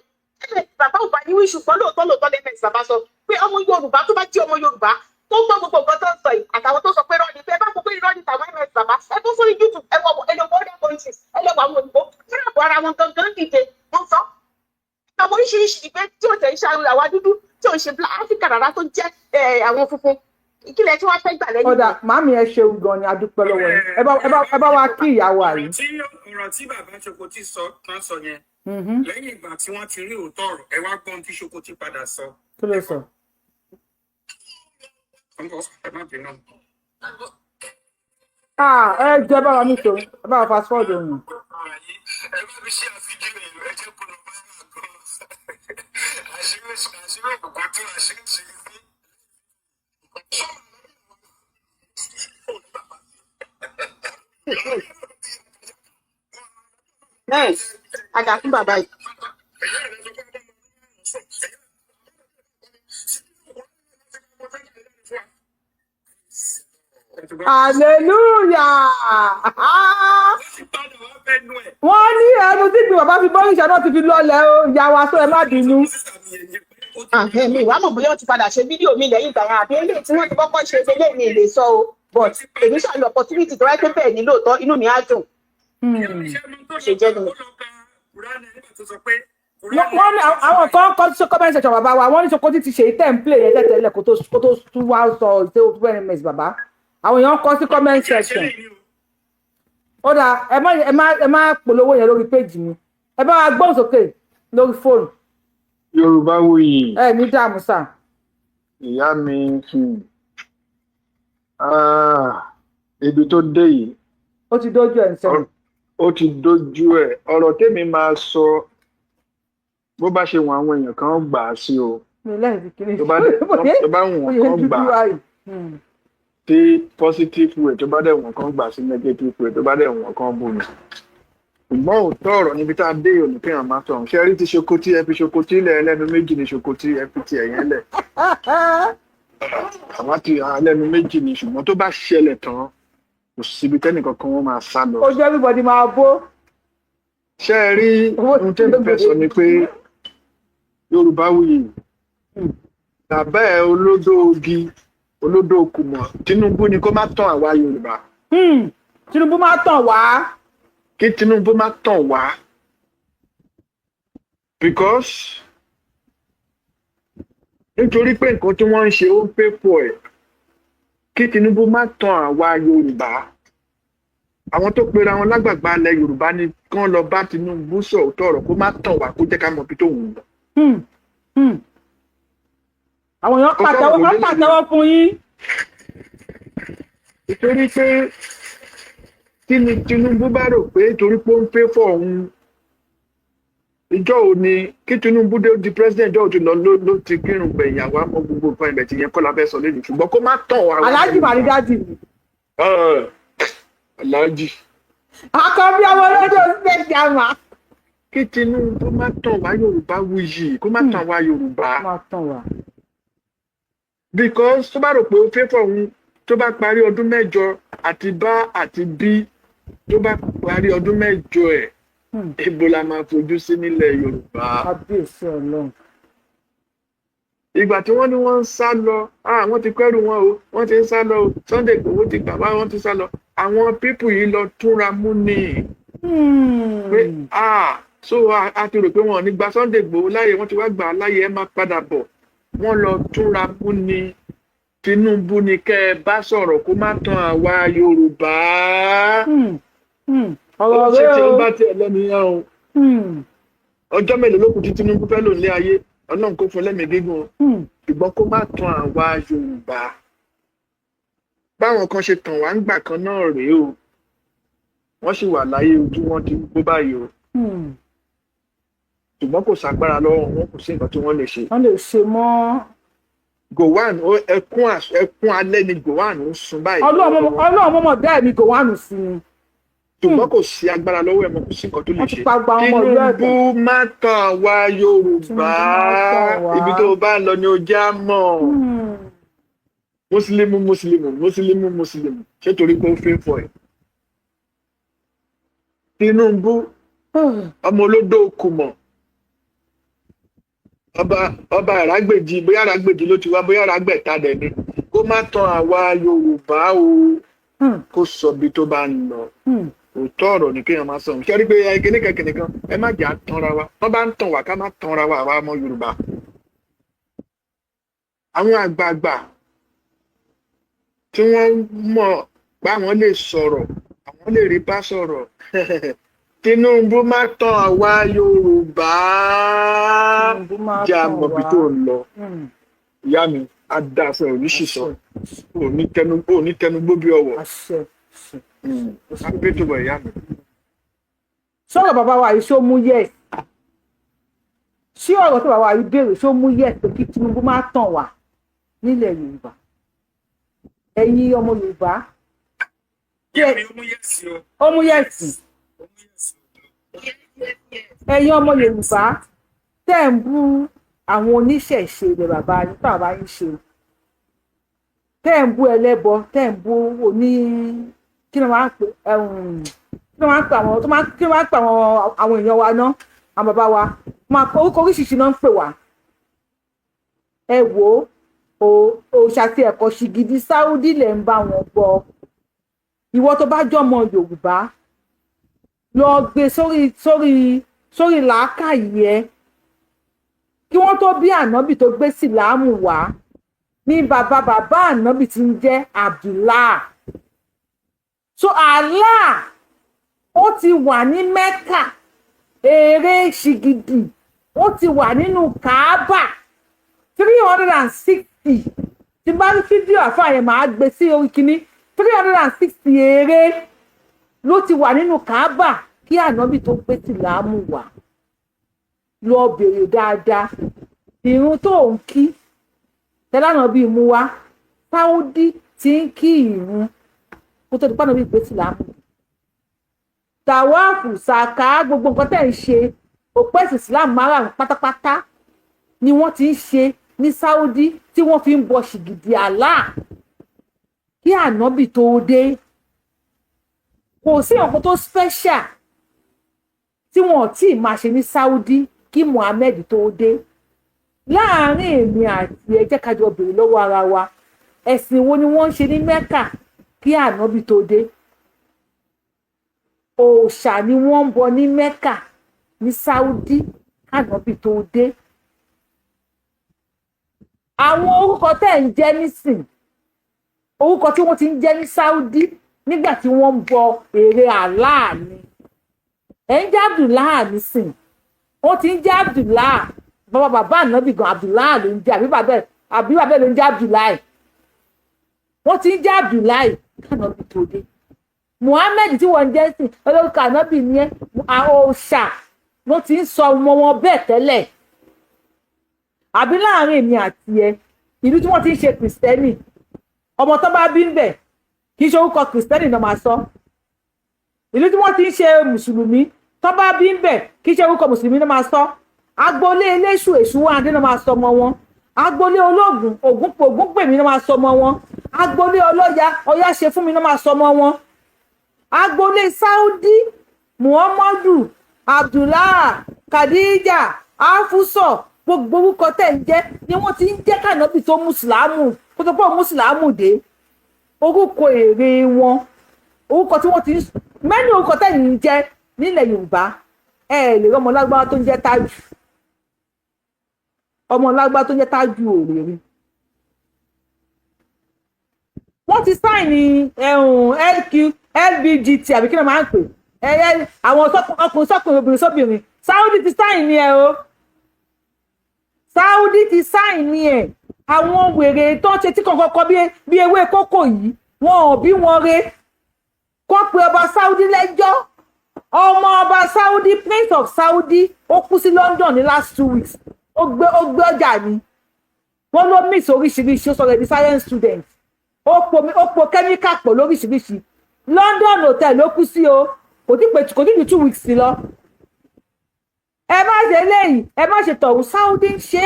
Bàbá ò bá yín wí, ṣùgbọ́n lóòótọ́ lóòótọ́ lẹ́mẹ̀sì bàbá sọ pé ọmọ Yorùbá tó bá jẹ́ ọmọ Yorùbá tó gbọ́ gbogbo nǹkan tó ń sọ yìí, àtàwọn tó sọ pé irọ́ ni, pé ẹ bá gbọ́ pé irọ́ ni tàwọn ms bàbá, ẹ tó sórí YouTube, ẹ wọ, ẹ lọ wọ other countries, ẹ lọ wọ àwọn òyìnbó fúnra ara wọn gangan dìde, wọ́n sọ àwọn oríṣiríṣi ìgbé tí ò tẹ̀ ń ṣe àwa dúdú, tí ò ń ṣe black Africa rárá, tó jẹ́ àwọn funfun ìkílẹ̀ tí wọ́n fẹ́ gbà lẹ́yìn. Ó dáa, màámi, ẹ ṣeun gan ni, a dúpẹ́ lọ́wọ́ yín. Ẹ bá wa kí ìyàwó àyè. Ọ̀rọ̀ tí bàbá Ṣokotí sọ tán sọ yẹn, lẹ́yìn ìgbà tí wọ́n ti rí òótọ́ ọ̀rọ̀, ẹ wá gbọ́n tí Ṣokotí padà sọ. Kí ló sọ? Ẹ má bínú. Ah, ẹ jẹ́ bá wa mi sọ, ẹ bá wa fast forward òun. Ẹ bá mi ṣe àfijì rẹ̀, ẹ jẹ́ kó lọ bá yà gan. Àṣírí òkùnkùn tí àṣírí ṣe sí. Nice. Àdà fún bàbá yìí. Hallelujah! Wọ́n ní ẹnu tí gbé bàbá fi bọ́ọ̀lì ìṣẹ́ náà ti fi lọ́lẹ̀ o. Ìyá wa sọ, ẹ má bínú. Mi ìwà mọ̀ bóyá ó ti padà ṣe fídíò mi lẹ́yìn ìgbà yẹn àbí eléyìí tí wọ́n ti kọ́kọ́ ṣe eléyìí mi lè sọ o, but èmi ṣàlù opportunity tó wáyé pé bẹ́ẹ̀ ni lóòótọ́, inú mi á dùn. Ṣe jẹ́ nìyẹn. Wọ́n ní àwọn kan kọ́ sí comment section, bàbá wa, wọ́n ní Sokoti ti ṣe tẹ̀ ń play yẹn tẹ́tẹ́lẹ̀ kó tó tún wá sọ ìṣe òtún ms bàbá. Àwọn èèyàn kọ́ sí comment section. Ó dáa, ẹ má polówó yẹn lórí péjì mi. Ẹ bá wa gbóhùn sókè lórí fóònù. Yorùbá Wuyì. Ẹ ní dààmú sà. Ìyá mi, ibi tó dé yìí. Ó ti dójú ẹ̀ ń sẹ́yìn. Ó ti dójú ẹ̀. Ọ̀rọ̀ tèmi máa sọ, bó bá ṣe wọn, àwọn èèyàn kan gbà á sí o. Tó bá wọn kan gbà á sí positive way, tó bá dẹ̀ wọ́n kan gbà sí negative way, tó bá dẹ̀ wọ́n kan bù mí, ṣùgbọ́n òótọ́ ọ̀rọ̀ níbi tá a dé òní kéèyàn máa sọ̀rọ̀. Ṣé rí ti Ṣokotí, ẹ fi Ṣokotí lẹ̀, ẹlẹ́nu méjì ní Ṣokotí, ẹ fi ti ẹ̀yẹn lẹ̀. Àwọn ti ẹlẹ́nu méjì ní, ṣùgbọ́n tó bá ṣẹlẹ̀ tán, kò síbi tẹ́nìkan kan wọ́n máa sá lọ. Ojú everybody máa bó. Ṣé ẹ rí ohun tẹ́mi fẹ́ sọ ni pé Yorùbá Wuyì, Bàbá ẹ olódó ogi, olódó kùmọ̀, Tinubu ni kó má tàn àwa Yorùbá. Tinubu má tàn wá. Kí Tinubu má tàn wá, because nítorí pé nǹkan tí wọ́n ń ṣe, ó ń pè pọ̀ ẹ̀. Kí Tinubu má tàn àwa Yorùbá. Àwọn tó pera wọn lágbàgbà ilẹ̀ Yorùbá ni kán lọ bá Tinubu sọ̀tọ̀ ọ̀rọ̀, kó má tàn wá, kó jẹ́ ká mọ̀ bí tó wù ú lọ. Àwọn èèyàn pàtẹ́wọ́, wọ́n pàtẹ́wọ́ fún yín. Nítorí pé kí ni Tinubu bá rò pé torí pé ó ń pè fọ òun ìjọ ò ní kí Tinubu dé di president, ìjọ ò ti lọ ló ti kírun gbẹ̀yìn. Àwa mọ gbogbo nǹkan ibẹ̀ tí yẹn kọ́ la fẹ́ sọ lẹ́nu, ṣùgbọ́n kó má tàn wá. Aláàjì màrídájì mi. Aláàjì. Àkànbí ọmọ olódò state jama. Kí Tinubu má tàn wá, Yorùbá wuyì, kó má tàn wá Yorùbá. Má tàn wá. Because tó bá rò pé ó fẹ́ fọ̀ òun, tó bá parí ọdún 8 àti bá àti bí, tó bá parí ọdún 8 ẹ̀, ibo la máa fojú sí nílẹ̀ Yorùbá? Kábíyèsí Ọlọ́run. Ìgbà tí wọ́n ní wọ́n ń sá lọ, wọ́n ti kẹ́rù wọn o, wọ́n ti ń sá lọ o, Sunday Igboho ti gbà wá, wọ́n ti sá lọ. Àwọn people yìí lọ túnra mú ni pé so a ti rò pé wọn ò ní gba Sunday Igboho láàyè, wọ́n ti wá gbà á láàyè, ẹ máa padà bọ̀. Wọ́n lọ túnra mú ni. Tinubu ni kẹ́ ẹ bá sọ̀rọ̀, kó má tan àwa Yorùbá. Ọ̀rọ̀ Ó ṣe rẹ tí ó o. bá tiẹ̀ lẹ́nu yẹn o. Ọjọ́ mélòó ló kù tí Tinubu fẹ́ lò nílé ayé? Ọlọ́run kó fún lẹ́mìí gígùn o. Ṣùgbọ́n kó má tan àwa Yorùbá. Báwọn kan ṣe tàn wá ń gbà kan náà rèé o, wọ́n sì wà láyé, ojú wọn ti ń gbó báyìí o, ṣùgbọ́n kò ságbára lọ́wọ́ wọn, kò sí nǹkan tí wọ́n lè ṣe. Wọ́n lè ṣe mọ́. Gowon, ẹkún alẹ́ ni Gowon ń sun báyìí. Ọlọ́run mọ̀mọ́ dá ẹ̀mí Gowon sí ni. Ṣùgbọ́n kò sí agbára lọ́wọ́ ẹ̀ mọ́, kò sí nǹkan tó lè Wọ́n ti ṣe. pa gba ọmọ ìlú ẹ̀dùn. Tinubu má tàn wá Yorùbá. Tinubu má tàn wá. Ibi tó o bá ń lọ ni o já mọ̀. Mùsùlùmí, mùsùlùmí, mùsùlùmí, mùsùlùmí, ṣé torí pé ó fẹ́ fọ ẹ̀? Tinubu ọmọ olódò kùmọ̀, ọba àràgbèjì, bóyá àràgbèjì ló ti wá, bóyá àràgbẹ̀ta dẹ̀ ni, kó má tan àwa Yorùbá o, kó sọ bí tó bá ń lọ. Òótọ́ ọ̀rọ̀ ni kéèyàn máa sọ. Ṣé rí pé kìnìkan kìnìkan, ẹ má jà tanra wa. Wọ́n bá ń tàn wá, ká má tanra wa. Àwa ọmọ Yorùbá, àwọn àgbààgbà tí wọ́n mọ̀ pé àwọn lè sọ̀rọ̀, àwọn lè rí bá sọ̀rọ̀. Tinubu má tàn àwa Yorùbá. Jẹ́ àmọ̀bí tó ń lọ. Ìyá mi á dá aṣọ òní sísọ, òní tẹnugbó bí ọwọ́ á tó bọ̀, ìyá mi. Sọ̀rọ̀ bàbá wa yìí, ṣó mú yes? Ṣé ọ̀rọ̀ tí bàbá wa yìí béèrè, ṣó mú yes, pé kí Tinubu má tàn wá nílẹ̀ Yorùbá? Ẹ̀yin ọmọ Yorùbá. Ìyá mi, ó mú yes o. Ó mú yes. Ẹ̀yin ọmọ Yorùbá tẹ́ ń bú àwọn oníṣẹ̀ṣe ilẹ̀ bàbá yín, tí bàbá yín ṣe, tẹ́ ń bú ẹlẹ́bọ, tẹ́ ń bú oní, kí ni wọ́n á pè, kí ni wọ́n á pè àwọn tó máa, kí ni wọ́n á pè àwọn èèyàn wa náà, àwọn bàbá wa máa orúkọ oríṣiríṣi náà ń pè wá. Ẹ wò ó, òòṣà tí ẹ̀kọ́ ṣìgìdì Sáúdí lẹ̀ ń bá wọn gbọ́. Ìwọ tó bá jọmọ Yorùbá, lọ gbé sórí làákàyè ẹ. Kí wọ́n tó bí ànábì tó gbé síláàmù wá ní bàbá bàbá ànábì tí ń jẹ́ Abdullah. So Allah ó ti wà ní Mẹ́kà, èrè ṣìgìdì ó ti wà nínú Kaaba 360. Tí bá ní fídíò àfáà yẹn, máa gbé sí orí kínní. 360 èrè ló ti wà nínú Kaaba kí ànábì tó gbé síláàmù wá. Lọ bèrè dáadáa. Ìrun tó ń kí tẹ́lánà bíi mú wá, Sáúdí ti ń kí ìrun kó tó di pàánà bíi gbé síláàmù. Tàwáàfù, sàká, gbogbo nǹkan tẹ̀ ń ṣe, òpó ẹ̀sìn Islam márààrún pátápátá ni wọ́n ti ń ṣe ní Sáúdí tí wọ́n fi ń bọ ṣìgìdì Allah kí ànábì tó dé. Kò sí nǹkan tó special tí wọn ò tí ì máa ṣe ní Saudi kí Muhammed tó dé. Láàárín èmi àti ẹ, jẹ́ ká jọ béèrè lọ́wọ́ ara wa, ẹ̀sìn wo ni wọ́n ń ṣe ní Mẹ́kà kí ànábì tó dé? Òòṣà ni wọ́n ń bọ ní Mẹ́kà, ní Saudi, kànábì tó dé. Àwọn orúkọ tẹ́ ń jẹ́ nísìn, orúkọ tí wọ́n ti ń jẹ́ ní Saudi nígbà tí wọ́n ń bọ ère Allah ni. Ẹ̀ ń jẹ́ Abdullah nísìn, wọ́n ti ń jẹ́ Abdullah. Bàbá bàbá ànábì gan, Abdullah ló ń jẹ́, àbí bàbá ẹ̀ ló ń jẹ́ Abdullahi. Wọ́n ti ń jẹ́ Abdullahi kànábì tó dé. Muhammed tí wọ́n ń jẹ́ sìn, olórúkọ ànábì ní ẹ́, òòṣà wọ́n ti ń sọ ọmọ wọn bẹ́ẹ̀ tẹ́lẹ̀. Àbí láàrin èmi àti ẹ, ìlú tí wọ́n ti ń ṣe Christian, ọmọ tó bá bí ń bẹ̀, kì í ṣe orúkọ Christian náà máa sọ. Ìlú tí wọ́n ti ń ṣe mùsùlùmí, tó bá bí ń bẹ̀, kì í ṣe orúkọ mùsùlùmí náà máa sọ. Agboolé eléṣù, èṣù wà ní náà máa sọ ọmọ wọn. Agboolé ológun, ògún, ògún pèmí náà máa sọ ọmọ wọn. Agboolé ọlọ́ya, ọya ṣe fún mi náà máa sọ ọmọ wọn. Agboolé Saudi, Muhammadu, Abdullah, Khadija, Afusọ, gbogbo orúkọ tẹ̀ ń jẹ́ ni wọ́n ti ń jẹ́ kànábì tó mùsùlámù, kó tó pọ̀ mùsùlámù dé. Orúkọ èrè wọn, orúkọ tí wọ́n ti ń mẹ́ni, orúkọ tẹ̀ ń jẹ́ nílẹ̀ Yorùbá, ẹ lè rọ́mọ lágbára tó ń jẹ́ Tájù. Ọmọ lágbára tó ń jẹ́ Tájù ò lè rí. Wọ́n ti sign ẹ̀hún LQ LBGT, àbí kí ló máa ń pè ẹ, àwọn ọkùnrin sọ́kùnrin, obìnrin sóbìnrin. Saudi ti sign ní ẹ o. Saudi ti sign ní ẹ. Àwọn wèrè tó ń ṣe tí kankan kọ bí ewé kókò yìí, wọn ò bí wọn re kó pe ọba Saudi lẹ́jọ́. Ọmọ ọba Saudi, Prince of Saudi, ó kú sí London ní last 2 weeks. Ó gbé ọjà ni wọ́n ló mix oríṣiríṣi. Ó sọ̀rọ̀ ẹ̀dí science student, ó po chemical pọ̀ lóríṣiríṣi. London hotel ló kú sí o. Kò tí pé, kò tí ju 2 weeks lọ. Ẹ má ṣe léyìí, ẹ má ṣe tọ̀hún. Saudi ń ṣe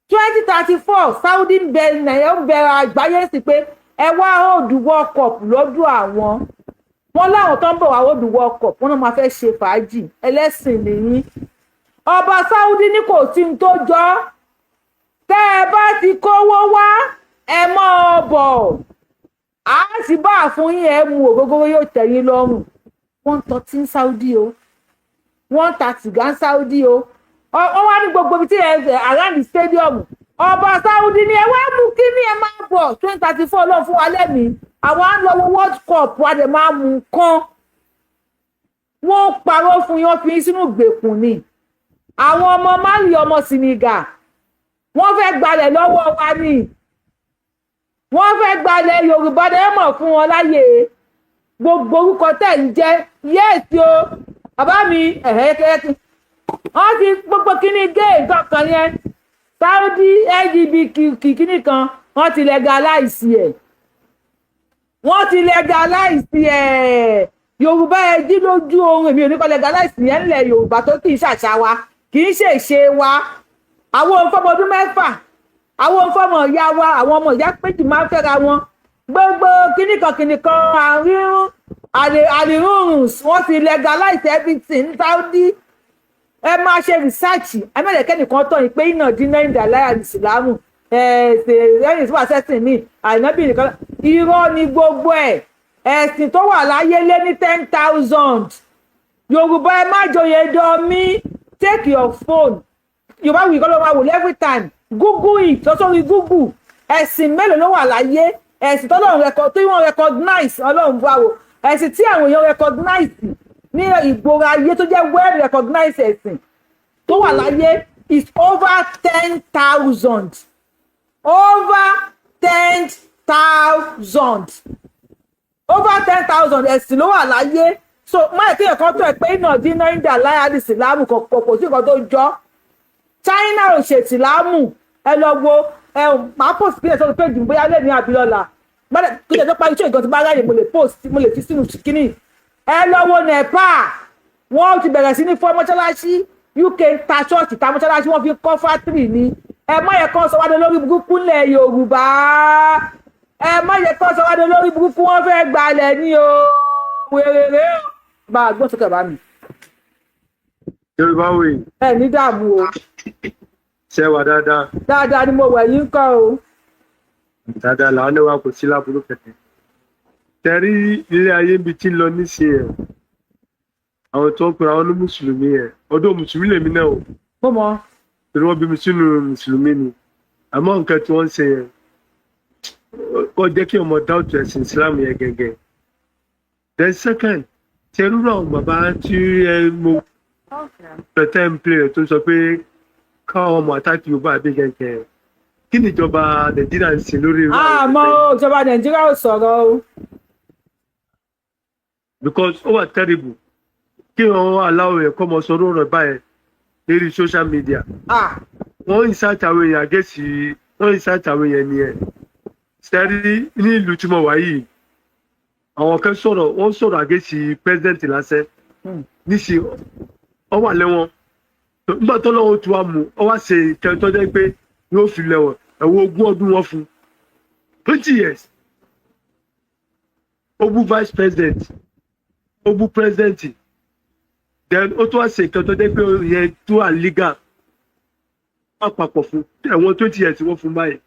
2034. Saudi ń bẹ Nàìjíríà, ń bẹ àgbáyé sí pé ẹ wá hold World Cup lọ́dún àwọn. Wọn láwọn tó ń bọ̀ wá hold World Cup, wọn náà máa fẹ́ ṣe fàájì. Ẹlẹ́sìn nìyí. Ọba Saudi ní kò sí ní tó jọ, tẹ́ ẹ bá ti kówó wá, ẹ mọ́ ọ bọ̀, á sì bá fún yín, ẹ mu ògógóró, yóò tẹ́ yín lọ́rùn. Wọ́n ń tọ́tí ní Saudi o, wọ́n ń ta sìgá ní Saudi o. Wọ́n wá ní gbogbo ibi tí ẹ around the stadium. Ọba Saudi ní ẹ wá mú kí ní ẹ máa bọ̀ 2034 lọ́ọ̀ fún wa lẹ́mìí. Àwọn á lọ wo World Cup, wa dẹ̀ máa mú nǹkan. Wọ́n parọ́ fún yín, wọ́n fi yín sínú ìgbèkùn ni. Àwọn ọmọ Mali, ọmọ Senegal, wọ́n fẹ́ gbalẹ̀ lọ́wọ́ wa ni. Wọ́n fẹ́ gbalẹ̀ Yorùbá dẹ́ mọ̀ fún wọn láyè. Gbogbo orúkọ tẹ̀ ń jẹ́, yẹ́ẹ̀sì o, bàbá mi, ẹ̀hẹ́, wọ́n ti gbogbo kíní gé nǹkan kan yẹn, Saudi LGBTQ kíní kan, wọ́n ti legalize ẹ̀, wọ́n ti legalize ẹ̀. Yorùbá, ẹ jí lójú oorun. Èmi ò ní kọ́ legalize yẹn ńlẹ̀ Yorùbá, tó kì í ṣàṣà wa, kì í ṣe ìṣe wa. Àwọn òǹfọmọ ọdún 6, àwọn òǹfọmọ ìyá wa, àwọn ọmọ ìyá péjì máa ń fẹ́ra wọn. Gbogbo kíní kan kíní kan àrírún àrírùn, wọ́n ti legalize everything ní Saudi. Ẹ máa ṣe research. Ẹ má jẹ́ kẹ́nìkan tọ̀ yín pé iná dínà ìdàláyà ìsìlámù ẹ̀ẹ́dì tí wàá sẹ́sìn míì, ànábì nìkan. Irọ́ ni gbogbo ẹ̀. Ẹ̀sìn tó wà láyé lé ní 10,000. Yorùbá, ẹ má joyè dọ́mí. Take your phone, Yorùbá wì kọ́ ló máa wò every time. Google it, lọ sórí Google, ẹ̀sìn mélòó ló wà láyé, ẹ̀sìn tọ́lọ́run tí wọ́n recognize. Ọlọ́run bá wò, ẹ̀sìn tí àwọn èèyàn recognize ní ìgboro ayé, tó jẹ́ well recognized ẹ̀sìn tó wà láyé is over 10,000, over 10,000, over 10,000 ẹ̀sìn ló wà láyé. So máa kí ẹ̀kọ́ tó ẹ̀ pé iná dínà ìdá láyà ní ìsìlámù kò kò sí nǹkan tó jọ. China ò ṣe ìsìlámù. Ẹ lọ wo ẹ, máa post bí ẹ sọ pé bóyá lè ní àbílọ́la kí ẹ tó parí iṣẹ́ ìgbọ̀n tí bá ráyè, mo lè post, mo lè fi sínú kínní. Ẹ lọ wo Nepal, wọ́n ti bẹ̀rẹ̀ sí ní fọ́ mọ́ṣáláṣí. UK ń ta ṣọ́ọ̀ṣì, ta mọ́ṣáláṣí, wọ́n fi kọ́ factory ni. Ẹ má yẹ kán sọ wá dé lórí burúkú ńlẹ̀ Yorùbá. Ẹ má yẹ kán sọ wá dé lórí burúkú. Wọ́n fẹ́ gbalẹ̀ ní o. Wèrèrè o, bá a gbọ́n sókè bá mi. Yorùbá wò. Ẹ ní dààmú o. Ṣé wà dáadáa? Dáadáa ni mo wẹ̀, yín kọ́ o. Dáadáa làwọn náà wà, kò sí láburú kẹ̀kẹ́. Tẹ̀rí ilé ayé ibi tí ń lọ nísìnyí ẹ̀. Àwọn tó ń pera wọn ní Mùsùlùmí ẹ̀. Ọdún Mùsùlùmí lèmi náà o. Mo mọ. Torí wọ́n bí mi sínú Mùsùlùmí ni. Àmọ́ nǹkan tí wọ́n ń ṣe yẹn, kò jẹ́ kí ọmọ dáwùtù ẹ̀sìn Ìsìlámù yẹn gẹ́gẹ́. Then second, tẹ̀rú àwọn bàbá tí ẹ mo pẹ̀tẹ́ ń play rẹ̀ tó ń sọ pé káwọn ọmọ àtàkì Yorùbá àbí gẹ́gẹ́. Kí ni ìjọba Nàìjíríà ń ṣe lórí irú àwọn Àmọ́ ìjọba Nàìjíríà ò sọ̀rọ̀ o. Because ó wà terrible kí wọn aláwọ̀ yẹn kọ́ mọ sọ̀rọ̀ ọ̀rọ̀ báyẹn lórí social media. Wọ́n incite àwọn èèyàn against, wọ́n incite àwọn èèyàn nìyẹn. Sẹ́rí ní ìlú tí mo wà yìí, àwọn kan sọ̀rọ̀, wọ́n sọ̀rọ̀ against president lásẹ̀ níṣẹ́, ọ wà lẹ́wọ̀n. Nígbà tó lọ́wọ́ tó wà mú ọ wá ṣe ìkẹyìn tó jẹ́ pé yóò fi lẹ́wọ̀n, ẹ̀wọ̀n 20 ọdún wọ́n fún, 20 years. Ó bú vice president, ó bú president, then ó tún wá ṣe nǹkan tó jẹ́ pé yẹn tó wà legal, wọ́n papọ̀ fún ẹ̀wọ̀n 20 years wọ́n fún báyìí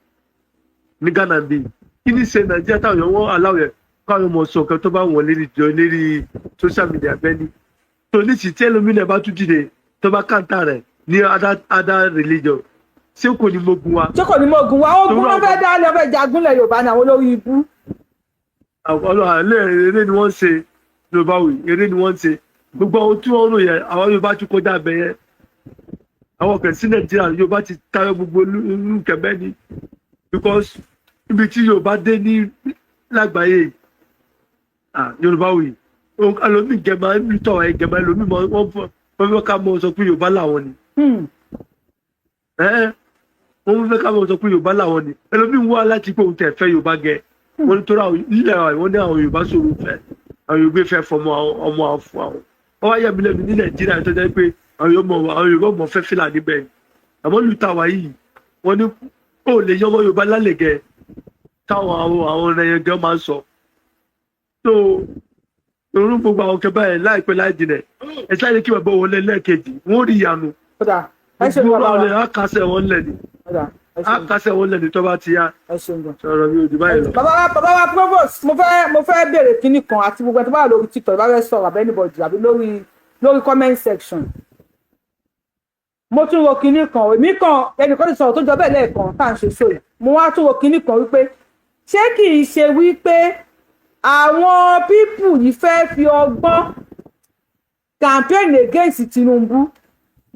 ní Ghana. Bíi kí ni ṣe Nàìjíríà táwọn èèyàn wọ́n aláwọ̀ yẹn káwọn ọmọ sọ nǹkan tó bá wọ̀n lérí jọ lérí social media bẹ́ẹ̀ ni tó ní sì tí ẹlòmínà bá tún dìde tó bá counter rẹ̀ ní other religion, ṣé kò ní mogun wa? Ṣé kò ní mogun wa? Ogun wọn fẹ́ dá lọ, fẹ́ jagunlẹ̀ Yorùbá ní àwọn olórí ibú. Ọlọ́run àlẹ́, eré ni wọ́n ń ṣe. Yorùbá wì, eré ni wọ́n ń ṣe. Gbogbo ohun tí wọ́n rò yẹn, àwọn Yorùbá ti kọjá abẹ yẹn. Àwọn kan sí Nàìjíríà, Yorùbá ti tayọ gbogbo inú kẹ̀mẹ́ ni, because ibi tí Yorùbá dé ní lágbàáyé, Yorùbá wì, ẹlòmíì gẹ̀mà ń tọ̀ ẹ̀ gẹ̀mà, ẹlòmíì wọ́n fẹ́ ká mọ̀ sọ pé Yorùbá làwọn ni. Wọ́n fẹ́ ká mọ̀ sọ pé Yorùbá làwọn ni. Ẹlòmíì wá láti pé òun tẹ̀ fẹ́ Yorùbá gẹ̀ wọ́n ní torí àwọn ilẹ̀ wọ́n ní àwọn Yorùbá sọ̀rọ̀ fẹ́, àwọn Yorùbá fẹ́ fọmọ ọmọ àwọn fún àwọn. Wọ́n wá yà mí lẹ́nu ní Nàìjíríà tó jẹ́ pé àwọn Yorùbá mọ̀ fẹ́ Fúlàní bẹ́ẹ̀ ni. Àmọ́ lù táwa yìí, wọ́n ní ó lè yọ ọmọ Yorùbá lálẹ́ gẹ̀ táwọn àwọn ọ̀rẹ́ yẹn gan máa ń sọ. So orú gbogbo àwọn kẹbà yẹn, láìpẹ́ láì jìnà, ẹ sáré kí bàbá wọlé lẹ́ẹ̀kejì, wọ́n rí ìyanu. Gbogbo àwọn ọ̀rẹ́ á kásẹ̀ wọn lẹ̀ ni, á kásẹ̀ wọn lẹ̀ ni tó bá ti yá. Sọ̀rọ̀ mi ò jù báyìí lọ. Bàbá wa provost, mo fẹ́ béèrè kinní kan àti gbogbo ẹni tó bá wà lórí TikTok bá fẹ́ sọ̀rọ̀ àbẹ́ anybody àbí lórí comment section. Mo tún ro kinní kan, èmi kan ẹnìkan ti sọ̀rọ̀ tó jọ bẹ́ẹ̀ lẹ́ẹ̀kan tá à ń ṣe sóyè. Mo wá tún ro kinní kan wípé ṣé kì í ṣe wípé àwọn people yìí fẹ́ fi ọgbọ́n campaign against Tinubu?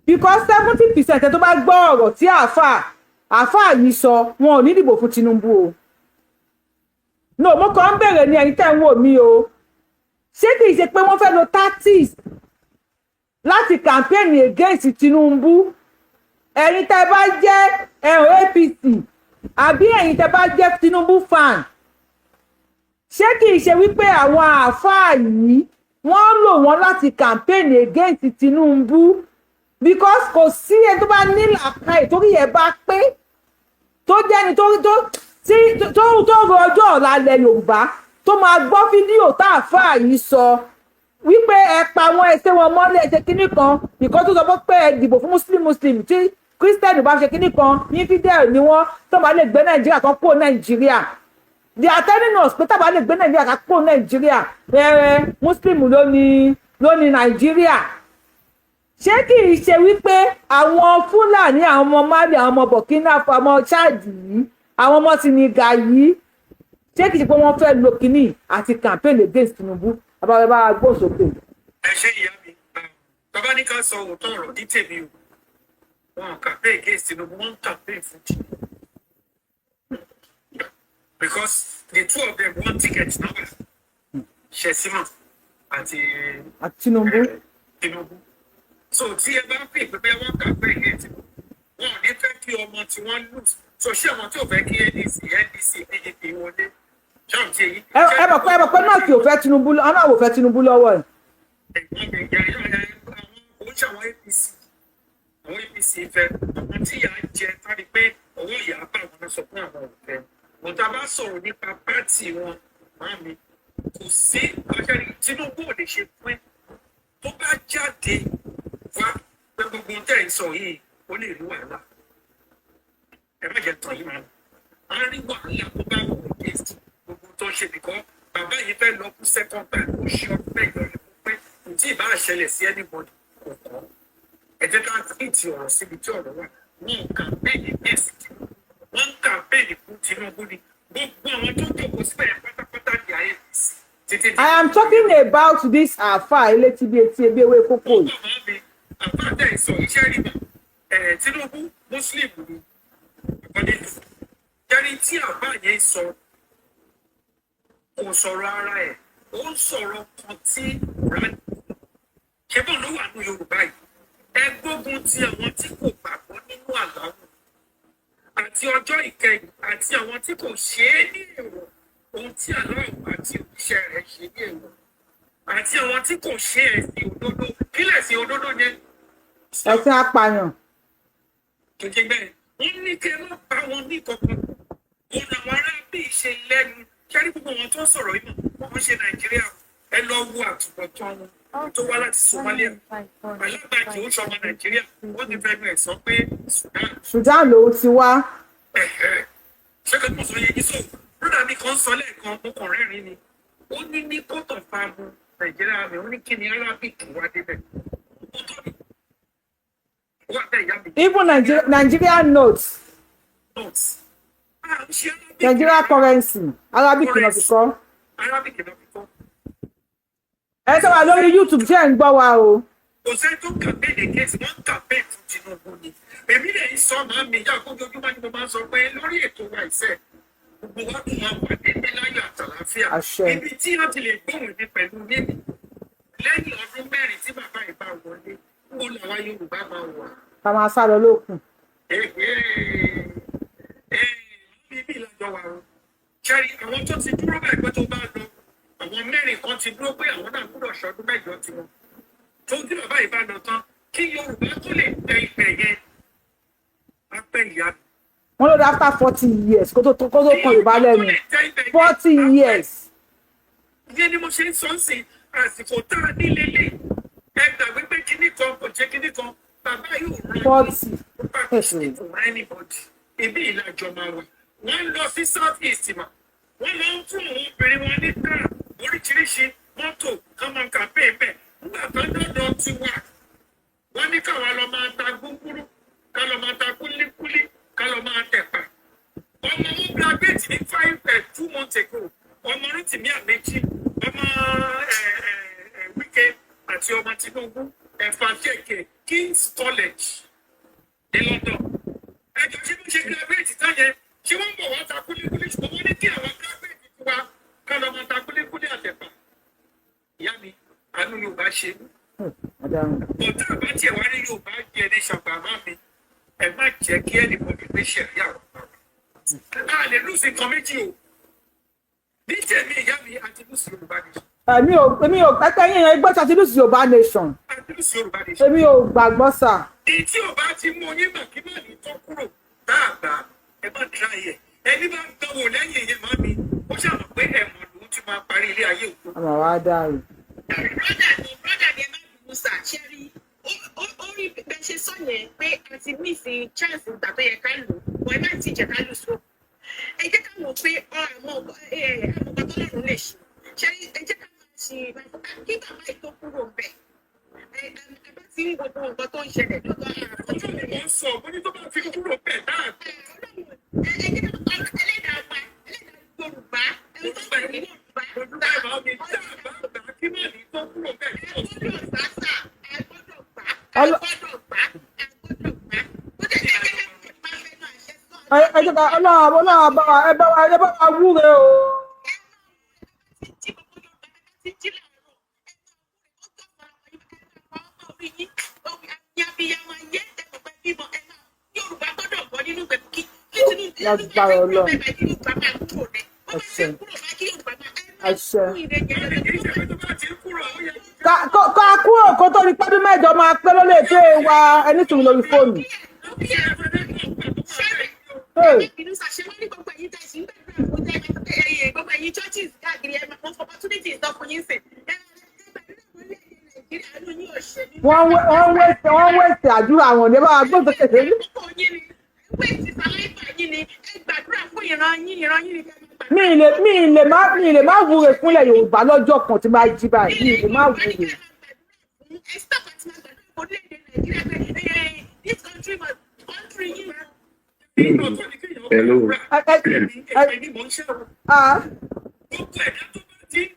Because 70% tó bá gbọ́ ọ̀rọ̀ tí àáfàá yìí sọ, wọn ò ní dìbò fún Tinubu o. No, mo kàn ń bèrè ní ẹni tẹ́ ń wò mí o, ṣé kì í ṣe pé wọ́n fẹ́ lo tactics láti campaign against Tinubu? Ẹ̀yin tẹ́ bá jẹ́ ẹ̀rọ APC àbí ẹ̀yin tẹ́ bá jẹ́ Tinubu fan, ṣé kì í ṣe wípé àwọn àáfàá yìí wọ́n lò wọ́n láti campaign against Tinubu? Because kò sí ẹni tó bá ní làákàyè, torí ẹ̀ bá pé, tó jẹ́ni tó tó tí tó tó ro ọjọ́ ọ̀la ilẹ̀ Yorùbá, tó máa gbọ́ fídíò tá àáfàá yìí sọ wípé ẹ pa wọn, ẹ ṣe wọn mọ́lẹ̀, ẹ ṣe kinní kan, ìkan tó sọ pé ẹ dìbò fún Muslim, Muslim tí Christian bá ṣe kinní kan, infidel ni wọ́n, tó máa lè gbé Nàìjíríà kan kúrò Nàìjíríà. They are telling us pé tábà lè gbé Nàìjíríà ká kúrò Nàìjíríà, ẹ Muslim ló ní Nàìjíríà. Ṣé kì í ṣe wípé àwọn Fúlàní, àwọn ọmọ Mali, àwọn ọmọ Burkina Faso, ọmọ Chad yìí, àwọn ọmọ Senegal yìí, ṣé kì í ṣe pé wọ́n fẹ́ lo kínní àti campaign against Tinubu? Abáwẹ́ bá gbóhùn sókè. Ẹ ṣe, ìyá mi. Bàbá ní ká sọ òótọ́ ọ̀rọ̀ ní tèmi o, wọn campaign against Tinubu, wọn campaign fún Tinubu, because the two of them want ticket náà, Shettima àti àti Tinubu. Tinubu. So tí ẹ bá ń pè pé wọ́n campaign against Tinubu, wọn ò ní fẹ́ kí ọmọ tí wọ́n lose. So ṣé àwọn tí ò fẹ́ kí NDC, NDC, PDP wọlé, ṣáà tí èyí. Ẹ mọ̀ pé náà kì í fẹ́ Tinubu, ọ̀nà ò fẹ́ Tinubu lọ́wọ́ ẹ̀. Àwọn oúnjẹ àwọn APC, àwọn APC fẹ́ àwọn tí ìyà ń jẹ tàbí pé owó ìyà bá wọn sọ fún àwọn òfẹ́ wọn. Tá a bá sọ̀rọ̀ nípa party wọn, màmí, kò sí ọjọ́ Tinubu ò lè ṣe pín tó bá jáde wá pé gbogbo ohun tẹ̀ ń sọ yìí, ó lè rí wàhálà. Ẹ má jẹ́ tàn yín mọ́, a rí wàhálà tó bá wọ̀ against gbogbo tó ń ṣe nìkan. Bàbá yìí fẹ́ lọ kú second time, ó ṣe ọdún 8 ní pé kò tí ì bá ṣẹlẹ̀ sí anybody kò kọ́. Ẹ jẹ́ ká tìtì ọ̀rọ̀ síbi tí ọ̀rọ̀ wà. Wọ́n ń campaign against Tinubu, wọ́n ń campaign fún Tinubu ni. Gbogbo àwọn tó jókòó síbẹ̀ yẹn pátápátá di ayé títí di. I am talking about this àáfà elétí bíi etí ebi ewé kókó yìí. Àbájá ìsọ iṣẹ́ rí mà ẹ̀, Tinubu Muslim ni according to jẹ́rí tí àbá yẹn sọ, kò sọ̀rọ̀ ara ẹ̀, ó ń sọ̀rọ̀ kan tí Quran ṣé bọ́n ló wà ní Yorùbá yìí. Ẹ gbógun ti àwọn tí kò gbàgbọ́ nínú àláwù àti ọjọ́ ìkẹyìn àti àwọn tí kò ṣe é ní èèwọ̀ ohun tí aláwọ̀ àti òjíṣẹ́ rẹ̀ ṣe ní èèwọ̀ àti àwọn tí kò ṣe ẹ̀sìn òdodo. Kí lẹ̀sìn òdodo yẹn? Ẹ̀sìn apààyàn. Tó jẹ́ bẹ́ẹ̀, wọ́n ní kí ẹ má bá wọn ní kankan. Òun làwọn ará bí ṣe lẹ́nu kẹ́rí. Gbogbo wọn tó ń sọ̀rọ̀ yìí mọ̀ wọ́n ṣe Nàìjíríà. Ẹ lọ wo àtúbọ̀tán wọn tó wá láti Somalia. Alágbàjì ó ṣọmọ Nàìjíríà, ó ti fẹnu ẹ̀ sọ pé Sudan. Sudan lòun ti wá. Ṣé kí mo sọ yẹ kí so brother mi kan sọ lẹ́ẹ̀kan, mo kàn rẹ́rìn ni. Ó ní ní coat of arm Nàìjíríà mi, ó ní kí ni Arabic wá débẹ̀? Ó tọ́ ni ó wà bẹ́ẹ̀, ìyá mi. Even Nigerian notes. Notes. Ah, ń ṣe Arabic. Nigeria currency, Arabic náà fi kọ́. Arabic náà fi kọ́. Ẹ tó wà lórí YouTube, ṣé ẹ̀ ń gbọ́ wa o? Kò sẹ́ni tó campaign against. Wọ́n campaign fún Tinubu ni. Èmi lè ń sọ màá mi ìyá àkójọjúmọ́ ni mo máa ń sọ pé lórí ètò wa ìṣe gbogbo wa tún máa wà níbí láyọ̀ àtàlàáfíà. Àṣẹ. Ibi tí wọ́n ti lè gbóhùn mi pẹ̀lú mímì lẹ́yìn ọdún 4 tí bàbá yìí bá wọlé, kó làwa Yorùbá máa wà. Ká máa sá lọ lókun. Bíbí ìlàjọ wà o. Ṣẹ́rí àwọn tó ti dúró báyìí pé tó bá lọ, àwọn mẹ́rin kan ti dúró pé àwọn náà gbúdọ̀ ṣọdún 8 tiwọn. Tó tí bàbá yìí bá lọ tán, kí Yorùbá tó lè tẹ ibẹ̀ yẹn, á pẹ́ ìyá mi. Wọ́n ló dé after 40 years kó tó kan Yorùbá lẹ́nu, 40 years. Ìyẹn ni mo ṣe ń sọ ń sìn, àsìkò tá a ní lélẹ̀. Ẹ gbàgbé pé kinní kan kò jẹ́ kinní kan, bàbá yóò rán 40. Kò rán anybody. Ibi ìlàjọ máa wà. Wọ́n ń lọ sí South East mà. Wọ́n lọ ń fún àwọn obìnrin wọn ní káà oríṣiríṣi mọ́tò kán máa campaign bẹ́ẹ̀. Nígbà tó dọ́dọ̀ ti wà, wọ́n ní káwa lọ máa ta gúgúrú, ká lọ máa ta kúlíkúlí, ká lọ máa tẹ̀pà. Ọmọ wọn graduate ní five 2 months ago, ọmọ Rotimi Amaechi, ọmọ Wike àti ọmọ Tinubu, ẹ̀fà jẹ́kẹ̀ King's College ní London. Ẹjọ́ ṣé bó ṣe graduate tán yẹn, ṣé wọ́n ń bọ̀ wá ta kúlíkúlí? Ṣùgbọ́n wọ́n ní kí àwọn graduate tiwa ká lọ máa ta kúlíkúlí àtẹ̀pà. Ìyá mi, àánú Yorùbá ṣe mí. Bọ̀dá àbá tiẹ̀ wá ní Yorùbá jẹ́ ní ṣàgbà má mi, ẹ má jẹ́ kí anybody gbé ṣẹ̀rí àwọn ọ̀gá. A lè lose nǹkan méjì o. Ní tèmi, ìyá mi, àti lose Yorùbá nation. Èmi ò pẹ́pẹ́ yín yẹn gbọ́ ṣàti lose Yorùbá nation. Àti lose Yorùbá nation. Èmi ò gbàgbọ́ sà. Èyí tí ò bá ti mú yín mà kí má ní tó kúrò tá a gbà, ẹ má try ẹ̀. Ẹni bá ń dánwò lẹ́yìn ìyẹn má mi, ó ṣàmọ̀ pé ẹ̀wọ̀n lòún ti máa parí ilé ayé òkú. Àmọ̀ wá dá o. Brother mi, ẹ má bínú sà. Ṣe rí, ó rí bẹ́ẹ̀ ṣe sọ yẹn pé a ti miss chance ìgbà tó yẹ ká lò wọ́n. Ẹ má ti jẹ́ ká lù sọ. Ẹ jẹ́ ká mọ̀ pé àwọn nǹkan tó lọ́rùn lè ṣe. Ṣe rí, ẹ jẹ́ ká máa ṣe kí bàbá yìí tó kúrò ń bẹ̀. Ẹ bá ti rí gbogbo nǹkan tó ń ṣẹlẹ̀ lóòótọ́. Ojú mi mò ń sọ, mo ní tó bá fi kúrò bẹ́ẹ̀ náà. Ẹ jẹ́ ká ẹlẹ́dàá wa, ẹlẹ́dàá Yorùbá, ẹni tó ń ní Yorùbá. Ojú bẹ́ẹ̀ máa mi tá a bá gbà kí má ní tó kúrò bẹ́ẹ̀. Ẹ gbọ́dọ̀ gbà sà, ẹ gbọ́dọ̀ gbà, ẹ gbọ́dọ̀ gbà, ẹ gbọ́dọ̀ gbà. Ó jẹ́ kí ẹ máa fẹnu àṣẹ sọ. Ẹ jẹ́ ká Ọlọ́run, Ọlọ́run bá wa, ẹ bá wa wúre o. Tí gbogbo Yorùbá ti jí láàárọ̀, ẹ máa wúre, ó tọ́ fún àwọn ẹ máa pa ọmọ orí yín, abiyamọ ayé ẹ̀mọ̀ pẹ́ bímọ, ẹ máa Yorùbá gbọ́dọ̀ bọ́ nínú ìgbèkùn kí Tinubu Lágbára Ọlọ́run. bẹ́ẹ̀ kí Yorùbá máa kúrò rẹ̀. Ó máa Àṣẹ. ṣe kúrò bá kí Yorùbá máa ẹ máa Àṣẹ. kú ìrẹ́jẹ Ká kúrò kó tó ní pọ́dún 8 máa pé ló lè pé wa ẹni tùmí lórí fóònù. Hey. Ìbínú ṣàṣẹ wọn ní gbogbo ẹ̀yin tẹ̀sí ń gbàdúrà fún tẹ́ ẹ gbogbo ẹ̀yin churches káàkiri, ẹ máa opportunities tó fún yín sìn. Ẹ gbàdúrà fún orílẹ̀-èdè Nàìjíríà, àánú yín ò ṣe mí. Wọ́n wéṣẹ̀ àdúrà wọn ní bá wa gbọ́dọ̀ kékeré. Púpọ̀ yín ni wéètì sàláìfà. yín ni, ẹ gbàdúrà fún ìran yín, ìran yín ni kẹ́ máa Mi ì lè má wúre fúnlẹ̀ Yorùbá lọ́jọ́ kan tí máa jí báyìí, mi ì lè má wúre. Ẹ stop àti máa gbàdúrà fún orílẹ̀-èdè Nàìjíríà pé this country must country yín. Hello. Ẹ ah,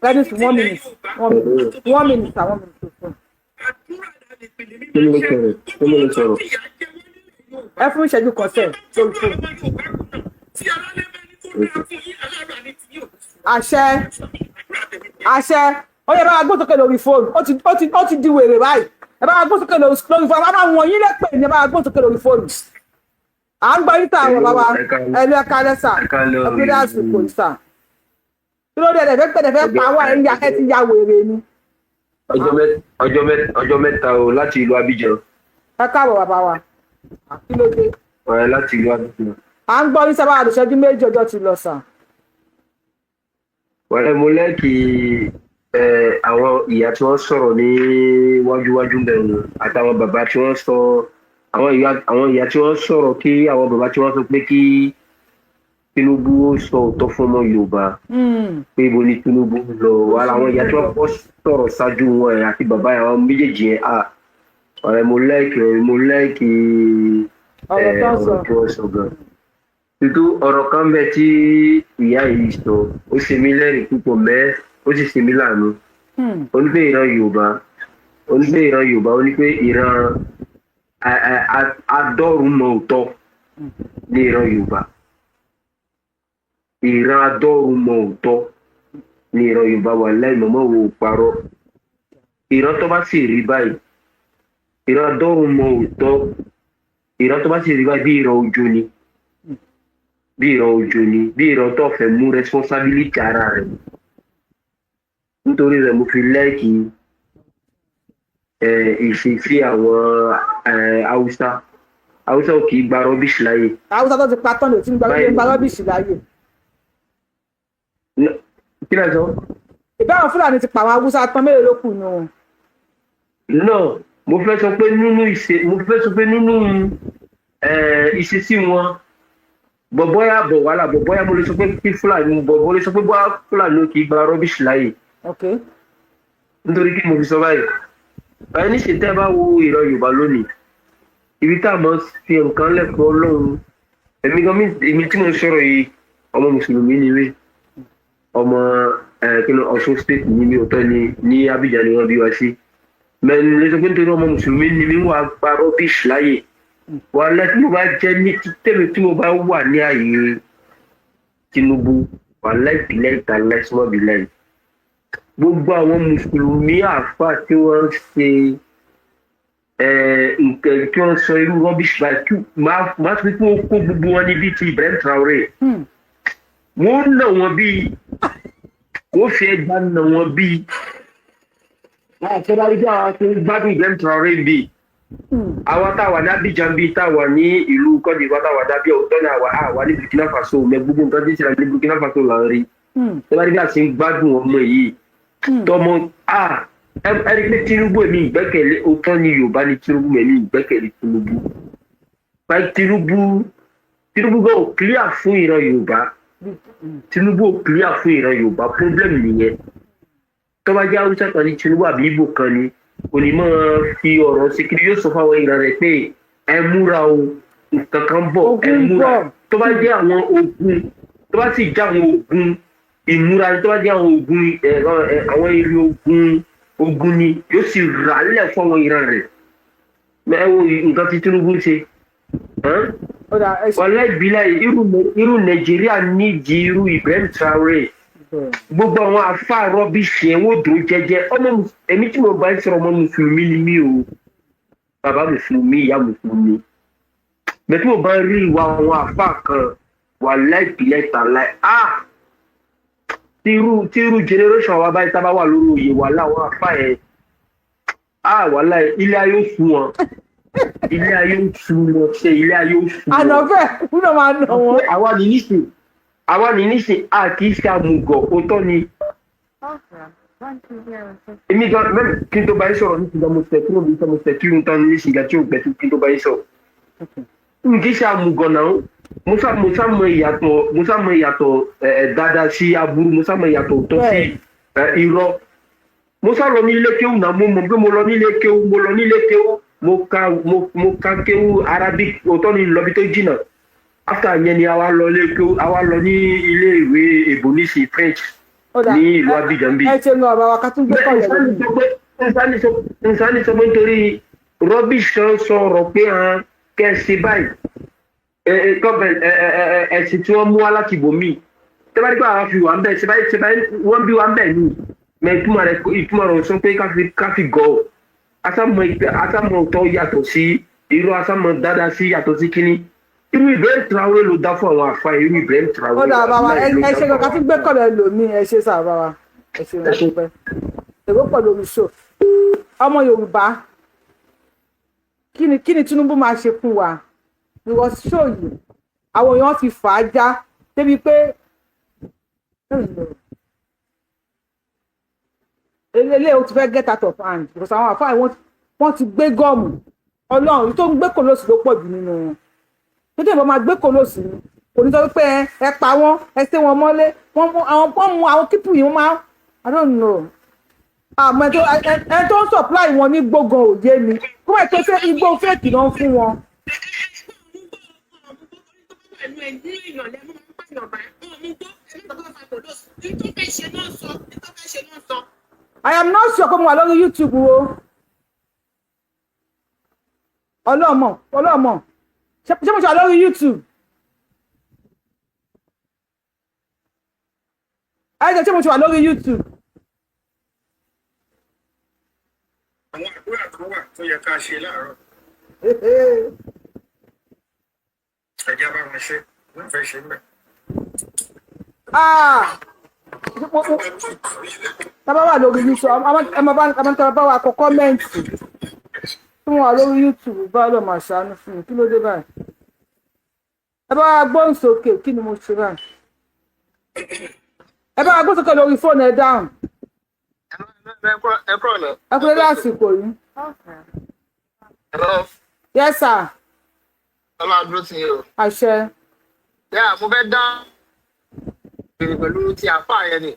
ready for one minute, one minute, one minute, sir, one minute to phone. Kí ló sọ̀rọ̀? Kí ló sọ̀rọ̀? Ẹ fún ìṣẹ́jú kan sẹ́ẹ̀ lórí fóònù. Àṣẹ, àṣẹ. Ó yẹ bá wa gbó sókè lórí fóònù. Ó ti di wèrè báyìí. Ẹ bá wa gbó sókè lórí fóònù. A máa wọ̀nyí lẹ́pẹ̀ ní, ẹ bá wa gbó sókè lórí fóònù. À ń gbọ́ yín tà àwọn bàbá. Ẹ lọ, ẹ̀ka lẹ́sà, ẹ̀kúndé àsìkò ìsà. Kí ló dé? Ẹ̀fẹ́ pẹ̀lẹ́fẹ́ pa wá? Ẹ̀ ń ya, ẹ ti ya wèrè ni. Ọjọ́ 3 o, láti ìlú Abidjan. Ẹ káàbọ̀, bàbá wa. Kí ló dé? Ẹ láti ìlú Abidjan. À ń gbọ́ yín sábà, àdìsẹ́jú 2, ọjọ́ ti lọ sà. Wàlẹ́, mo lẹ́kì ẹ àwọn ìyá tí wọ́n sọ̀rọ̀ ní wájúwájú bẹ̀rù àtàwọn bàbá tí wọ́n sọ, àwọn ìyá tí wọ́n sọ̀rọ̀, kí àwọn bàbá tí wọ́n sọ pé kí Tinubu ó sọ òótọ́ fún ọmọ Yorùbá pé ibo ni Tinubu lọ. Wàhálà, àwọn ìyá tí wọ́n kọ́ sọ̀rọ̀ ṣáájú wọn ẹ̀ àti bàbá yẹn, àwọn méjèèjì yẹn, à ọ̀rẹ́, mo like ọ̀rọ̀ tó ń sọ. Ọ̀rọ̀ tí wọ́n sọ gan. Tuntun ọ̀rọ̀ kan bẹ tí ìyá yìí sọ, ó ṣe mí lẹ́rìn púpọ̀ mẹ́, ó sì ṣe mí láàánú. Ó ní pé ìran Yorùbá, ó ní pé ìran Yorùbá, ó ní pé ìran adọ́rùn mọ òótọ́ ní ìran Yorùbá. Ìran adọ́rùn mọ òótọ́ ní ìran Yorùbá. Wà láì mọ̀mọ́ wo ò parọ́. Ìran tó bá sì rí báyìí, ìran adọ́rùn mọ òótọ́, ìran tó bá sì rí báyìí, bí ìran ojo ni, bí ìran ojo ni, bí ìran tó fẹ́ mú responsibility ara rẹ̀. Nítorí rẹ̀ mo fi like ìṣesí àwọn Haúsá. Haúsá ò kì í gba rubbish láyè. Haúsá tó ti pa tán lè tí ń gba rubbish láyè. Kí lẹ sọ? Ìbá àwọn Fúlàní ti pa àwọn Haúsá tán, mélòó ló kù nù wọn? No, mo fẹ́ sọ pé nínú ìṣesí wọn, bọ̀bọ́yà bọ̀ wàhálà, bọ̀bọ́yà, mo lè sọ pé kí Fúlàní bọ̀, mo lè sọ pé bọ́yá Fúlàní ò kì í gba rubbish láyè. Nítorí kí mo fi sọ báyìí báyìí ní ṣètẹ́, bá wo ìran Yorùbá lónìí, ibi tá a mọ̀ fi nǹkan lẹ́kọ̀ọ́ Ọlọ́run, èmi gan mi, èmi tí mo ń sọ̀rọ̀ yìí, ọmọ mùsùlùmí ni mí, ọmọ kí ni, Ọ̀ṣun State ní mi, òótọ́ ni, ní Abidjan ni wọ́n bí wa sí. Mẹ́rin lè sọ pé nítorí ọmọ mùsùlùmí ni mí, wà gba rubbish láyè. Wàhálà, tí mo bá jẹ́ ní tèmi, tí mo bá wà ní ààyè Tinubu, wàhálà, ìpìlẹ̀ ìta lẹ́sìmọ́bìlẹ̀, gbogbo àwọn mùsùlùmí àáfà tí wọ́n ń ṣe nǹkan tí wọ́n ń sọ irú rubbish báyìí, kí máa fi kí wọ́n kó gbogbo wọn níbi tí Ibrahim Traoré, wọ́n nà wọ́n bíi kó fi ẹgbàá nà wọ́n bíi wọ́n àti ọba rí bí àwọn tó ń gbádùn Ibrahim Traoré bíi àwa tá a wà ní Abidjan, bíi tá a wà ní ìlú Cote d'Ivoire, tá a wà dábíà, òótọ́ ni àwa ní Burkina Faso mẹ, gbogbo nǹkan tí ń ṣẹlẹ̀ ní Burkina Faso là ń rí. Ọba rí bí a ṣe ń gbádùn ọmọ yìí tọmọ a ẹ rí pé Tinubu, èmi ìgbẹ́kẹ̀lé, òótọ́ ni, Yorùbá ní Tinubu, èmi ìgbẹ́kẹ̀lé Tinubu báyìí. Tinubu gan ò clear fún ìran Yorùbá. Tinubu ò clear fún ìran Yorùbá, problem nìyẹn. Tó bá jẹ́ Haúsá kan ní Tinubu àbí Ìgbò kan ni, kò ní máa fi ọ̀rọ̀ sí kiri, yóò sọ fáwọn ìran rẹ̀ pé ẹ múra o, nǹkan kan bọ̀, ẹ múra. Tó bá jẹ́ àwọn ogun, tó bá sì jẹ́ àwọn ogun ìmúra, tó bá jẹ́ àwọn ogun ẹ ẹ àwọn eré ogun ni, yóò sì rà á lẹ̀ fún àwọn ìran rẹ̀. Ẹ wo nǹkan tí Tinubu ń ṣe. Wàhálà ìbílẹ̀, irú Nàìjíríà nídìí irú Ibrahim Traoré. Gbogbo àwọn afa rubbish yẹn, wọ́n dúró jẹ́jẹ́. Ọmọ èmi tí mo bá ń sọ̀rọ̀, ọmọ mùsùlùmí ni mí o, bàbá mùsùlùmí, ìyá mùsùlùmí. Bẹ́ẹ̀ tí mo bá rí ìwà àwọn afa kan, wàhálà ìbílẹ̀ tàlá, ah, tí irú generation wa báyìí tábà wà lórí oyè, wàhálà, àwọn afa yẹn, ah, wàhálà, ilé ayé ó sú wọn, ilé ayé ó sú wọn, ṣe ilé ayé ó sú wọn. Ànàfẹ́ kúnà máa nà wọ́n. Àwa ní nísìn, a kì í ṣe àmùgọ̀, òótọ́ ni. Èmi gan mẹ́rin, kí n tó bá yín sọ̀rọ̀ nísìnyí, mo tẹ̀ kúrò níbi tí mo tẹ̀ kí n tán nísìnyí tí ò gbẹ kí n tó bá yín sọ̀rọ̀. N kì í ṣe àmùgọ̀ náà. Mo sá mọ ìyàtọ̀, mo sá mọ ìyàtọ̀ ẹ dáadáa sí aburú, mo sá mọ ìyàtọ̀ òótọ́ sí irọ́. Mo sá lọ ní ilé kéwù náà, mo mọ̀ pé mo lọ ní ilé kéwù, mo lọ ní ilé kéwù, mo ka kéwù Arabic. Òótọ́ ni, lọ bí tó jìnnà. After yẹn ni àwa lọ ilé kéwù, àwa lọ ní ilé ìwé ebonisi French Ó dà. ní ìlú Abidjan bí. Ẹ ṣe ń lọ bàbá wa, ká tún gbé kọ̀ọ̀lẹ̀ lórí. Nsani sọ pé nítorí rubbish kan sọ̀rọ̀ pé hàn kẹ́sì báyìí, gọ́ọ̀mẹ̀ ẹ̀sìn tí wọ́n mú wá láti ibòmíì, tẹ́bá nípa àwọn fi wà ń bẹ̀ ṣe báyìí, ṣe báyìí wọ́n bí wà ń bẹ̀ ní mẹ. Ìtumọ̀ rẹ̀ sọ pé ká fi gọ̀ ọ́ asámọ̀, asámọ̀ òótọ́ yàtọ̀ sí irọ́, asámọ̀ dáadáa sí yàtọ̀ sí kínní. Irú Ibrahim Traoré ló dá fún àwọn àfa, irú Ibrahim Traoré Ó dà bàbá wa, ẹ ló ẹ dá ṣe fún gan, ká àwọn tún gbé kọ̀ọ̀lẹ̀ lómi. Ẹ ṣe sà bàbá wa, ẹ ṣe ẹ ṣe pẹ́ èrò pọ̀ lórí show. Ọmọ Yorùbá, kí ni Tinubu máa ṣe fún wa? Because show yìí, àwọn èèyàn ti fà á já débi pé eléyìí ó ti fẹ́ get out of hand, because àwọn àfáà wọ́n ti gbé gọ́ọ̀mù. Ọlọ́run tó ń gbé kòlóòsì ló pọ̀ jù nínú wọn. Tó tẹ̀ bọ́ máa gbé kòlóòsì ni, kò ní sọ pé ẹ pa wọ́n, ẹ sé wọn mọ́lé. Wọ́n mú àwọn, wọ́n mú àwọn kípù yìí, wọ́n máa, I don't know, àmọ́ ẹ tó ń supply wọn ní gbógan òye mi kó wọ́n tó ṣe igbó fake náà fún wọn. Pẹ̀lú ẹ̀ ní èèyàn lẹ́nu máa ń pààyàn bá wọn mú gbó ẹni tó bá fa kò lóṣù ní tó fẹ́ ṣe náà sọ, ní tó fẹ́ ṣe náà sọ. I am not sure pé mo wà lórí YouTube o. Ọlọ́mọ, ọlọ́mọ, ṣé mo ṣe wà lórí YouTube? Ẹ jẹ́, ṣé mo ṣe wà lórí YouTube? Àwọn àdúrà kan wà tó yẹ ká ṣe láàárọ̀. Ẹ̀jẹ̀ bá wọn ṣe, wọ́n fẹ́ ṣe ń bẹ̀. Ah! Tá bá wà lórí YouTube, ẹ máa bá ẹ máa bá wa kọ comment tí wọ́n wà lórí YouTube. Bá lọ máa ṣàánú fún mi, kí ló dé báyìí? Ẹ bá wa gbóhùn sókè. Kí ni mo ṣe báyìí? Ẹ bá wa gbóhùn sókè lórí fóònù. Ẹ dáhùn. Ẹ kúrò lẹ. Ẹ kúrò lásìkò yìí. Hello. Yes sir. Ọlọ́run dúró tì yín o. Àṣẹ. Yà, mo fẹ́ dá béèrè pẹ̀lú ti àfáà yẹn ni.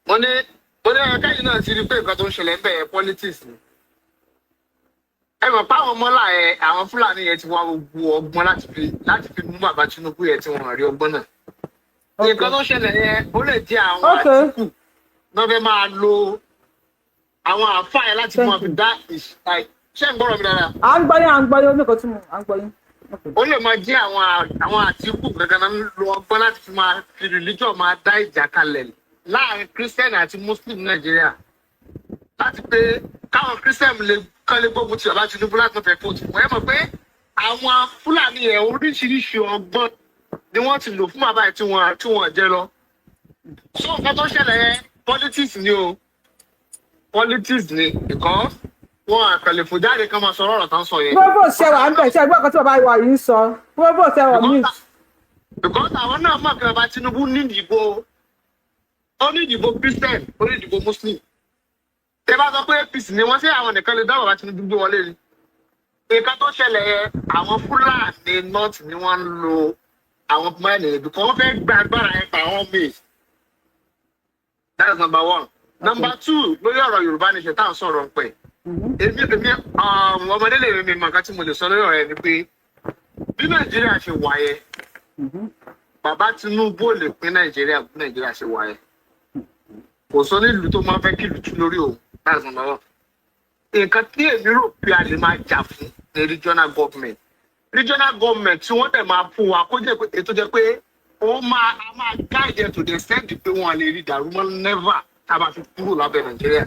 Mo ní ẹ̀ka yìí náà ti rí pé nǹkan tó ń ṣẹlẹ̀ ń bẹ̀ yẹn, politics ni. Ẹ mọ̀ pé àwọn mọ́là yẹn, àwọn Fúlàní yẹn ti wá gbogbo ọgbọ́n láti fi mú bàbá Tinubu yẹn tí wọ́n rí ọgbọ́n náà. Nǹkan tó ń ṣẹlẹ̀ yẹn, ó lè jẹ́ àwọn Àtìkù náà fẹ́ máa lo àwọn àfáà yẹn láti máa fi dá ṣé ń gbọ́rọ̀ mi dáadáa? À ń gbọ́ yín, à ń gbọ́ yín. Ó ní nǹkan tí mo à ń gbọ́ yín. Ó lè máa jẹ́ àwọn Àtìkù gangan náà ń lo ọgbọ́n láti fi máa fi religion máa dá ìjà kalẹ̀ láàrin Christian àti Muslim Nàìjíríà, láti pé káwọn Christian lè kán lè gbógun ti bàbá Tinubu láti fẹ́ vote fún. Ẹ mọ̀ pé àwọn Fúlàní yẹn, oríṣiríṣi ọgbọ́n ni wọ́n ti lò fún bàbá yìí tí wọ́n jẹ lọ. So nǹkan tó ṣẹlẹ̀ yẹn, politics ni o, politics ni, because wọn àkàlẹ̀ fòjáde kan máa sọ ọ̀rọ̀ tán sọ yẹn. Provost, ṣe wà ń bẹ̀? Ṣe gbọ́ nǹkan tí bàbá wa yìí ń sọ? Provost, ẹ wà mute. Because àwọn náà mọ̀ pé bàbá Tinubu ní ìdìbò, ó ní ìdìbò Christian, ó ní ìdìbò Muslim. Tẹ bá sọ pé APC ni wọ́n, ṣé àwọn nìkan lè dá bàbá Tinubu gbé wọlé ni? Nǹkan tó ṣẹlẹ̀ yẹn, àwọn Fúlàní North ni wọ́n ń lo àwọn mẹ́rin yẹn because wọ́n fẹ́ gba agbára yẹn pa àwọn míì. That is number one. Number two, lórí ọ̀rọ̀ Yorùbá nation tá à ń sọ̀rọ̀ ń pẹ̀, èmi ọmọdé lè mi mọ nǹkan tí mo lè sọ lórí ọ̀rọ̀ yẹn ni pé bí Nàìjíríà ṣe wà yẹn, bàbá Tinubu ò lè pín Nàìjíríà. Bí Nàìjíríà ṣe wà yẹn, kò sọ nílùú tó máa fẹ́ kí ìlú tú lórí òun. That's number one. Nǹkan tí èmi rò pé a lè máa jà fún ní regional government, regional government tí wọ́n dẹ̀ máa fún wa, kó jẹ́ pé ètò jẹ́ pé ó máa a máa guide ẹ̀ to the extent pé wọ́n lè rí dàrú mọ́ never tá a bá fi kúrò lábẹ́ Nàìjíríà,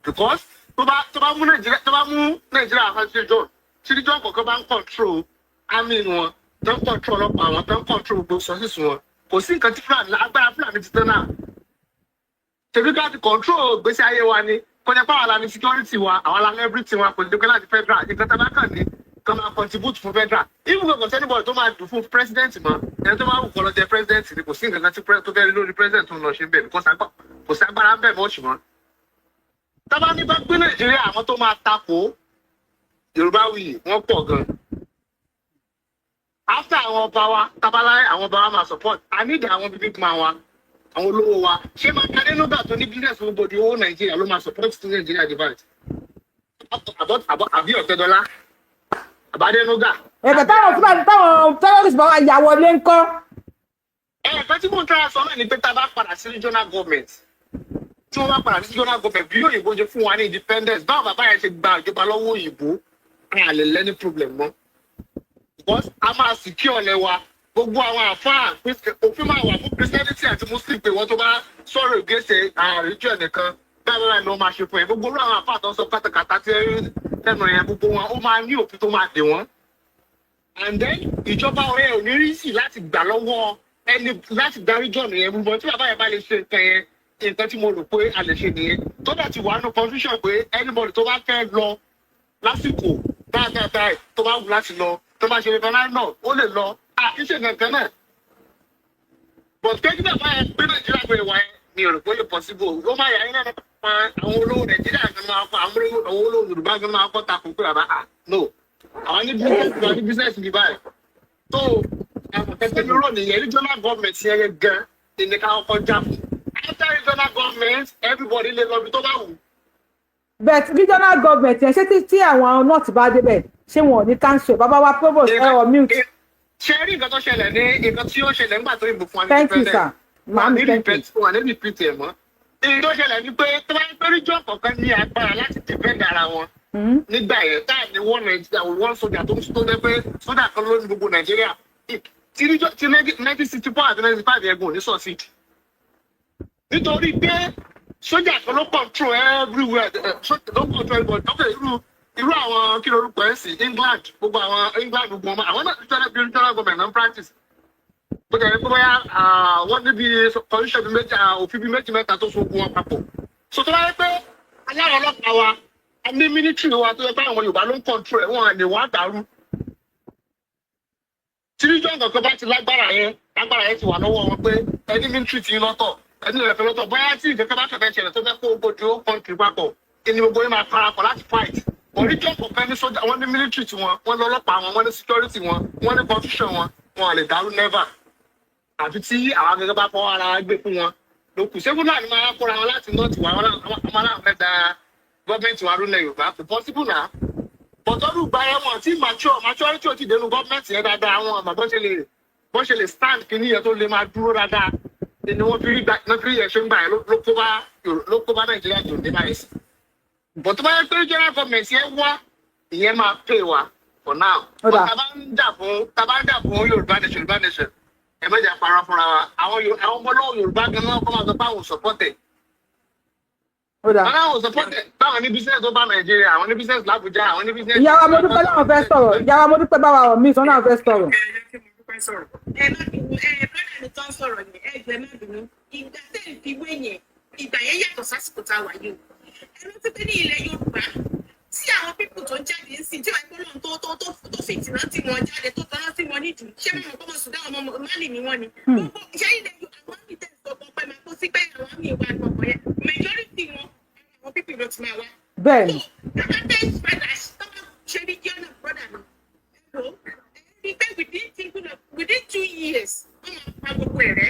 because tó bá mú Nàìjíríà, tó bá mú Nàìjíríà àfẹsí region, tí region kọ̀ọ̀kan bá ń control army wọn, tó ń control ọlọ́pàá wọn, tó ń control gbogbo sources wọn, kò sí nǹkan tí Fúlàní, agbára Fúlàní ti tán náà. Ṣèbí ká ti control ìgbésí ayé wa ni, kọjá pé àwa la ní security wa, àwa la ní everything wa. Kò ní pé láti federal, nǹkan tá a bá kàn ní kàn máa contribute fún federal. Even kò sẹ́ni bọ̀dọ̀ tó máa dùn fún president mọ́. Ẹni tó máa wù kọ́ lọ jẹ president ni, kò sí nǹkan kan tí tó fẹ́ rí lórí president tó ń lọ ṣe ń bẹ̀, because kò sí agbára ń bẹ̀ mọ́ òṣùwọ̀n. Tábà ní bá gbé Nàìjíríà, àwọn tó máa takò Yorùbá wuyì wọ́n pọ̀ gan. After àwọn ọba wa tábàlá, àwọn ọba wa máa support. A need àwọn big man wa, àwọn olówó wa. Ṣé Mákindé nígbà tó ní business fún gbòdì owó Nàìjíríà ló máa support tí Nàìjíríà divide? Àbí Ọ̀tẹ́dọ́lá àbádẹ́núgà? Ẹ̀bẹ̀ táwọn Fúlàní, táwọn terrorist bá wà yà wọlé ńkọ́? Ẹ̀ẹ̀kan tí mò ń tẹ́ra sọ náà ni pé tá a bá padà sí regional government, tí wọ́n bá padà sí regional government bí òyìnbó ṣe fún wa ní independence, báwọn bàbá yẹn ṣe gba ìjọba lọ́wọ́ òyìnbó, a lè lẹ́ni problem mọ́, because a máa secure ọ̀lẹ́ wa. Gbogbo àwọn àfáà, òfin máa wà fún Christianity àti Muslim pé wọ́n tó bá sọ̀rọ̀ against religion nìkan, bẹ́ẹ̀ bẹ́ẹ̀ ni wọ́n máa ṣe fún ẹ. Gbogbo irú àwọn àfáà tó ń sọ kátàkátà tí ẹnu yẹn, gbogbo wọn, ó máa ní òfin tó máa dè wọ́n. And then ìjọba ọ̀rẹ́ ò ní rí sí láti gbà lọ́wọ́ ẹni láti gba region yẹn. Gbogbo tí bàbá yẹn bá lè ṣe nǹkan yẹn, nǹkan tí mo rò pé a lè ṣe nìyẹn, tó dẹ̀ ti wà nù confusion pé anybody tó bá fẹ́ lọ lásìkò báyìí báyìí, tó bá wù láti lọ, tó bá ṣe referendum náà, ó lè lọ. Àkíṣe kankan náà, but pé kí bàbá yẹn gbé Nàìjíríà pé wà yẹn, mi ò rò pé ó lè possible. Ó máa yà yín náà pa àwọn olówó Nàìjíríà kan máa kọ, àwọn olówó Yorùbá kan máa kọ́ takùn pé bàbá, ah no, àwọn ní business, àwọn ní business bí báyìí. So àwọn kẹsẹ̀ mi rò nìyẹn. Regional government yẹn gan ní ká kọ́kọ́ já fún. After regional government, everybody lè lọ bí tó bá wù. But regional government yẹn, ṣé tí àwọn north bá débẹ̀, ṣé wọn ò ní cancel? Bàbá wa provost, ẹ wọ mute. Ṣe rí nǹkan tó ṣẹlẹ̀ ní nǹkan tí ó ṣẹlẹ̀ nígbà tó ìbò fún wa ní Thank you, sir. Màámi, thank you. Wà ní repeat ẹ̀ mọ́. Èyí tó ṣẹlẹ̀ ni pé tó bá ń pẹ́ region kọ̀ọ̀kan ní agbára láti defend ara wọn nígbà yẹn, táà ní one Nàìjíríà, one soldier tó ń tó dẹ́ pé sójà kan ló ní gbogbo Nàìjíríà, tí region tí 1964 àti 95 yẹn gùn ní succeed, nítorí pé sójà kan ló control everywhere, ló control everybody. Okay, irú àwọn kí lorúkọ ẹ̀ sí, England, gbogbo àwọn England, gbogbo ọmọ àwọn náà regional bí regional government náà ń practice, bó jẹ́ pé bóyá wọ́n níbi constitution bíi méjì, òfin bíi méjì mẹ́ta tó so ogun wọn papọ̀. So tó bá yẹ pé aláwọ̀ ọlọ́pàá wa, a ní military wa tó yẹ pé àwọn Yorùbá ló ń control ẹ̀, wọ́n lè wá dàrú. Tí region kankan bá ti lágbára yẹn, lágbára yẹn ti wà lọ́wọ́ wọn pé ẹni military ti ń lọ́tọ̀, ẹni rẹ̀ fẹ́ lọ́tọ̀, bóyá tí ìkẹ́kẹ́ bá fẹ́ ṣẹlẹ̀ tó fẹ́ kó gbogbo country papọ̀, ẹni gbogbo yẹn máa parapọ̀ láti fight. But region kọ̀ọ̀kan ní sójà wọ́n, ní military tiwọn, wọ́n lọ́lọ́pàá wọn, wọ́n ní security wọn, wọ́n ní constitution wọn, wọn lè dàrú never, àfi tí àwọn akẹ́kọ̀ọ́ bá fọwọ́ ara wa gbé fún wọn lókù. Ṣé Fúlàní máa kóra wọn láti north wa, wọn àwọn fẹ́ da gọ́ọ̀mẹ̀ntì wa rúlẹ̀ Yorùbá? Kò possible náà. Bọ̀tọ́dún gba ẹ̀ wọ̀n tí maturity ò ti dénú gọ́ọ̀mẹ̀ntì yẹn dáadáa, àwọn àmọ́ bọ́n ṣe lè stand kìíní yẹn tó lè máa dúró dáadáa ni wọ́n fi rí gbà, wọ́n fi rí yẹn ṣe ń gbà yẹn ló kó bá Nàìjíríà tó ní báyìí sí. But tó bá yẹ pé general government yẹn wá, ìyẹn máa pay wa for now. Ó But dà. tá bá ń jà fún Yorùbá nation, Yorùbá nation, ẹ má jà parọ́ fúnra wa. Àwọn ọmọ ọlọ́wọ́ Yorùbá gan náà kọ́ máa sọ pé àwọn ò support ẹ̀. Ó dà. Àwọn ò support ẹ̀. Báwọn ní business tó bá Nàìjíríà, àwọn ní business l'Abuja, àwọn ní business. Ìyá wa Modúpẹ́ láwọn fẹ́ sọ̀rọ̀. Ìyá wa Modúpẹ́, bá wa wọ̀ mí sọ náà fẹ́ sọ̀rọ̀. Ẹ má bínú, ẹ brother mi tó ń sọ̀rọ̀ yẹn, ẹ jọ̀ọ́, ẹ má bínú. Ìgbà tẹ́ ń fi wé yẹn, ìgbà yẹn yàtọ̀ sásìkò tá a wà yìí o. Ẹ rántí pé ní ilẹ̀ Yorùbá, tí àwọn people tó ń jáde ń sìn tí wọ́n gbọ́ lóhun tó fìtìná tí wọ́n jáde tó tọ́ná sí wọn nídìí, ṣé mọ̀ kọ́mọ Sudan, ọmọ Mali ni wọ́n ni. Gbogbo ṣé ilẹ̀ Yorùbá, àwọn àmì tẹ̀ sọ pé máa kó sí pé àwọn àmì ìwà àgbọ̀ngàn yẹn, majority wọn, àwọn people ló ti máa wá. Bẹ́ẹ̀ ni. Bàbá tẹ́ padà tọ́ba ṣe ní jọ́nà, brother mi, ẹ lò ó rí pé within 2 years, wọ́n máa pa gbogbo ẹ̀ rẹ́.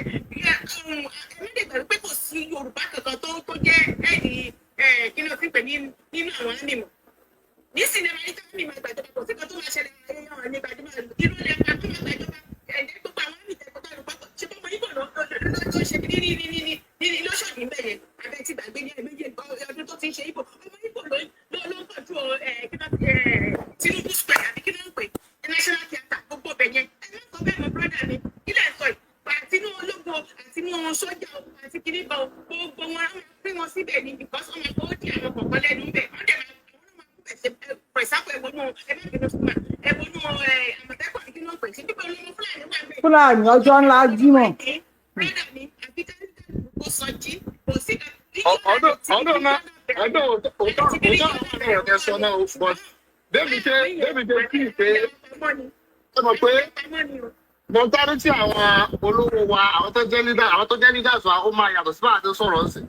Ẹ̀mí lè gbàgbé pé kò sí Yorùbá kankan tó jẹ́ ẹ̀ẹ́dì kí ni o ti pè ní nínú àwọn àmì mọ̀ nísìnyí. Máa ní tí àmì máa gbàjọba, kò sí kan tó máa ṣẹlẹ̀. Ayé àwọn ní gbàjọba, irú ilẹ̀ pa tó máa gbàjọba ẹ̀ẹ́dẹ́. Gbogbo àwọn àmì tẹ̀kọ́ tó rúpa ṣe bọ́ ọmọ Ìgbò ló ṣe kí ní lóṣòdì ń bẹ̀yẹn abẹ́ ti gbàgbé ní ẹ̀mẹ́jì ọdún tó ti ń ṣe Ìgbò, ọmọ Ìgbò ló ń kọjú Tinubu Square àbí kí ló ń pè National Theatre, gbogbo ọbẹ̀ yẹn. Ẹ má sọ bẹ́ẹ̀ mọ́, brother mi. Kí lẹ̀ ń sọ yìí? Àtinú ológun, àtinú sójà, àti kìnnìbọn, gbogbo wọn á máa pín wọn síbẹ̀ ni, because ọmọ kò dí àwọn kọ̀ọ̀kan lẹ́nu ń bẹ̀. Wọ́n dẹ̀ máa àwọn náà máa kú bẹ̀ ṣe. For example, ẹ̀wọ̀nú, ẹ má bínú fún wa, ẹ̀wọ̀nú Àmọ̀tẹ́kùn àti kí ló ń pè sí pípẹ́ ológun Fúlàní wà bẹ́ẹ̀. Fúlàní ọjọ́ ńlá Jímọ̀. Brother mi, àfi kó sọ jí kò sí. Ọdún náà, ọdún òótọ́ òótọ́ àwọn èèyàn tẹ sọ náà, but bẹ́ẹ̀mi ṣe kí pé ẹ mọ̀ pé mentality àwọn olówó wa, àwọn tó jẹ́ leader, àwọn tó jẹ́ leaders wa, ó máa yàtọ̀ sí bá àti sọ̀rọ̀ sí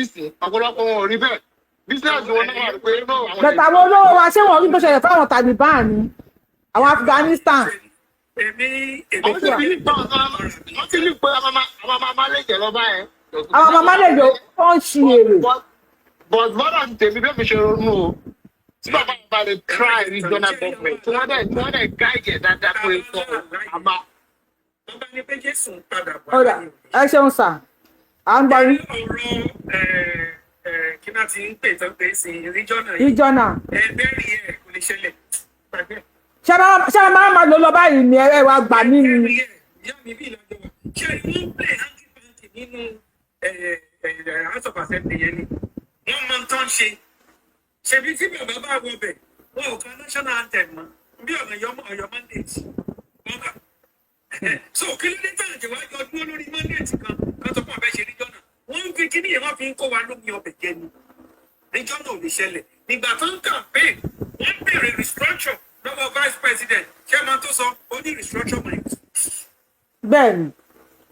ìsìn. Ọ̀pọ̀lọpọ̀ wọn ò rí bẹ́ẹ̀. Business wọn náà wà pé no, àwọn Bẹ̀tẹ̀ àwọn olówó wa, ṣé wọ́n rí tó ṣẹlẹ̀ fáwọn Taliban ni, àwọn Afghanistan? Wọ́n ti bí pé wọ́n ti bí pé àwọn máa lè jẹ lọ báyẹn. Àwọn màmá lè jọ ó ń ṣi èrè. But bọ́dà ti tèmi bẹ́ẹ̀ mi ṣe ronú o. Tí bàbá mi bá lè try regional government, tí wọ́n dẹ̀ guide ẹ̀ dáadáa pé sọ àmà. Bàbá ní pé Jésù ń padà bọ̀. Ọ̀rà, ẹ ṣeun sà, à ń gbọ́ yín. Ọ̀rọ̀ kí náà ti ń pè tán pé sí regional yìí. Regional. Ẹ bẹ́ẹ̀rì ẹ̀ kò lè ṣẹlẹ̀. Gbàgbé. Ṣé máa lò lọ báyìí ni ẹ wá gbà mí ni? Ìyá mi bí ìlàjọ wà. Ṣé wọ́n ń play hanky panky nínú House of Assembly yẹn ni? Wọ́n máa ń tán ṣe. Ṣebí tí bàbá bá wọ bẹ̀, wọn ò ka national anthem mọ́. Bí ọ̀nà yọmọ Ọ̀yọ́ mandate. Wọ́n bá. So kí ló dé tàn jẹ́ wá yọ dúró lórí mandate kan kan tó pọ̀ bẹ́ẹ̀ ṣe regional? Wọ́n ń fi kíní yẹn, wọ́n fi ń kó wa lómi ọbẹ̀ jẹ ni. Regional ò lè ṣẹlẹ̀. Nígbà tó ń campaign, wọ́n béèrè restructure lọ́wọ́ vice president. Ṣé máa tó sọ? Ó ní restructure my Bẹ́ẹ̀ni,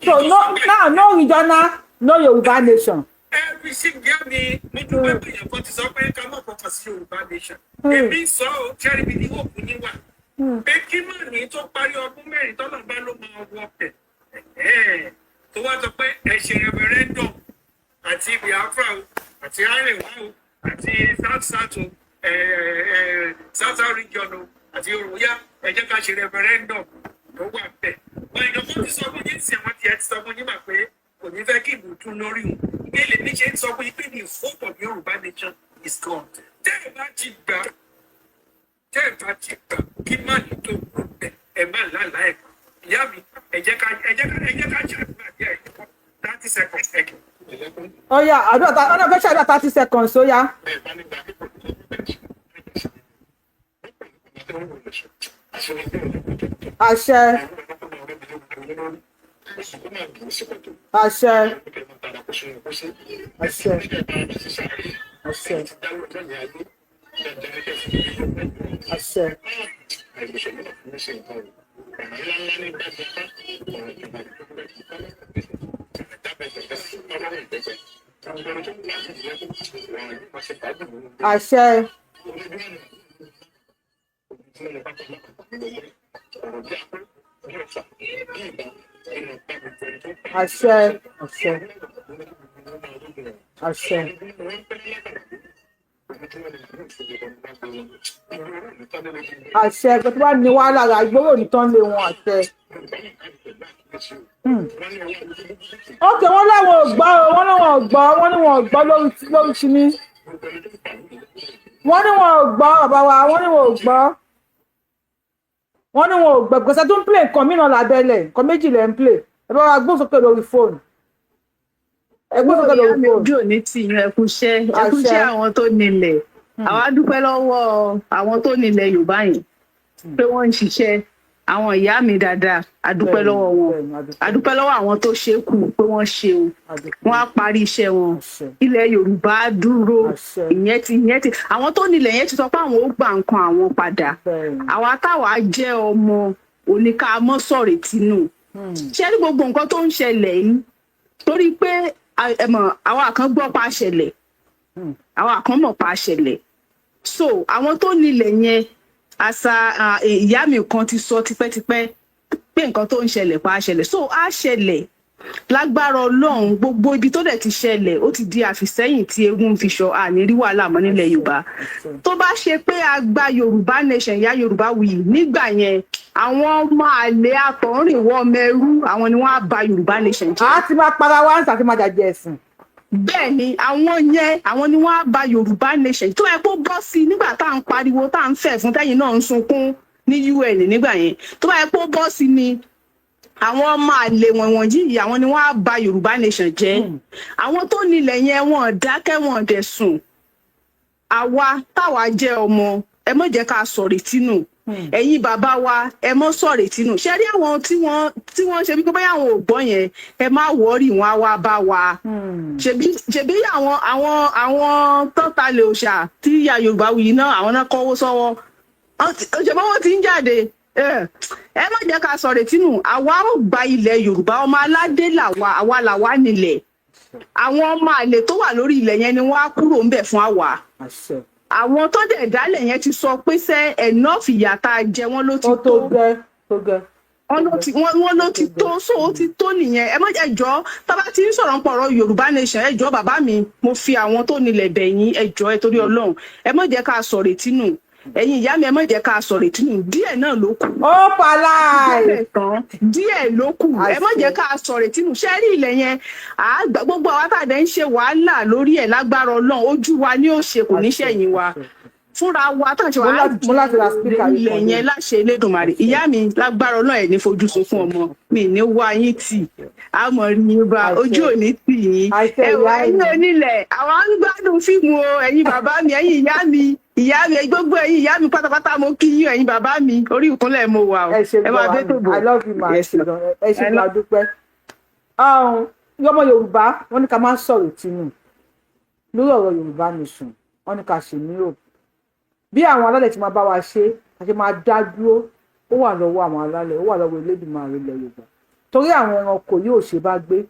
so no now, no regional, no Yorùbá nation. Every single mi, mo dúpẹ́ pé èèyàn kan ti sọ pé ká má fọkàn sí Yorùbá nation. Èmi sọ ọ́, ṣẹ́rí mi ní òkú yín wà. Pé kí má ní tó parí ọdún 4 tọ́lọ̀ bá ló máa wọ ẹ̀. Tó wá sọ pé ẹ ṣe referendum àti Biafra o, àti Arewa o, àti South South o, South South region o, àti Yorùbá, ẹ jẹ́ ká ṣe referendum tó wà bẹ́ẹ̀. Wọ́n ìjọba ti sọ fún yín sí, àwọn tiẹ̀ ti sọ fún yín mà pé kò ní fẹ́ kí ìbò tún lórí òun. Ìgbélé mi ṣe ń sọ fún yín pé the hope of Yorùbá nation is gone. Tẹ́ ẹ bá ti gbà, tẹ́ ẹ bá ti gbà kí má ní tó kú bẹ̀, ẹ má lálàá ẹ̀. Ìyá mi, ẹ jẹ́ ká ṣàdúrà díẹ̀, 30 seconds, ẹ jọ̀ọ́. Ó yá, àdúrà ta ọ̀nà fẹ́ ṣàdúrà, 30 seconds, ó yá. Àṣẹ, àṣẹ, àṣẹ, àṣẹ, àṣẹ. Àṣẹ. Àṣẹ, àṣẹ, àṣẹ. Àṣẹ tó bá ní wàhálà rà ìgbóró ní tán lé wọn, àṣẹ. Ok, wọ́n láwọn ò gbọ́ o, wọ́n ní wọn ò gbọ́, wọ́n ní wọn ò gbọ́ lórí kíní. Wọ́n ní wọn ò gbọ́, bàbá wa, wọ́n ní wọn ò gbọ́. Wọ́n ní wọn ò gbọ́ gbèsè tó ń play nǹkan mìíràn lábẹ́lẹ̀, nǹkan méjì lẹ́ ń play. Ẹ bá wa gbóhùn sókè lórí fóònù. Ẹ gbóhùn sókè lórí Ìyá mi, fóònù. ojú òní tì yín, ẹ kúṣẹ́, ẹ kúṣẹ́. Àṣẹ. Àwọn tó nílẹ̀, àwa dúpẹ́ lọ́wọ́ àwọn tó nílẹ̀ Yorùbá yìí pé wọ́n ń ṣiṣẹ́. Àwọn ìyá mi dáadáa, a dúpẹ́ lọ́wọ́ wọn, a dúpẹ́ lọ́wọ́ àwọn tó ṣe é kù pé wọ́n ṣe o, wọ́n á parí iṣẹ́ wọn, ilẹ̀ Yorùbá á dúró. Ìyẹn ti àwọn tó nílẹ̀ yẹn ti sọ pé àwọn ó gba nǹkan àwọn padà. Àwa táwa jẹ́ ọmọ oníkà mọ́ sọ̀rètí nù. Ṣé ní gbogbo nǹkan tó ń ṣẹlẹ̀ yìí, torí pé ẹ mọ̀, àwa kan gbọ́ pa ṣẹlẹ̀, àwa kan mọ̀ pa ṣẹlẹ̀. So àwọn tó nílẹ̀ yẹn, àṣà ìyá mi kan ti sọ tipẹ́tipẹ́ pé nǹkan tó ń ṣẹlẹ̀ pa ṣẹlẹ̀, so á ṣẹlẹ̀ lágbára Ọlọ́run. Gbogbo ibi tó dẹ̀ ti ṣẹlẹ̀, ó ti di àfìsẹ́yìn tí eégún fi ṣọ, àní rí wàhálà mọ́ nílẹ̀ Yorùbá. Tó bá ṣe pé a gba Yorùbá nation, ìyá Yorùbá wuyì nígbà yẹn, àwọn ọmọ àlè àtọ̀rìnwó ọmọ ẹrú, àwọn ni wọ́n á ba Yorùbá nation jẹ́. A ti máa para wá ń sàtì máa jàjẹ ẹ̀sìn. Bẹ́ẹ̀ ni, àwọn yẹn, àwọn ni wọ́n á ba Yorùbá nation. Tó yẹ kó bọ́ sí i nígbà tá à ń pariwo, tá à ń fẹ̀ fún, tẹ́yìn náà ń sunkún ní UN nígbà yẹn, tó bá yẹ kó bọ́ sí i ni, àwọn ọmọ àlè wọ̀nyí yìí, àwọn ni wọ́n á ba Yorùbá nation jẹ́. Àwọn tó nílẹ̀ yẹn, wọn dákẹ́, wọn dẹ̀ sùn. Àwa táwa jẹ́ ọmọ, ẹ má jẹ́ ká sọ̀rètí nù. Ẹ̀yin bàbá wa, ẹ mọ́ sọ̀rètí nù. Ṣé rí àwọn tí wọ́n ṣe wípé bóyá àwọn ò gbọ́ yẹn, ẹ má worry, wọn á wá bá wa. Ṣebí àwọn tọ́talẹ̀ òòṣà tí ìyá Yorùbá wuyì náà, àwọn náà kọ́wọ́ sọ́wọ́, ṣebí wọ́n ti ń jáde. Ẹ má jẹ́ ká sọ̀rètí nù. Àwa ò gba ilẹ̀ Yorùbá, ọmọ aládé làwa, àwa làwa nílẹ̀. Àwọn ọmọ àlè tó wà lórí ilẹ̀ yẹn ni wọ́n á kúrò ńbẹ̀ fún àwa. Àwọn tó dẹ̀ dálẹ̀ yẹn ti sọ pé sẹ́ enough, ìyà tá a jẹ wọ́n ló ti Ó tó gẹ́, tó gẹ́. Wọ́n ló ti tó, so ó ti tó nìyẹn. Ẹ má ẹ jọ̀ọ́, tá bá ti ń sọ̀rọ̀ ń pọ̀rọ̀ Yorùbá nation, ẹ jọ̀ọ́, bàbá mi, mo fi àwọn tó nílẹ̀ bẹ̀ yín, ẹ jọ̀ọ́, ẹ torí Ọlọ́run, ẹ má jẹ́ ká sọ̀rọ̀ ètí nù. Ẹ̀yin ìyá mi, ẹ má jẹ́ ká sọ̀rọ̀ ètí nù. Díẹ̀ náà ló kù. Ó pàláì. Díẹ̀ ló kù, ẹ má jẹ́ ká sọ̀rọ̀ ètí nù. Ṣé rí ilẹ̀ yẹn, àgbà gbogbo àwa tá a dẹ̀ ń ṣe wàhálà lórí ẹ̀, lágbára Ọlọ́run, ojú wa ni ó ṣe, kò ní ṣẹ̀yìn wa fúnra wa tá à ń ṣe wàhálà Mo láti ra speaker yìí ilẹ̀ kan ní. yẹn láṣẹ Elédùmarè. Ìyá mi, lágbára Ọlọ́run, ẹ̀ ní fojú sunkún ọmọ mi ní wá yín tì, á mọ̀ rí yín bá, ojú ò ní tì yín. Ẹ wò, ẹ̀yin onílẹ̀, àwa ń gbádùn fíìmù o. Ẹ̀yin bàbá mi, ẹ̀yin ìyá mi, ìyá mi, gbogbo ẹ̀yin ìyá mi pátápátá, mo kí yín. Ẹ̀yin bàbá mi, orí ìkúnlẹ̀ mo wà o. Ẹ ṣe Ẹ máa bẹ́ tó bọ̀. I love you ma. Ẹ ṣe gan, ẹ ṣe gan, adúpẹ́. Ọmọ Yorùbá, wọ́n ní ká má sọ̀rọ̀ tínú lórí ọ̀rọ̀ Yorùbá nation. Wọ́n ní ká ṣe ní òkú bí àwọn alálẹ̀ ti máa bá wa ṣe, àti máa dá dúró. Ó wà lọ́wọ́ àwọn alálẹ̀, ó wà lọ́wọ́ Elédùmarè ilẹ̀ Yorùbá, torí àwọn ẹranko yóò ṣe bá gbé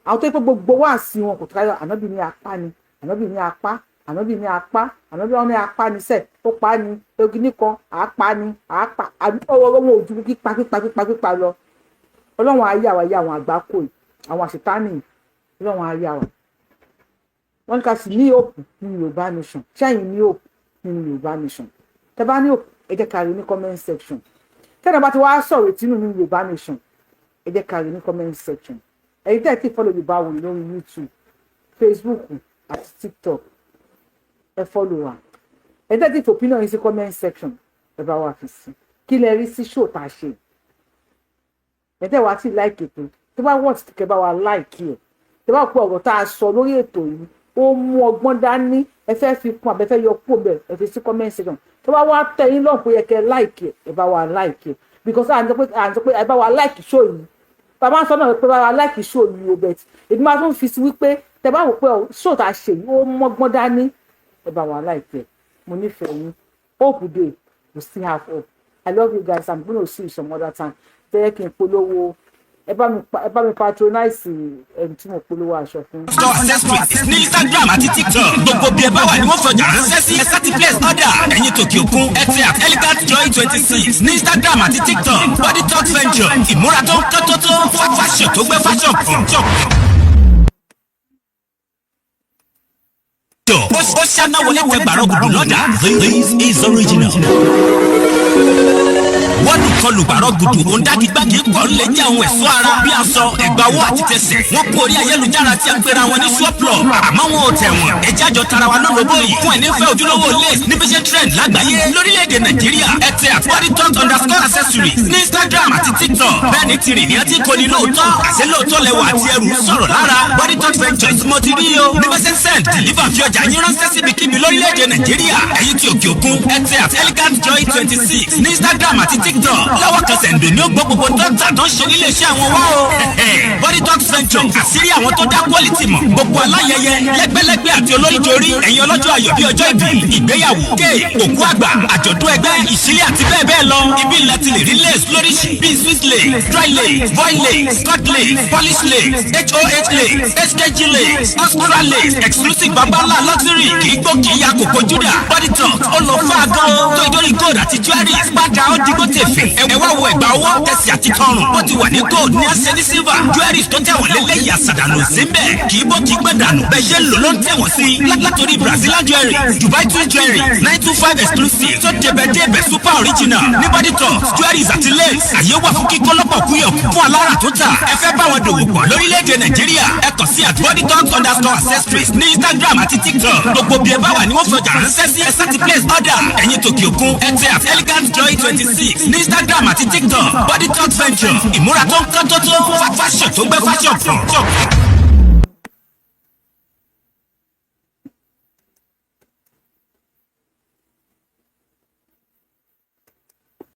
àwọn tó yẹ pé gbogbo wá sí wọn kò tó. Ànábì ní apá ni, Ànábì ní apá, Ànábì ní apá, Ànábì wọn ní apá ni sẹ ó pa ni ogi nìkan àápa ni àápa ọwọ́ wọn ò ju pípa pípa pípa pípa lọ. Ọlọ́run ayé àwa yé àwọn àgbákò yìí, àwọn àṣetánì yìí, Ọlọ́run ayé àwa. Wọn ní ká sì ní hope nínú Yorùbá nation. Ṣẹ́yìn ní hope nínú Yorùbá nation? Tẹ́ bá ní hope, ẹ jẹ́ ká rí ní comment section. Tẹ́lẹ̀ bá ti wá sọ̀rọ̀ ìtinú nínú Yorùbá nation, ẹ jẹ́ ká rí ní comment section. Ẹ̀yin tẹ́ ẹ ti follow Yorùbá Wuyì lórí YouTube, Facebook àti TikTok, ẹ follow wa. Ẹ̀yin tẹ́ ẹ ti fi opinion yín sí comment section, ẹ bá wa fi sí kí lẹ rí sí show tá a ṣe. Ẹ̀yin tẹ́ wá sí like ètò, tó bá wọ́n ti kẹ́ bá wa like ẹ̀, tó bá pọ̀ ọ̀rọ̀ tá a sọ lórí ètò yìí, ó mú ọgbọ́n dání, ẹ fẹ́ fi kún àbẹ́fẹ́ yọ kúrò bẹ́ẹ̀, ẹ fi sí comment section. Tó bá wá tẹ yín lọ́hùn pé yẹ kẹ́ like ẹ̀, ẹ bá wa like ẹ̀, because à ń sọ pé ẹ bá wa like show yìí. Bàbá ń sọ náà pé bá wa like show yìí o, but èmi máa tún fi sí wípé tẹ bá wò pé show tá a ṣe yìí, ó mọ́gbọ́n dání, ẹ bá wa like ẹ̀. Mo nífẹ̀ẹ́ yín. Hope dey, we still have hope. I love you guys. I'm gonna see you some other time. Tẹ́yẹ kí n polówó, ẹ bá mi patronize ẹni tí mo polówó aṣọ fún. Store accessories ní Instagram àti TikTok. Gbogbo bí ẹ bá wà ní wọ́n fọjà ránṣẹ́ sí. Ẹ sáti place order. Ẹ̀yin tòkè òkun, ẹ tẹ @ElegantJoy26 ní Instagram àti TikTok. Body Talk Venture, ìmúra tó ń kán tó tó fashion tó gbé fashion pọ̀. Ó ṣáná wọlé tẹ gbàrọ̀ gbùdù lọ́dà. This is original. Wọ́n kọlù gbàrọ̀ gbùdù òǹdàkígbàkí pọ̀ lè jẹ́ àwọn ẹ̀ṣọ́ ara bí aṣọ, ẹ̀gbà owó àti tẹsẹ̀. Wọ́n kú orí ayélujára tí a ń pera wọn ní swaplo, àmọ́ wọn ò tẹ̀wọ̀n. Ẹjẹ́ àjọ tara wa lólobó yìí fún ẹni fẹ́ ojúlówó lace níbi ṣe trend lágbàáyé lórílẹ̀‐èdè Nàìjíríà. Ẹ tẹ @bodytalk_accessories ní Instagram àti TikTok. Bẹ́ẹ̀ ni tìrì ní ẹtí kò ní lóòótọ́, àṣẹ lóòótọ́ lẹwà àti ẹrù sọ̀rọ̀ lára. Body Talk Ventures mo ti rí o níbi ṣe send, deliver, fi ọjà yín ránṣẹ́ síbikíbi lórílẹ̀‐èdè Nàìjíríà. Ẹ̀yin tí òkè òkun, ẹ tẹ @ElegantJoy26 ní Instagram àti TikTok. Lọ́wọ́ kan sẹ̀ǹdò ní ó gbọ́ gbogbo dókítà tó ń ṣe nílé iṣẹ́ àwọn wá o. Body Talk Venture, àṣírí àwọn tó dá quality mọ̀. Gbogbo aláyẹyẹ lẹ́gbẹ́lẹ́gbẹ́ àti olóríjorí, ẹ̀yin ọlọ́jọ́ ayọ̀ bíi ọjọ́ ìbí, ìgbéyàwó, ké òkú àgbà, àjọ̀dún ẹgbẹ́, ìṣílẹ̀ àti bẹ́ẹ̀ bẹ́ẹ̀ lọ. Ibi ilẹ̀ ti lè rí lace lóríṣi bíi Swiss lace, dry lace, voile lace, cut lace, polish lace, hoh lace, hkg lace, oscura lace, exclusive babalá luxury, kì í gbó, kì í ya kòkó júdà. Body Talk ó lọ fún àgọ́ tó ìdórí gold àti jewelries padà ó digbó tèfè. Ẹ wá wo ẹ̀gbà ọwọ́, tẹ̀sí àti tọrùn. Bó ti wà ní gold ní ẹsẹ̀ ní silver. Jewelries tó tẹ̀wọ̀n lélẹ́yìí, àṣàdànù sí ń bẹ̀, kì í bó, kì í gbẹ dànù. Bẹ́ẹ̀ ṣe ń lò ló ń tẹ̀wọ̀n sí, látòrí Brazilian jewelry, Dubai twin jewelry, 925 exclusive tó débẹ̀ débẹ̀, super original ní Body Talk jewelries àti lace. Àyè wà fún kíkọ́ lọ́pọ̀ kúyọ̀ fún alára tó tà. Ẹ fẹ́ bá wọn dòwò pọ̀ lórílẹ̀‐èdè Nàìjíríà, ẹ kàn sí @bodytalk_accessories ní Instagram àti TikTok. Gbogbo bí ẹ bá wà ní wọ́n fọjà ránṣẹ́ sí. Ẹ sáti place order. Ẹ̀yin tòkè òkun, ẹ tẹ @ElegantJoy26 ní Instagram àti TikTok. Body Talk Venture, ìmúra tó ń kán tó tó fashion tó gbé fashion pọ̀.